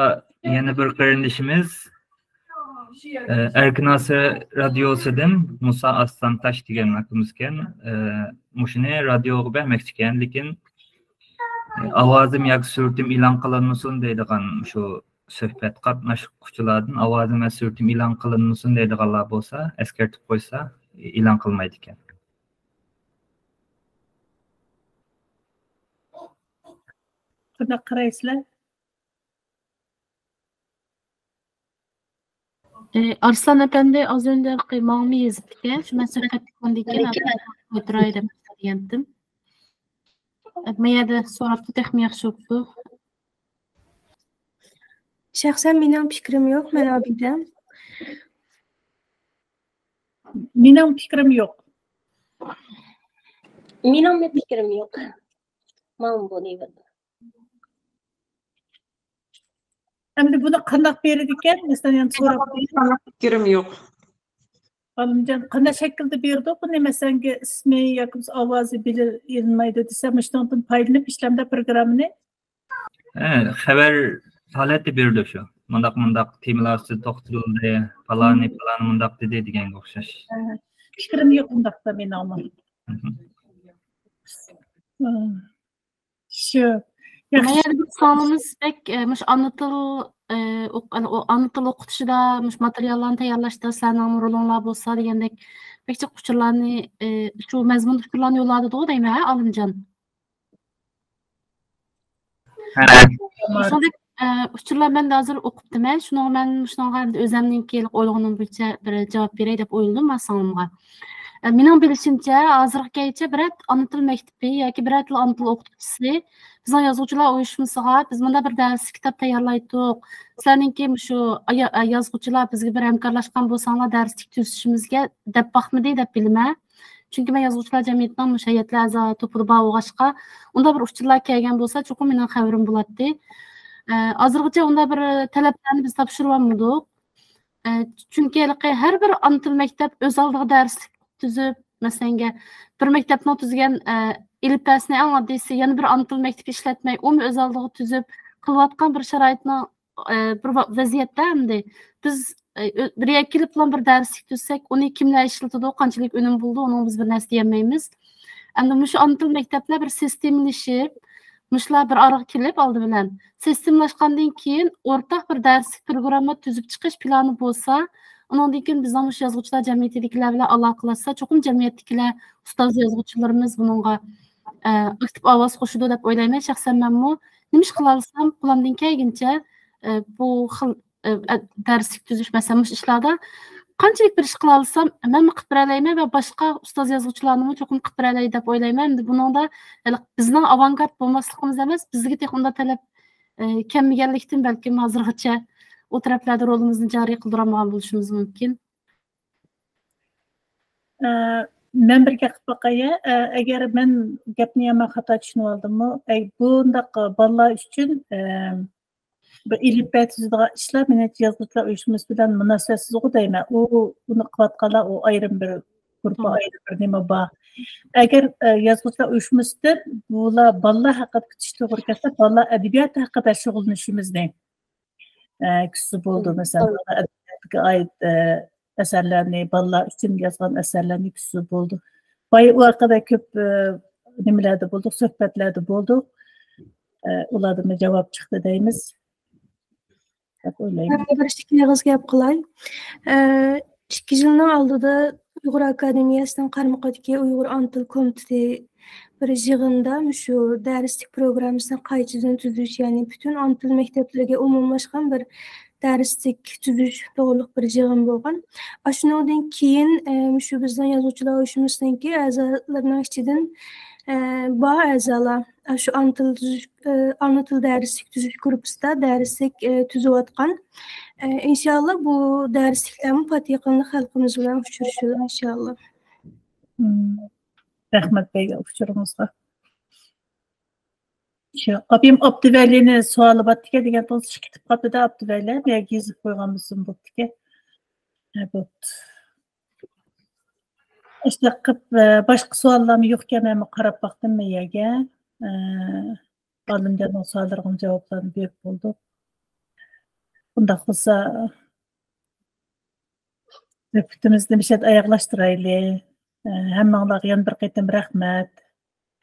يەنە بىر قېرىندىشىمىز، ئە، ئەركىن ئاسىر رادىيوسىدىن مۇسا ئاسلانتاش دېگەن ئاكىمىزكەن. ئە، مۇشۇنى رادىيوغا بەرمەكچىكەن، لېكىن، ئە، ئاۋازىم ياكى سۈرىتىم ئېلان قىلىنمىسۇن دەيدىغان شۇ سۆھبەت قاتناشقۇچىلاردىن ئاۋازىم ۋە سۈرىتىم ئېلان قىلىنمىسۇن دەيدىغانلار بولسا، ئەسكەرتىپ قويسا، ئېلان قىلمايدىكەن. قانداق قارايسىلەر؟ ئارسلان ئەپەندى ئاز ئۆندە ماڭىمۇ يېزىپتىكەن، شۇ مەن سۆھبەتتە بولغاندىن كېيىن ئولتۇراي دەپ دېگەنتىم. مەيەردە سوراپتۇ، تېخىمۇ ياخشى بوپتۇ. شەخسەن مېنىڭ پىكرىم يوق، مەن ئابىدە. مېنىڭ پىكرىم يوق. مېنىڭمۇ پىكرىم يوق. ماڭا بولۇۋەردى. ئەمدى بۇنى قانداق بېرىدىكەن؟ مەسىلەن، يەنە سوراپ قانداق پىكرىم يوق. ئالىمجان، قانداق شەكىلدە بېرىدۇ بۇنى؟ مەسىلەن، ئىسمى ياكى بولمىسا ئاۋازى بىلىنمەيدۇ دېسە، مۇشۇنىڭدىن پايدىلىنىپ ئىشلەمدە پروگراممىنى. ھە، خەۋەر ھالەتتە بېرىدۇ شۇ. مۇنداق مۇنداق تېمىلار ئۈستىدە توختىلىدى، پالانى پالانى مۇنداق دېدى دېگەنگە ئوخشاش. پىكرىم يوق ئۇنداقتا مېنىڭمۇ. شۇ. مەن يەنە بىر سوئالىمىز بەك، ئە، مۇشۇ ئانا تىل، ئە، ئوق-، ئانا، ئو-، ئانا تىل ئوقۇتۇشىدا مۇشۇ ماتېرىياللارنى تەييارلاشتا سىلەرنىڭ رولۇڭلار بولسا دېگەندەك بەك جىق ئۇچۇرلارنى، ئە، شۇ مەزمۇندا ئۇچۇرلارنى يوللاۋاتىدىغۇ دەيمەن، ھە، ئالىمجان؟ شۇنداق، ئە، ئۇچۇرلار مەن ھازىر ئوقۇپتىمەن. شۇنىڭغا مەن شۇنىڭغا ئەمدى ئۆزەمنىڭكى ئويلىغىنىم بويىچە بىر جاۋاب بېرەي دەپ ئويلىدىم مانا سىڭلىمغا. ئە، مېنىڭ بىلىشىمچە، ھازىرغىچە بىرەر ئانا تىل مەكتىپى ياكى بىرەر تىل ئانا تىل ئوقۇتقۇچىسى بىزنىڭ يازغۇچىلار ئۇيۇشمىسىغا، بىز مۇنداق بىر دەرسلىك كىتاب تەييارلايتتۇق. سىلەرنىڭكى مۇشۇ يا-، يازغۇچىلار بىزگە بىر ھەمكارلاشقان بولساڭلار، دەرسلىك تۈزۈشىمىزگە دەپ باقمىدى دەپ بىلىمەن. چۈنكى مەن يازغۇچىلار جەمئىيىتىنىڭ مۇشۇ ھەيئەتلەر ئەزا توپىدا بار بولغاچقا، ئۇنداق بىر ئۇچۇرلار كەلگەن بولسا، چوقۇم مېنىڭ خەۋىرىم بولاتتى. ئە، ھازىرغىچە ئۇنداق بىر تەلەپلەرنى بىز تاپشۇرۇۋالمىدۇق. ئە، چۈنكى ھېلىقى ھەر بىر ئانا تىل مەكتەپ ئۆز ئالدىغا دەرسلىك تۈزۈپ، مەسىلەنگە، بىر مەكتەپنىڭ تۈزگەن، ئە، ئېلىپبەسىنى ئەڭ ئاددىيسى يەنە بىر ئانا تىل مەكتىپى ئىشلەتمەي، ئۇمۇ ئۆز ئالدىغا تۈزۈپ قىلىۋاتقان بىر شارائىتنىڭ، ئە، بىر ۋا-، ۋەزىيەتتە ئەمدى بىز، ئە، ئۆ-، بىر يەرگە كېلىپلا بىر دەرسلىك تۈزسەك، ئۇنى كىملەر ئىشلىتىدۇ، قانچىلىك ئۈنۈم بولىدۇ، ئۇنىڭغا بىز بىر نەرسە دېيەلمەيمىز. ئەمدى مۇشۇ ئانا تىل مەكتەپلەر بىر سىستېمىلىشىپ، مۇشۇلار بىر ئارىغا كېلىپ، ئالدى بىلەن سىستېمىلاشقاندىن كېيىن ئورتاق بىر دەرسلىك پروگرامما تۈزۈپ چىقىش پىلانى بولسا، ئۇنىڭدىن كېيىن بىزنىڭ مۇشۇ يازغۇچىلار جەمئىيىتىدىكىلەر بىلەن ئالاقىلەشسە، چوقۇم جەمئىيەتتىكىلەر، ئۇستاز يازغۇچىلىرىمىز بۇنىڭغا، ئە، ئاكتىپ ئاۋاز قوشىدۇ دەپ ئويلايمەن. شەخسەن مەنمۇ نېمە ئىش قىلالىسام، قولۇمدىن كەلگىنىچە، ئە، بۇ خىل، ئە، ئە، دەرسلىك تۈزۈش، مەسىلەن، مۇشۇ ئىشلاردا قانچىلىك بىر ئىش قىلالىسام، مەنمۇ قىلىپ بېرەلەيمەن ۋە باشقا ئۇستاز يازغۇچىلارنىمۇ چوقۇم قىلىپ بېرەلەي دەپ ئويلايمەن. ئەمدى بۇنىڭدا، ھېلىقى بىزنىڭ ئاۋانگارت بولماسلىقىمىز ئەمەس، بىزگە تېخى ئۇنداق تەلەپ، ئە، كەلمىگەنلىكتىن، بەلكىم ھازىرغىچە ئۇ تەرەپلەردە رولىمىزنى جارى قىلدۇرالمىغان بولۇشىمىز مۇمكىن. ئە، مەن بىر گەپ قىلىپ باقاي. ئە، ئەگەر مەن گەپنى يامان خاتا چۈشىنىۋالدىممۇ، ئەي، بۇنداق بالىلار ئۈچۈن، ئە، بىر ئېلىپبە تۈزىدىغان ئىشلار مېنىڭچە يازغۇچىلار ئۇيۇشمىسى بىلەن مۇناسىۋەتسىزغۇ دەيمەن. ئۇ، ئۇنى قىلىۋاتقانلار، ئۇ ئايرىم بىر گۇرۇپپا، ئايرىم بىر نېمە بار. ئەگەر، ئە، يازغۇچىلار ئۇيۇشمىسىدىن بۇلار بالىلار ھەققىدە كۈتۈش توغرا كەلسە، بالىلار ئەدەبىياتى ھەققىدە شۇغۇللىنىشىمىزنى، ئە، كۈتسە بولىدۇ. مەسىلەن، بالىلار ئەدەبىياتىغا ئائىت، ئە، ئەسەرلەرنى، بالىلار ئۈچۈن يازغان ئەسەرلەرنى كۈتسە بولىدۇ. بايا ئۇ ھەققىدە كۆپ، ئە، نېمىلەردە بولدۇق، سۆھبەتلەردە بولدۇق. ئە، ئۇلاردىنمۇ جاۋاب چىقتى دەيمىز دەپ ئويلايمەن. مەن بىر ئىككى ئېغىز گەپ قىلاي. ئە، ئىككى يىلنىڭ ئالدىدا ئۇيغۇر ئاكادېمىيەسىنىڭ قارمىقىدىكى ئۇيغۇر ئانا تىل كومىتېتى بىر يىغىندا مۇشۇ دەرسلىك پروگراممىسىنى قايتىدىن تۈزۈش، يەنى پۈتۈن ئانا تىل مەكتەپلىرىگە ئومۇملاشقان بىر دەرسلىك تۈزۈش توغرۇلۇق بىر يىغىن بولغان. ئاشۇنىڭدىن كېيىن، ئە، مۇشۇ بىزنىڭ يازغۇچىلار ئۇيۇشمىسىنىڭكى ئەزالىرىنىڭ ئىچىدىن، ئە، بار ئەزالار. ئاشۇ ئانا تىل تۈزۈش، ئە، ئانا تىل دەرسلىك تۈزۈش گۇرۇپپىسىدا دەرسلىك، ئە، تۈزۈۋاتقان. ئە، ئىنشاللا بۇ دەرسلىكلەرمۇ پات يېقىندا خەلقىمىز بىلەن ئۇچرىشىدۇ، ئىنشاللا. رەھمەت بەرگەن ئۇچۇرىڭىزغا. شۇ، ئابىم ئابدۇۋەلىنى سوئالى بارتىكەن دېگەن تۇغۇسى كېتىپ قاپتۇ-دە، ئابدۇۋەلى، مەن يېزىپ قويغان بولسۇم بوپتىكەن. ھە، بوپتۇ. ئاشۇنداق قىلىپ، ئە، باشقا سوئاللارمۇ يوقكەن، مەنمۇ قاراپ باقتىم مەن يەرگە. ئە، ئالىمجاننىڭ سوئاللىرىغىمۇ جاۋابلارنى بېرىپ بولدۇق. ئۇنداق بولسا، سۆھبىتىمىزنى مۇشۇ يەردە ئاياغلاشتۇرايلى. ئە، ھەممىڭلارغا يەنە بىر قېتىم رەھمەت.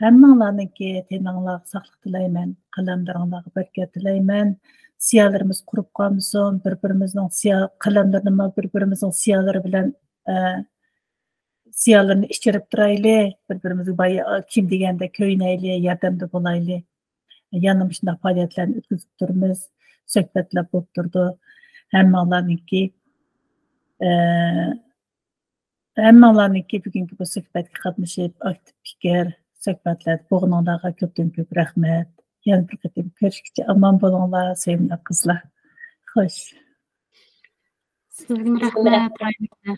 ھەممىڭلارنىڭكى تېنىڭلارغا ساقلىق تىلەيمەن، قەلەملىرىڭلارغا بەرىكەت تىلەيمەن. سىيالىرىمىز قۇرۇپ قالمىسۇن، بىر-بىرىمىزنىڭ سىيا-، قەلەملىرىنىمۇ بىر-بىرىمىزنىڭ سىيالىرى بىلەن، ئە، سىيالىرىنى ئىچىرىپ تۇرايلى، بىر-بىرىمىزگە باي-، كىم دېگەندە كۆيۈنەيلى، ياردەمدە بولايلى. يەنە مۇشۇنداق پائالىيەتلەرنى ئۆتكۈزۈپ تۇرىمىز، سۆھبەتلەر بولۇپ تۇرىدۇ. ھەممىڭلارنىڭكى ئە، ھەممىڭلارنىڭكى بۈگۈنكى بۇ سۆھبەتكە قاتنىشىپ، ئاكتىپ پىكىر، سۆھبەتلەردە بولغىنىڭلارغا كۆپتىن كۆپ رەھمەت. يەنە بىر قېتىم كۆرۈشكىچە ئامان بولۇڭلار، سۆيۈملۈك قىزلار. خوش. سىزگىمۇ رەھمەت، رايمىتە.